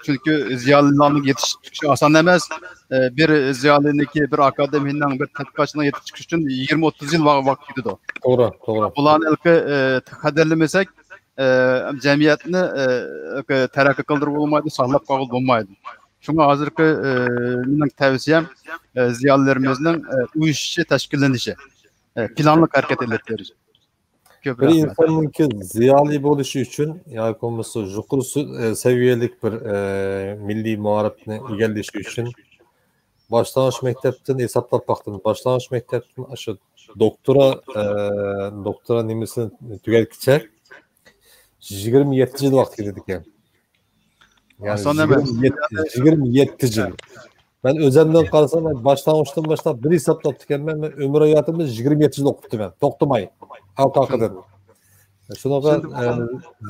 چۈنكى زىيالىيلارنىڭ يېتىشىپ چىقىشى ئاسان ئەمەس. ئە، بىر زىيالىينىڭكى، بىر ئاكادېمىكنىڭ، بىر تەتقىقاتچىنىڭ يېتىشىپ چىقىشى ئۈچۈن يىگىرمە ئوتتۇز يىل ۋاق-، ۋاقىت كېتىدۇ. توغرا، توغرا. بۇلارنى ھېلىقى، ئە، قەدىرلىمىسەك، ئە، جەمئىيەتنى، ئە، تەرەققىي قىلدۇرۇپ بولمايدۇ، ساقلاپ قالغىلى بولمايدۇ. شۇڭا ھازىرقى، ئە، مېنىڭ تەۋسىيەم، ئە، زىيالىيلىرىمىزنىڭ، ئە، ئۇيۇشۇشى، تەشكىللىنىشى، ئە، پىلانلىق ھەرىكەت ئېلىپ بېرىش. كۆپ بىر رەھمەت. ئىنساننىڭكى زىيالىي بولۇشى ئۈچۈن ياكى بولمىسا يۇقىرى سۈ-، ئە، سەۋىيەلىك بىر، ئە، مىللىي مائارىپنى ئىگىلىشى ئۈچۈن باشلانغۇچ مەكتەپتىن ھېسابلاپ باقتىم. باشلانغۇچ مەكتەپتىن ئاشۇ دوكتورا، ئە، دوكتورا نېمىسىنى تۈگەتكىچە يىگىرمە يەتتە يىل ۋاقىت كېتىدىكەن. يەنى ئاسان ئەمەس. يىگىرمە يەتتە، يىگىرمە يەتتە يىل. مەن ئۆزۈمدىن قارىسام، مەن باشلانغۇچتىن باشلاپ بىر ھېسابلاپتىكەنمەن. مەن ئۆمۈر ھاياتىمدا يىگىرمە يەتتە يىل ئوقۇپتىمەن، توختىماي، ھالقا ھالقىدىن. شۇنىڭغا، ئە،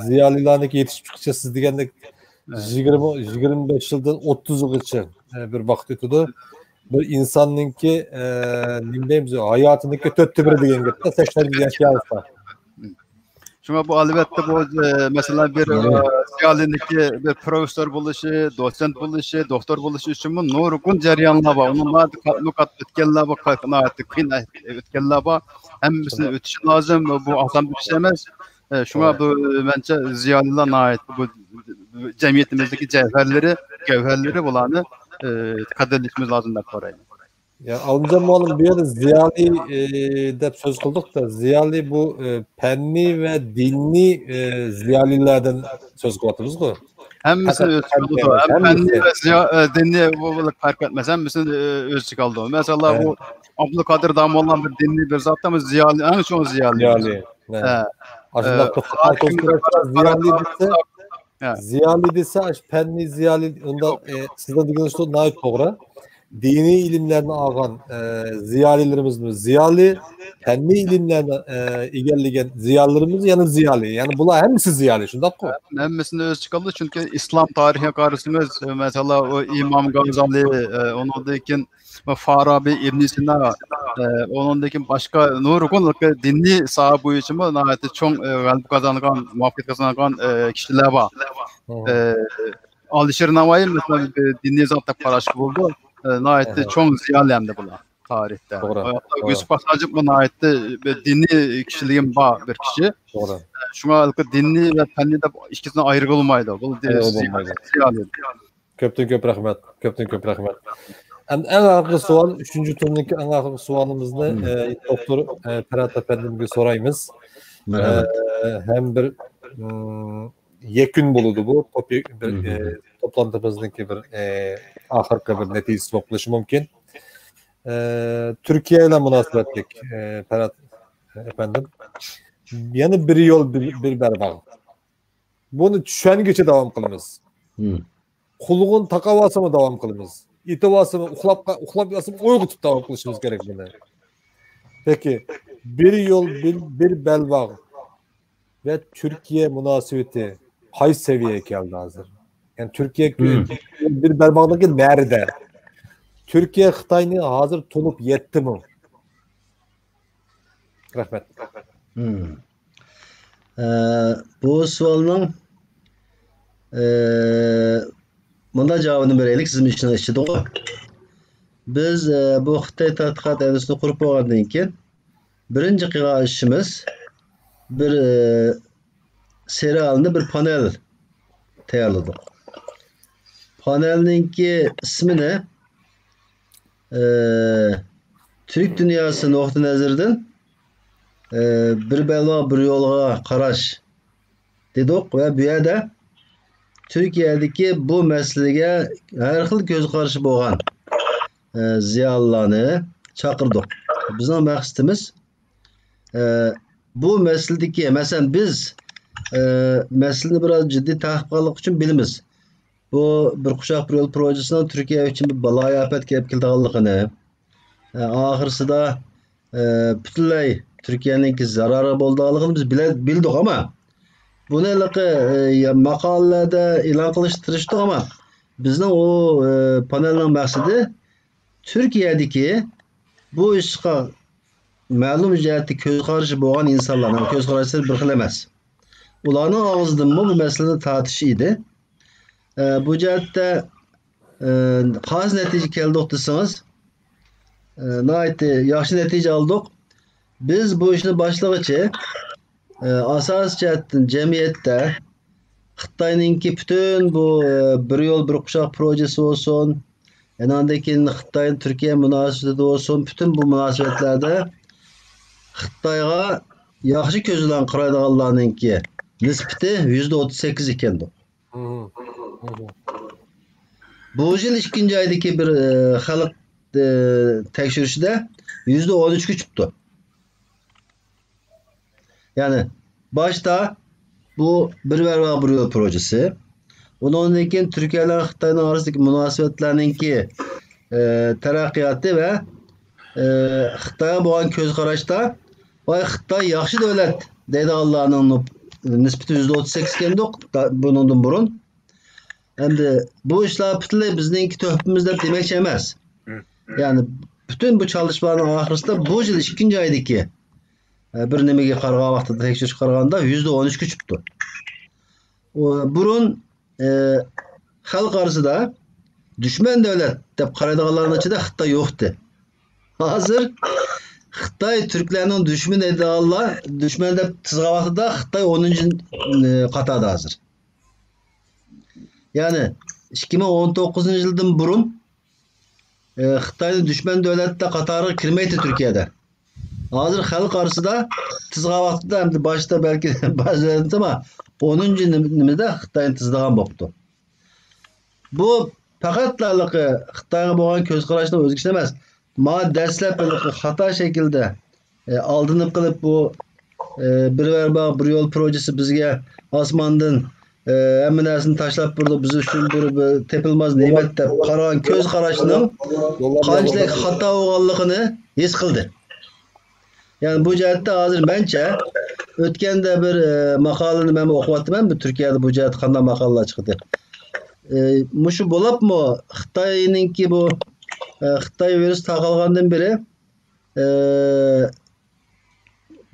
زىيالىيلارنىڭكى يېتىشىپ چىقىشى سىز دېگەندەك يىگىرمە، يىگىرمە بەش يىلدىن ئوتتۇز يىلغىچە، ئە، بىر ۋاقىت ئۆتىدۇ. بىر ئىنساننىڭكى، ئە، نېمە دەيمىز، ھاياتىنىڭكى تۆتتە بىرى دېگەن گەپتە، سەكسەن يىل ياشىيالىسا. شۇڭا بۇ، ئەلۋەتتە، بۇ، ئە، مەسىلەن، بىر، ئە، زىيالىينىڭكى بىر پروفېسسور بولۇشى، دوتسېنت بولۇشى، دوكتور بولۇشى ئۈچۈنمۇ نۇرغۇن جەريانلار بار. ئۇنىڭ ناھايىتى قاتمۇ قات ئۆتكەنلەر بار، قا-، ناھايىتى قىيىن ئە-، ئۆتكەنلەر بار. ھەممىسىنى ئۆتۈشى لازىم. بۇ ئاسان بىر ئىش ئەمەس. ئە، شۇڭا بۇ، مەنچە، زىيالىيلار ناھايىتى بۇ، بۇ جەمئىيىتىمىزدىكى جەۋھەرلىرى، گەۋھەرلىرى، بۇلارنى، ئە، قەدىرلىشىمىز لازىم دەپ قارايمەن. يا، ئالىمجان مۇئەللىم، بۇ يەردە زىيالىي، ئە، دەپ سۆز قىلدۇق-دە، زىيالىي بۇ، ئە، پەننىي ۋە دىنىي، ئە، زىيالىيلاردىن سۆز قىلىۋاتىمىزغۇ. ھەممىسىنى ئۆز ئىچىگە ئالىدۇ. ھەم پەننىي ۋە زىيا-، ئە، دىنىي بۇ، بۇ پەرق ئەتمەس. ھەممىسىنى، ئە، ئۆز ئىچىگە ئالىدۇ. مەسىلەن، بۇ ئابدۇقادىر داموللام بىر دىنىي بىر زات، ئەمما زىيالىي، ئەڭ چوڭ زىيالىي. زىيالىي. ئاشۇنداق، ئە، بىر خاتا كونسپىراتسىيە، زىيالىي دېسە، ھە. زىيالىي دېسە، ئاشۇ پەننىي زىيالىي، ئۇنداق، ئە، سىزنىڭ دېگىنىڭىز ناھايىتى توغرا. دىنىي ئىلىملەرنى ئالغان، ئە، زىيالىيلىرىمىزمۇ زىيالىي، پەننىي ئىلىملەرنى، ئە، ئىگىلىگەن زىيالىيلىرىمىز يەنە زىيالىي. يەنى بۇلار ھەممىسى زىيالىي، شۇنداققۇ؟ ھەممىسىنى ئۆز ئىچىگە ئالىدۇ، چۈنكى ئىسلام تارىخىغا قارىسىڭىز، مەسىلەن، ئۇ ئىمام غازالىي، ئە، ئۇنىڭدىن كېيىن فارابى، ئىبن سىنا، ئە، ئۇنىڭدىن كېيىن باشقا نۇرغۇن دىنىي ساھە بويىچىمۇ ناھايىتى چوڭ، ئە، غەلىبە قازانغان، مۇۋەپپەقىيەت قازانغان، ئە، كىشىلەر بار. ئە، ئالىشىر ناۋايى، مەسىلەن، بىر دىنىي زات دەپ قاراشقا بولىدۇ. ئە، ناھايىتى چوڭ زىيالىي ئەمدى بۇلار تارىختا. توغرا، توغرا. يۈسۈپ خاس ھاجىپمۇ ناھايىتى بىر دىنىي كىشىلىكىمۇ بار بىر كىشى. توغرا. شۇڭا ھېلىقى دىنىي ۋە پەننىي دەپ ئىككىسىنى ئايرىغىلى بولمايدۇ. بۇ ئايرىغىلى بولمايدۇ. زىيالىي. كۆپتىن كۆپ رەھمەت. كۆپتىن كۆپ رەھمەت. ئەمدى ئەڭ ئاخىرقى سوئال، ئۈچىنچى تۈرنىڭكى ئەڭ ئاخىرقى سوئالىمىزنى، ئە، دوكتور، ئە، پەرھات ئەپەندىمگە سورايمىز. مەرھەمەت. ئە، ھەم بىر، ئىم، يەكۈن بولىدۇ بۇ، توپى-، بىر، ئە، توپلانتىمىزنىڭكى بىر، ئە، ئاخىرقى بىر نەتىجىسى بولۇپ قېلىشى مۇمكىن. ئە، تۈركىيە بىلەن مۇناسىۋەتلىك، ئە، پەرھات ئەپەندىم. يەنە بىر يول، بىر، بىر بەلباغ. بۇنى چۈشەنگۈچە داۋام قىلىمىز. قۇلىقىنى تاقاۋالسىمۇ داۋام قىلىمىز. ئېتىۋالسىمۇ، ئۇخلاپ، ئۇخلاپ ياتسىمۇ ئويغىتىپ داۋام قىلىشىمىز كېرەك بۇنى. پېكى، بىر يول، بىر، بىر بەلباغ ۋە تۈركىيە مۇناسىۋىتى قايسى سەۋىيەگە كەلدى ھازىر؟ يەنى تۈركىيە، بىر بەلباغدىكى نەرىدە؟ تۈركىيە خىتاينى ھازىر تونۇپ يەتتىمۇ؟ رەھمەت. ئە، بۇ سوئالنىڭ، ئە، مۇنداق جاۋابىنى بېرەيلى، سىز ئىشنىڭ ئىچىدىغۇ. بىز، ئە، بۇ خىتاي تەتقىقات ئەۋزىسىنى قۇرۇپ بولغاندىن كېيىن، بىرىنچى قىلغان ئىشىمىز بىر، ئە، سېرىئالنى، بىر پانېل تەييارلىدۇق. پانېلنىڭكى ئىسمىنى، ئە، تۈرك دۇنياسى نۇقتىئى نەزىرىدىن، ئە، بىر بەلباغ، بىر يولغا قاراش دېدۇق ۋە بۇ يەردە تۈركىيەدىكى بۇ مەسىلىگە ھەر خىل كۆز قارىشى بولغان، ئە، زىيالىيلارنى چاقىردۇق. بىزنىڭ مەقسىتىمىز، ئە، بۇ مەسىلىدىكى، مەسىلەن، بىز، ئە، مەسىلىنى بىراز جىددىي تەھقىق قىلغانلىقى ئۈچۈن بىلىمىز. بۇ بىر قۇشاق بىر يول پروژېسىنىڭ تۈركىيە ئۈچۈن بىر بالايىئاپەت كېلىپ كېلىدىغانلىقىنى، ئە، ئاخىرسىدا، ئە، پۈتۈنلەي تۈركىيەنىڭكى زەرەرگە بولىدىغانلىقىنى بىز بىلە-، بىلدۇق، ئەمما بۇنى ھېلىقى، ئە، يا-، ماقالىلەردە ئېلان قىلىشقا تىرىشتۇق، ئەمما بىزنىڭ ئۇ، ئە، پانېلنىڭ مەقسىتى تۈركىيەدىكى بۇ ئىشقا مەلۇم جەھەتتە كۆز قارىشى بولغان ئىنسانلارنىڭ كۆز قاراشلىرى بىر خىل ئەمەس. ئۇلارنىڭ ئاغزىدىنمۇ بۇ مەسىلىنى تارتىش ئىدى. ئە، بۇ جەھەتتە، ئە، قايسى نەتىجە كەلدۇق دېسىڭىز، ئە، ناھايىتى ياخشى نەتىجە ئالدۇق. بىز بۇ ئىشنى باشلىغۇچە، ئە، ئاساسىي جەھەتتىن جەمئىيەتتە خىتاينىڭكى پۈتۈن بۇ، ئە، بىر يول، بىر قۇشاق پروژېسى بولسۇن، ئاندىن كېيىن خىتاي، تۈركىيە مۇناسىۋىتىدە بولسۇن، پۈتۈن بۇ مۇناسىۋەتلەردە خىتايغا ياخشى كۆز بىلەن قارايدىغانلارنىڭكى نىسبىتى يۈزدە ئوتتۇز سەككىز ئىكەندۇق. بۇ يىل ئىككىنچى ئايدىكى بىر، ئە، خەلق، ئە، تەكشۈرۈشىدە يۈزدە ئون ئۈچكە چىقتى. يەنى باشتا بۇ بىر بەلباغ بىر يول پروژېسى، ئۇنىڭدىن كېيىن تۈركىيە بىلەن خىتاينىڭ ئارىسىدىكى مۇناسىۋەتلەرنىڭكى، ئە، تەرەققىياتى ۋە، ئە، خىتايغا بولغان كۆز قاراشتا، ۋاي، خىتاي ياخشى دۆلەت دەيدىغانلارنىڭ نۇ-، نىسبىتى يۈزدە ئوتتۇز سەككىز ئىكەندۇق، دا-، بۇنىڭدىن بۇرۇن. ئەمدى بۇ ئىشلار پۈتۈنلەي بىزنىڭكى تۆھپىمىز دەپ دېمەكچى ئەمەس. يەنى پۈتۈن بۇ چالىشىشلارنىڭ ئاخىرىسىدا بۇ يىل ئىككىنچى ئايدىكى، ئە، بىر نېمىگە قارىغان ۋاقتىدا، تەكشۈرۈشكە قارىغاندا يۈزدە ئون ئۈچكە چىقىپتۇ. ئۇ بۇرۇن، ئە، خەلق ئارىسىدا دۈشمەن دۆلەت دەپ قارايدىغانلارنىڭ ئىچىدە خىتاي يوقتى. ھازىر خىتاي تۈركلەرنىڭ دۈشمىنى دەيدىغانلار، دۈشمەن دەپ تىزغان ۋاقتىدا خىتاي ئونىنچى، ئە، قاتاردا ھازىر. يەنى ئىككى مىڭ ئون توققۇزىنچى يىلدىن بۇرۇن، ئە، خىتاينى دۈشمەن دۆلەتلەر قاتارىغا كىرمەيتتى تۈركىيەدە. ھازىر خەلق ئارىسىدا تىزغان ۋاقتىدا، ئەمدى باشتا بەلكى بەزىلەردىن، ئەمما ئونىنچى نېمىدە خىتاينى تىزىدىغان بوپتۇ. بۇ پەقەتلا خىتايغا بولغان كۆز قاراشنىڭ ئۆزگىرىشى ئەمەس. ما دەسلەپ خاتا شەكىلدە، ئە، ئالدىنىپ قېلىپ بۇ، ئە، بىر بەلباغ بىر يول پروژېسى بىزگە ئاسماندىن، ئە، ھەممە نەرسىنى تاشلاپ بېرىدۇ، بىز ئۈچۈن بىر، بىر تېپىلماس نېمەت دەپ قارىغان كۆز قاراشنىڭ قانچىلىك خاتا بولغانلىقىنى ھېس قىلدى. يەنى بۇ جەھەتتە ھازىر مەنچە، ئۆتكەندە بىر، ئە، ماقالىنى مەنمۇ ئوقۇۋاتىمەن، بۇ تۈركىيەدە بۇ جەھەتتە قانداق ماقالىلار چىقتى. ئە، مۇشۇ بولۇپمۇ خىتاينىڭكى بۇ، ئە، خىتاي ۋىرۇسى تارقالغاندىن بېرى، ئە،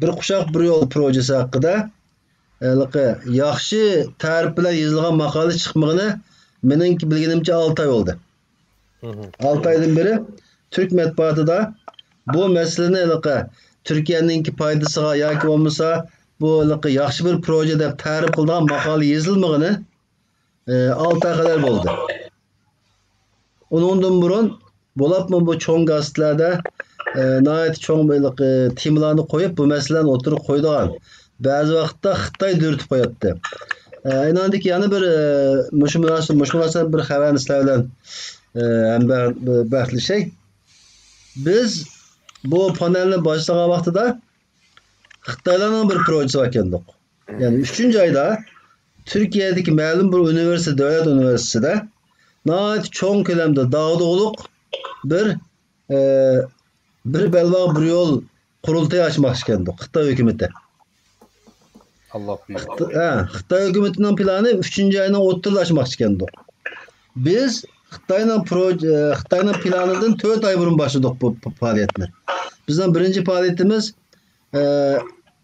بىر قۇشاق بىر يول پروژېسى ھەققىدە ھېلىقى ياخشى تەرىپ بىلەن يېزىلغان ماقالە چىقمىغىنى مېنىڭكى بىلگىنىمچە ئالتە ئاي بولدى. ئالتە ئايدىن بېرى تۈرك مەتبۇئاتىدا بۇ مەسىلىنى ھېلىقى تۈركىيەنىڭكى پايدىسىغا ياكى بولمىسا بۇ ھېلىقى ياخشى بىر پروژە دەپ تەرىپ قىلىدىغان ماقالە يېزىلمىغىنى، ئە، ئالتە ئاي قەدەر بولدى. ئۇنىڭدىن بۇرۇن بولۇپمۇ بۇ چوڭ گازېتلەردە، ئە، ناھايىتى چوڭ بىر، ئە، تېمىلارنى قويۇپ، بۇ مەسىلىلەرنى ئوتتۇرىغا قويىدىغان، بەزى ۋاقىتتا خىتاي دۈرتۈپ قوياتتى. ئە، ئاندىن كېيىن يەنە بىر، ئە، مۇشۇ مۇناسىۋەت، مۇشۇ مۇناسىۋەت بىر خەۋەرنى سىلەر بىلەن، ئە، ھەمبەھ-، بەھسلىشەي. بىز بۇ پانېلنى باشلىغان ۋاقتىدا خىتايلارنىڭ بىر پروژېسى بار ئىكەندۇق. يەنى ئۈچىنچى ئايدا تۈركىيەدىكى مەلۇم بىر ئۇنىۋېرسىتېت، دۆلەت ئۇنىۋېرسىتېتىدا ناھايىتى چوڭ كۆلەمدە داغدۇغىلىق بىر، ئە، بىر بەلباغ بىر يول قۇرۇلتىيى ئاچماقچى ئىكەندۇق خىتاي ھۆكۈمىتى. ئاللا بۈيۈك. خىت-، ھە، خىتاي ھۆكۈمىتىنىڭ پىلانى ئۈچىنچى ئاينىڭ ئوتتۇرىدا ئاچماقچى ئىكەندۇق. بىز خىتاينىڭ پرو-، ئە، خىتاينىڭ پىلانىدىن تۆت ئاي بۇرۇن باشلىدۇق بۇ پ-، پائالىيەتنى. بىزنىڭ بىرىنچى پائالىيىتىمىز، ئە،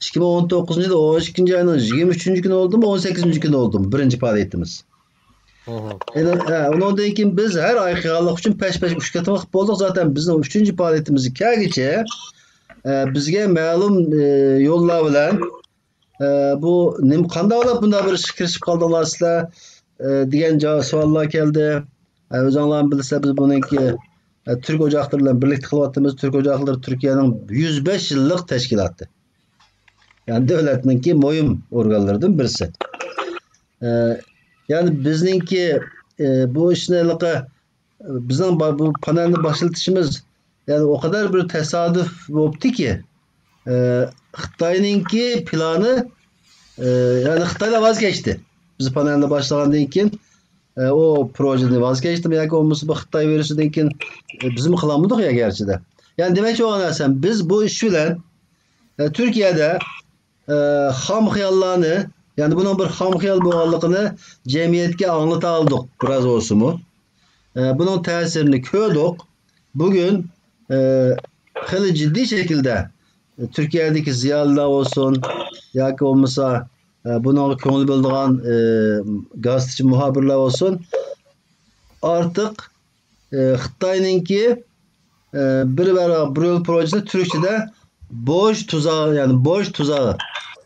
ئىككى مىڭ ئون توققۇزىنچى يىلى ئون ئىككىنچى ئاينىڭ يىگىرمە ئۈچىنچى كۈنى بولدىمۇ، ئون سەككىزىنچى كۈنى بولدىمۇ، بىرىنچى پائالىيىتىمىز. ئۇنىڭ-، ئە، ئۇنىڭدىن كېيىن بىز ھەر ئاي قىلغانلىق ئۈچۈن پەش-پەش ئۈچ قېتىملىق بولدۇق. زاتەن بىزنىڭ ئۈچىنچى پائالىيىتىمىزگە كەلگۈچە، ئە، بىزگە مەلۇم، ئە، يوللار بىلەن، ئە، بۇ نېمە، قانداق بولۇپ بۇنداق بىر ئىشقا كىرىشىپ قالدىڭلار سىلەر، ئە، دېگەن جا-، سوئاللار كەلدى. ئە، ئۆزۈڭلارمۇ بىلىسىلەر، بىز بۇنىڭكى، ئە، تۈرك ئوچاقلىرى بىلەن بىرلىكتە قىلىۋاتىمىز. تۈرك ئوچاقلىرى تۈركىيەنىڭ يۈز بەش يىللىق تەشكىلاتى. يەنى دۆلەتنىڭكى مۇھىم ئورگانلىرىدىن بىرسى. ئە، يەنى بىزنىڭكى، ئە، بۇ ئىشنى ھېلىقى بىزنىڭ با-، بۇ پانېلنى باشلىتىشىمىز، يەنى ئۇ قەدەر بىر تاسادىپ بوپتۇكى، ئە، خىتاينىڭكى پىلانى، ئە، يەنى خىتايلار ۋاز كەچتى. بىز پانېلنى باشلىغاندىن كېيىن، ئە، ئۇ پروژىدىن ۋاز كەچتىمۇ ياكى بولمىسا بۇ خىتاي ۋىرۇسىدىن كېيىن، ئە، بىزمۇ قىلالمىدۇق يا گەرچىدە. يەنى دېمەكچى بولغان نەرسەم، بىز بۇ ئىش بىلەن، ئە، تۈركىيەدە ئە، خام خىياللارنى، يەنى بۇنىڭ بىر خام خىيال بولغانلىقىنى جەمئىيەتكە ئاڭلىتالىدۇق بىراز بولسىمۇ. ئە، بۇنىڭ تەسىرىنى كۆردۇق. بۈگۈن، ئە، خېلى جىددىي شەكىلدە تۈركىيەدىكى زىيالىيلار بولسۇن ياكى بولمىسا، ئە، بۇنىڭغا كۆڭۈل بۆلىدىغان، ئە، گازېتچى، مۇخبىرلار بولسۇن، ئارتۇق، ئە، خىتاينىڭكى، ئە، بىر بىر يول پروژېسى تۈركچىدە بوش تۇزاق، يەنى بوش تۇزاق،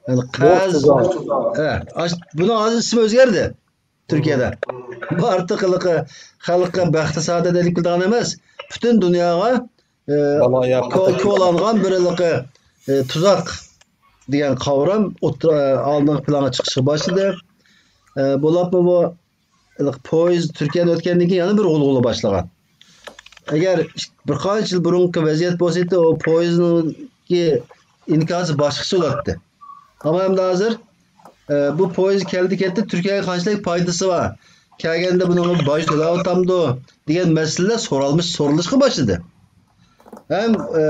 يەنى قەرز، تۇزاق. ئە، ئاش-، بۇنىڭ ھازىر ئىسمى ئۆزگەردى. تۈركىيەدە. بۇ ئارتۇق ھېلىقى خەلققە بەخت سائادەت ئېلىپ كېلىدىغان ئەمەس، پۈتۈن دۇنياغا، ئە، كو-، كولانغان بىر ھېلىقى، ئە، تۇزاق دېگەن قاۋرام ئوتتۇرا، ئە، ئالدىنقى پىلانغا چىقىشقا باشلىدى. ئە، بولۇپمۇ بۇ ھېلىقى پويىز تۈركىيەدىن ئۆتكەندىن كېيىن يەنە بىر غۇلغۇلا باشلىغان. ئەگەر بىر قانچە يىل بۇرۇنقى ۋەزىيەت بولسا ئىدى، ئۇ پويىزنىڭكى ئىنكاسى باشقىچە بولاتتى. ئەمما ئەمدى ھازىر، ئە، بۇ پويىز كەلدى كەتتى، تۈركىيەگە قانچىلىك پايدىسى بار؟ كەلگەندە بۇنىڭغا باج تۆلەۋاتامدۇ؟ دېگەن مەسىلىلەر سورالمىش-، سورىلىشقا باشلىدى. ھەم، ئە،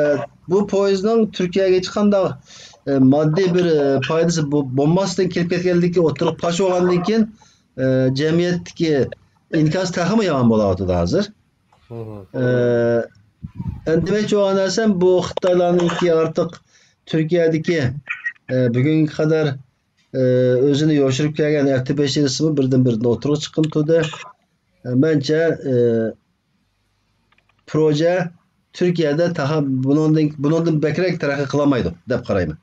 بۇ پويىزنىڭ تۈركىيەگە ھېچقانداق، ئە، ماددىي بىر، ئە، پايدىسى بو-، بولماستىن كېلىپ كەتكەنلىكى ئوتتۇرىغا پاش بولغاندىن كېيىن، ئە، جەمئىيەتتىكى ئىنكاس تېخىمۇ يامان بولاۋاتىدۇ ھازىر. ئە، ئەمدى دېمەكچى بولغان نەرسەم، بۇ خىتايلارنىڭكى ئارتۇق تۈركىيەدىكى، ئە، بۈگۈنگە قەدەر، ئە، ئۆزىنى يوشۇرۇپ كەلگەن ئەپتى بېشىرىسىمۇ بىردىن-بىردىن ئوتتۇرىغا چىققىلى تۇردى. ئە، مەنچە، ئە، پروژە تۈركىيەدە تاھا-، بۇنىڭدىن، بۇنىڭدىن بەكرەك تەرەققىي قىلالمايدۇ دەپ قارايمەن.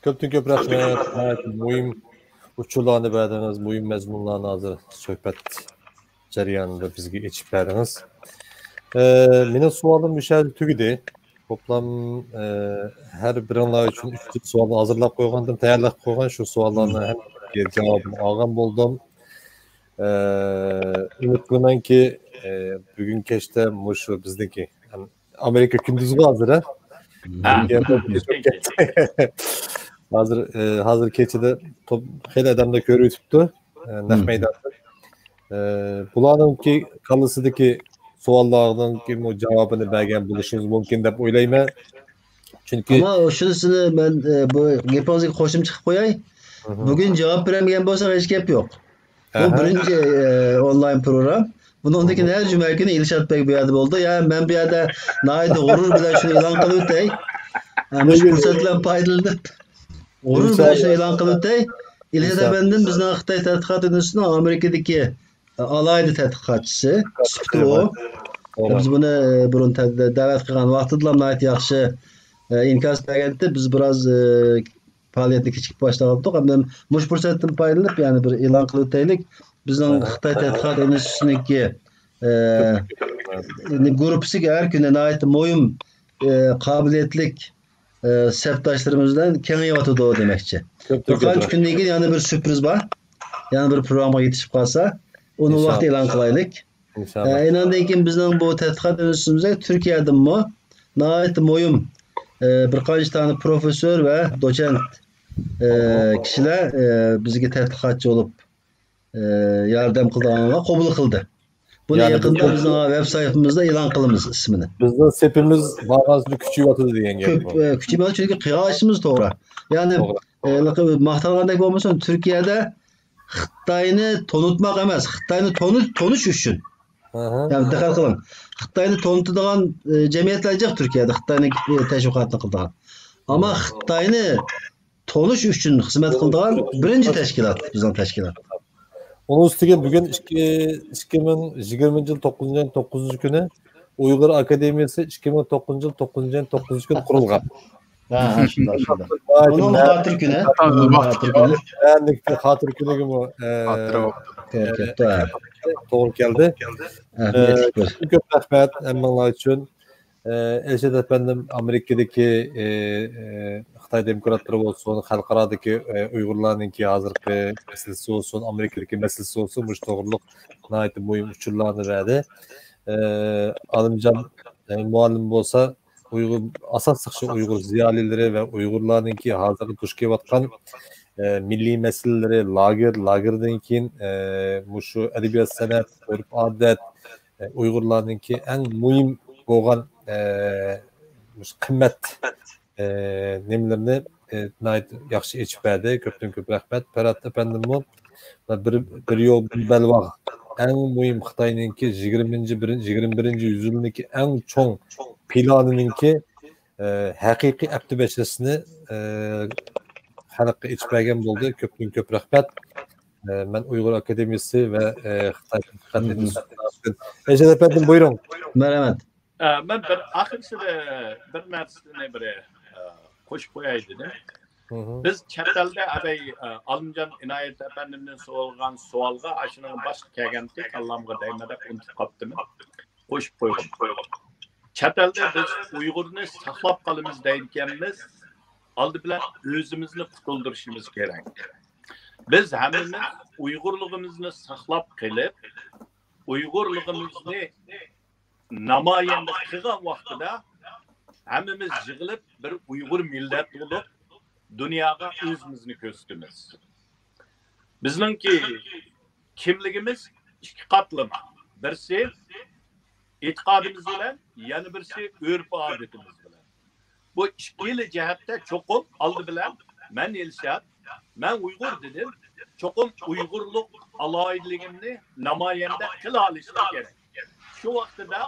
كۆپتىن كۆپ رەھمەت. ناھايىتى مۇھىم ئۇچۇرلارنى بەردىڭىز، مۇھىم مەزمۇنلارنى ھازىر سۆھبەت جەريانىدا بىزگە ئېچىپ بەردىڭىز. ئە، مېنىڭ سوئالىم مۇشۇ يەردە تۈگىدى. توپلام، ئە، ھەر بىرىڭلار ئۈچۈن ئۈچ سوئال ھازىرلاپ قويغانتىم، تەييارلاپ قويغان شۇ سوئاللارنىڭ ھەممىسىگە جاۋابىنى ئالغان بولدۇم. ئە، ئۈمىد قىلىمەنكى، ئە، بۈگۈن كەچتە مۇشۇ بىزنىڭكى، ئامېرىكا كۈندۈزغۇ ھازىر، ھە؟ ھازىر، ئە، ھازىر كېچىدە توپ-، خېلى ئادەملەر كۆرۈۋېتىپتۇ، ئە، نەق مەيداندا. ئە، بۇلارنىڭكى كاللىسىدىكى سوئاللارنىڭكى جاۋابىنى بەرگەن بولۇشىمىز مۇمكىن دەپ ئويلايمەن. چۈنكى ئەمما شۇنىسىنى مەن، ئە، بۇ گېپىڭىزگە قوشۇمچە قىلىپ قوياي. بۈگۈن جاۋاب بېرەلمىگەن بولساڭ ھېچ گەپ يوق. بۇ بىرىنچى، ئە، ئونلاين پروگرام. بۇنىڭدىن كېيىن ھەر جۈمە كۈنى ئىلشات بەگ بۇ يەردە بولىدۇ. يا، مەن بۇ يەردە ناھايىتى غۇرۇر بىلەن شۇنى ئېلان قىلىپ ئۆتەي. ئە، مۇشۇ پۇرسەت بىلەن پايدىلىنىپ، غۇرۇر بىلەن شۇنى ئېلان قىلىپ ئۆتەي. ئىلشات ئەپەندىم بىزنىڭ خىتاي تەتقىقات ئىنستىتۇتىنىڭ ئامېرىكىدىكى ئالاھىدە تەتقىقاتچىسى سۈپىتى ئۇ. بىز بۇنى، ئە، بۇرۇن تە-، دەۋەت قىلغان ۋاقتىدىلا ناھايىتى ياخشى، ئە، ئىنكاس بەرگەنتى. بىز بىراز، ئە، پائالىيەتنى كېچىكىپ باشلاۋاتىدۇق. ئەمدى مۇشۇ پۇرسەتتىن پايدىلىنىپ، يەنە بىر ئېلان قىلىپ ئۆتەيلىك. بىزنىڭ خىتاي تەتقىقات ئىنستىتۇتىنىڭكى، ئە، گۇرۇپپىسىگە ھەر كۈنى ناھايىتى مۇھىم، ئە، قابىلىيەتلىك، ئە، سەپداشلىرىمىز بىلەن كېڭىيىۋاتىدۇ دېمەكچى. بىر قانچە كۈندىن كېيىن يەنە بىر سۈرپرىز بار. يەنە بىر پروگراممىغا يېتىشىپ قالسا، ئۇنى ۋاقتى ئېلان قىلايلىك. ئىنشاللا. ئە، ئىناندىن كېيىن بىزنىڭ بۇ تەتقىقات ئىنستىتۇتىمىزدا تۈركىيەدىنمۇ ناھايىتى مۇھىم، ئە، بىر قانچە دانە پروفېسسور ۋە دوچېنت، ئە، كىشىلەر، ئە، بىزگە تەتقىقاتچى بولۇپ، ئە، ياردەم قىلىدىغانلارغا قوبۇل قىلدى. بۇنى يەنى يېقىندا بىزنىڭ ۋېب سايتىمىزدا ئېلان قىلىمىز ئىسمىنى. بىزنىڭ سېپىمىز بارغانسېرى كۈچىيىۋاتىدۇ دېگەن گەپ كۆپ، بۇ. ئە، كۈچىيىۋاتىدۇ، چۈنكى قىلغان ئىشىمىز توغرا. يەنى، توغرا. ئە، ماختانغاندەك بولمىسۇن، تۈركىيەدە خىتاينى تونۇتماق ئەمەس، خىتاينى تونۇ-، تونۇش ئۈچۈن. يەنى دىققەت قىلىڭ. خىتاينى تونۇتىدىغان، ئە، جەمئىيەتلەر جىق تۈركىيەدە خىتاينىڭ، ئە، تەشۋىقاتىنى قىلىدىغان. ئەمما خىتاينى تونۇش ئۈچۈن خىزمەت قىلىدىغان بىرىنچى تەشكىلات، بىزنىڭ تەشكىلات. ئۇنىڭ ئۈستىگە بۈگۈن ئىككى، ئىككى مىڭ يىگىرمىنچى يىل توققۇزىنچى ئاينىڭ توققۇزىنچى كۈنى ئۇيغۇر ئاكادېمىيەسى ئىككى مىڭ توققۇزىنچى يىل توققۇزىنچى ئاينىڭ توققۇزىنچى كۈنى قۇرۇلغان. ھە، ھە، شۇنداق، شۇنداق. ئۇنىڭ خاتىرە كۈنى. ئۇنىڭ خاتىرە كۈنى. خاتىرە كۈنىگىمۇ، ئە، توغرا كەپتۇ، ھە. توغرا كەلدى. ئە، كۆپ، كۆپ رەھمەت ھەممىڭلار ئۈچۈن. ئە، ئەلشەت ئەپەندىم ئامېرىكىدىكى، ئە، ئە، خىتاي دېموكراتلىرى بولسۇن، خەلقئارادىكى، ئە، ئۇيغۇرلارنىڭكى ھازىرقى مەسىلىسى بولسۇن، ئامېرىكىدىكى مەسىلىسى بولسۇن، مۇشۇ توغرۇلۇق ناھايىتى مۇھىم ئۇچۇرلارنى بەردى. ئە، ئالىمجان، ئە، مۇئەللىم بولسا، ئۇيغۇر، ئاساسلىقچە ئۇيغۇر زىيالىيلىرى ۋە ئۇيغۇرلارنىڭكى ھازىرقى دۇچ كېلىۋاتقان، ئە، مىللىي مەسىلىلىرى، لاگېر، لاگېردىن كېيىن، ئە، مۇشۇ ئەدەبىيات-سەنئەت، ئۆرپ-ئادەت، ئە، ئۇيغۇرلارنىڭكى ئەڭ مۇھىم بولغان، ئە، مۇشۇ قىممەت، ئە، نېمىلىرىنى، ئە، ناھايىتى ياخشى ئېچىپ بەردى. كۆپتىن كۆپ رەھمەت. پەرھات ئەپەندىممۇ بىر، بىر يول، بىر بەلباغ. ئەڭ مۇھىم خىتاينىڭكى يىگىرمىنچى، بىرىنچى، يىگىرمە بىرىنچى يۈزيىلنىڭكى ئەڭ چوڭ پىلانىنىڭكى، ئە، ھەقىقىي ئەپتى بەشىرىسىنى، ئە، خەلققە ئېچىپ بەرگەن بولدى. كۆپتىن كۆپ رەھمەت. ئە، مەن ئۇيغۇر ئاكادېمىيىسى ۋە، ئە، خىتاي تەتقىقات ئىنستىتۇتىدىن. ئەجەل ئەپەندىم، بۇيرۇڭ. مەرھەمەت. ئە، مەن بىر ئاخىرسىدا بىر نەرسىنى بىر، ئە، قوشۇپ قوياي دېدىم. بىز چەت ئەلدە ئەبەي، ئە، ئالىمجان ئىنايەت ئەپەندىمدىن سورىغان سوئالغا ئاشۇنىڭ باشقا كەلگەنتى كاللامغا دەيمەن دەپ ئۇنتۇپ قاپتىمەن. قوشۇپ قويغۇم. چەت ئەلدە بىز ئۇيغۇرنى ساقلاپ قالىمىز دەيدىكەنمىز، ئالدى بىلەن ئۆزىمىزنى قۇتۇلدۇرۇشىمىز كېرەك. بىز ھەممىمىز ئۇيغۇرلۇقىمىزنى ساقلاپ قېلىپ، ئۇيغۇرلۇقىمىزنى نامايەندە قىلغان ۋاقتىدا ھەممىمىز يىغىلىپ بىر ئۇيغۇر مىللەت بولۇپ دۇنياغا ئۆزىمىزنى كۆرسىتىمىز. بىزنىڭكى كىملىكىمىز ئىككى قاتلىما. بىرسى ئېتىقادىمىز بىلەن، يەنە بىرسى ئۆرپ-ئادىتىمىز بىلەن. بۇ ئىككىلا جەھەتتە چوقۇم ئالدى بىلەن مەن ئېلشاد، مەن ئۇيغۇر دېدىم، چوقۇم ئۇيغۇرلۇق ئالاھىدىلىكىمنى نامايەندە قىلالىشىم كېرەك. شۇ ۋاقتىدا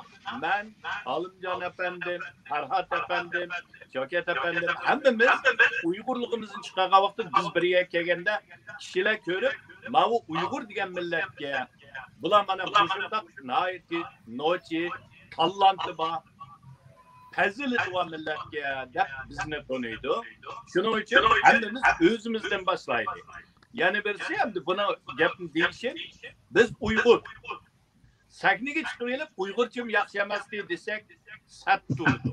مەن، ئالىمجان ئەپەندىم، پەرھات ئەپەندىم، شەۋكەت ئەپەندىم، ھەممىمىز ئۇيغۇرلۇقىمىزنى چىقارغان ۋاقىتتا بىز بىر يەرگە كەلگەندە كىشىلەر كۆرۈپ، ماۋۇ ئۇيغۇر دېگەن مىللەتكە، بۇلار مانا مۇشۇنداق ناھايىتى نوچى، تالانتى بار، پەزىلىتى بار مىللەتكە دەپ بىزنى تونۇيدۇ. شۇنىڭ ئۈچۈن ھەممىمىز ئۆزىمىزدىن باشلايلى. يەنە بىرسى، ئەمدى بۇنى گەپنى دېيىشىم، بىز ئۇيغۇر. سەھنىگە چىقىۋېلىپ، ئۇيغۇرچىم ياخشى ئەمەستى دېسەك، سەت تۇرىدۇ.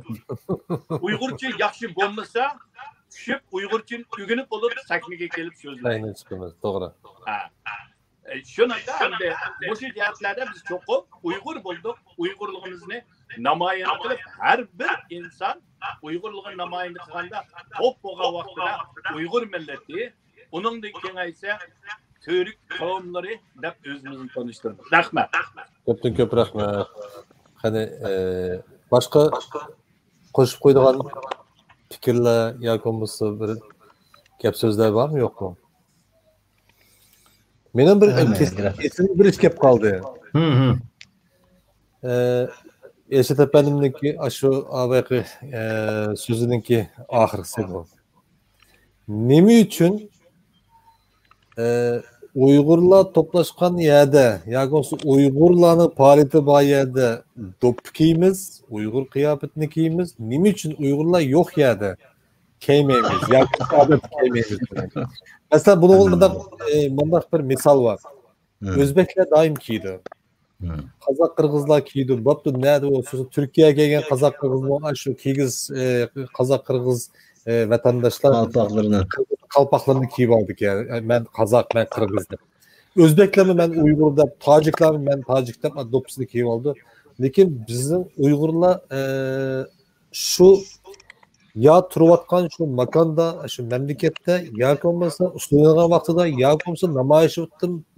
ئۇيغۇرچە ياخشى بولمىسا، چۈشۈپ ئۇيغۇرچىنى ئۆگىنىپ بولۇپ سەھنىگە كېلىپ سۆزلەيدۇ. سەھنىگە چىقىمىز، توغرا. ھە. ئە، شۇنىڭغا ئەمدى مۇشۇ جەھەتلەردە بىز چوقۇم ئۇيغۇر بولدۇق، ئۇيغۇرلۇقىمىزنى نامايان قىلىپ، ھەر بىر ئىنسان ئۇيغۇرلۇقىنى نامايان قىلغاندا، توپ بولغان ۋاقتىدا ئۇيغۇر مىللىتى، ئۇنىڭدىن كېڭەيسە تۈرك قوۋملىرى دەپ ئۆزىمىزنى تونۇشتۇردۇق. رەھمەت. كۆپتىن كۆپ رەھمەت. قېنى، ئە، باشقا قوشۇپ قويىدىغان پىكىرلەر ياكى بولمىسا بىر گەپ سۆزلەر بارمۇ، يوقمۇ؟ مېنىڭ بىر ئەمما كېسىم، كېسىم بىر ئىش كەپ قالدى. ھە، ھە. ئە، ئېلشات ئەپەندىمنىڭكى ئاشۇ ئاۋاقى، ئە، سۆزىنىڭكى ئاخىرقىسى بۇ. نېمە ئۈچۈن، ئە، ئۇيغۇرلار توپلاشقان يەردە ياكى بولمىسا ئۇيغۇرلارنىڭ پائالىيىتى بار يەردە دوپپا كىيىمىز، ئۇيغۇر قىياپىتىنى كىيىمىز؟ نېمە ئۈچۈن ئۇيغۇرلار يوق يەردە كىيمەيمىز ياكى ئادەتتە كىيمەيمىز؟ مەسىلەن، بۇنىڭغا مۇنداق، ئە، مۇنداق بىر مىسال بار. ئۆزبەكلەر دائىم كىيىدۇ. قازاق، قىرغىزلار كىيىدۇ. بوپتۇ، نەدە بولسۇن، تۈركىيەگە كەلگەن قازاق، قىرغىزمۇ ئاشۇ كىگىز، ئە، قازاق، قىرغىز، ئە، ۋەتەنداشلار قالپاقلىرىنى، قالپاقلىرىنى كىيىپ ئالىدىكەن. ئە، مەن قازاق، مەن قىرغىز دەپ. ئۆزبەكلەرمۇ مەن ئۇيغۇر دەپ، تاجىكلارمۇ مەن تاجىك دەپ، دوپپىسىنى كىيىپ ئالىدۇ. لېكىن بىزنىڭ ئۇيغۇرلار، ئە، شۇ يا تۇرۇۋاتقان شۇ ماكاندا، شۇ مەملىكەتتە ياكى بولمىسا ئۇسسۇللانغان ۋاقتىدا ياكى بولمىسا نامايىش،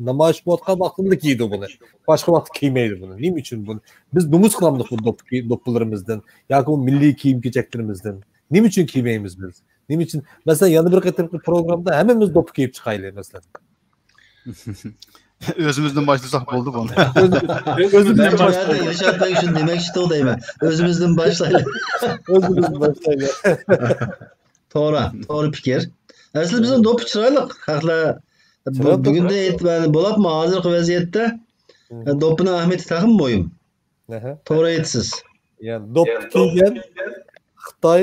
نامايىش بولۇۋاتقان ۋاقتىدا كىيىدۇ بۇنى. باشقا ۋاقىتتا كىيمەيدۇ بۇنى. نېمە ئۈچۈن بۇنى؟ بىز نومۇس قىلامدۇق بۇ دوپپا كىي-، دوپپىلىرىمىزدىن ياكى بۇ مىللىي كىيىم-كېچەكلىرىمىزدىن؟ نېمە ئۈچۈن كىيمەيمىز بىز؟ نېمە ئۈچۈن؟ مەسىلەن، يەنە بىر قېتىمقى پروگرامدا ھەممىمىز دوپپا كىيىپ چىقايلى، مەسىلەن. ئۆزىمىزدىن باشلىساق بولدى بۇنى. ئۆزىمىزدىن باشلايلى. ئىلشات بەگ شۇنى دېمەكچىدۇ دەيمەن. ئۆزىمىزدىن باشلايلى. ئۆزىمىزدىن باشلايلى. توغرا، توغرا پىكىر. ئەسلى بىزنىڭ دوپپا چىرايلىق. خەقلەر بۈگۈندىن ئېتىبارەن بولۇپمۇ ھازىرقى ۋەزىيەتتە دوپپىنىڭ ئەھمىيىتى تېخىمۇ مۇھىم. توغرا ئېيتىسىز. يەنى دوپپا كىيگەن خىتاي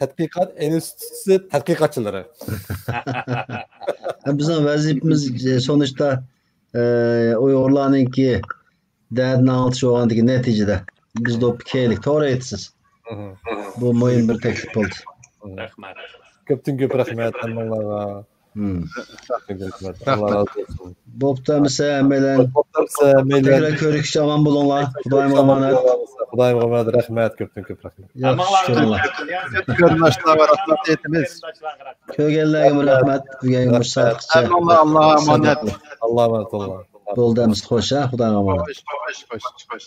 تەتقىقات ئىنستىتۇتى تەتقىقاتچىلىرى. بىزنىڭ ۋەزىپىمىز، ئە، سونۇشتا، ئە، ئۇيغۇرلارنىڭكى دەردىنى ئاڭلىتىش بولغاندىكىن نەتىجىدە بىز دوپپا كىيەيلىك. توغرا ئېيتىسىز. بۇ مۇھىم بىر تەكلىپ بولدى. رەھمەت. كۆپتىن كۆپ رەھمەت ھەممىڭلارغا. رەھمەت. ئاللا رازى بولسۇن. بوپتۇ ئەمىسە ھەممەيلەن. بوپتۇ ئەمىسە ھەممەيلەن. تەكرار كۆرۈشكىچە ئامان بولۇڭلار. خۇدايىمغا ئامانەت. خۇدايىمغا ئامانەت. رەھمەت، كۆپتىن كۆپ رەھمەت. ياخشى، شۇكرىڭلار. قېرىنداشلارغا رەھمەت ئېيتىمىز. كۆرگەنلەرگىمۇ رەھمەت. بۈگۈنگە مۇشۇ سائەتقىچە. ھەممىڭلار ئاللاغا ئامانەت. ئاللاغا ئامانەت بولۇڭلار. بولدى ئەمىسە، خوش ھە، خۇدايىمغا ئامانەت. خوش، خوش، خوش، خوش.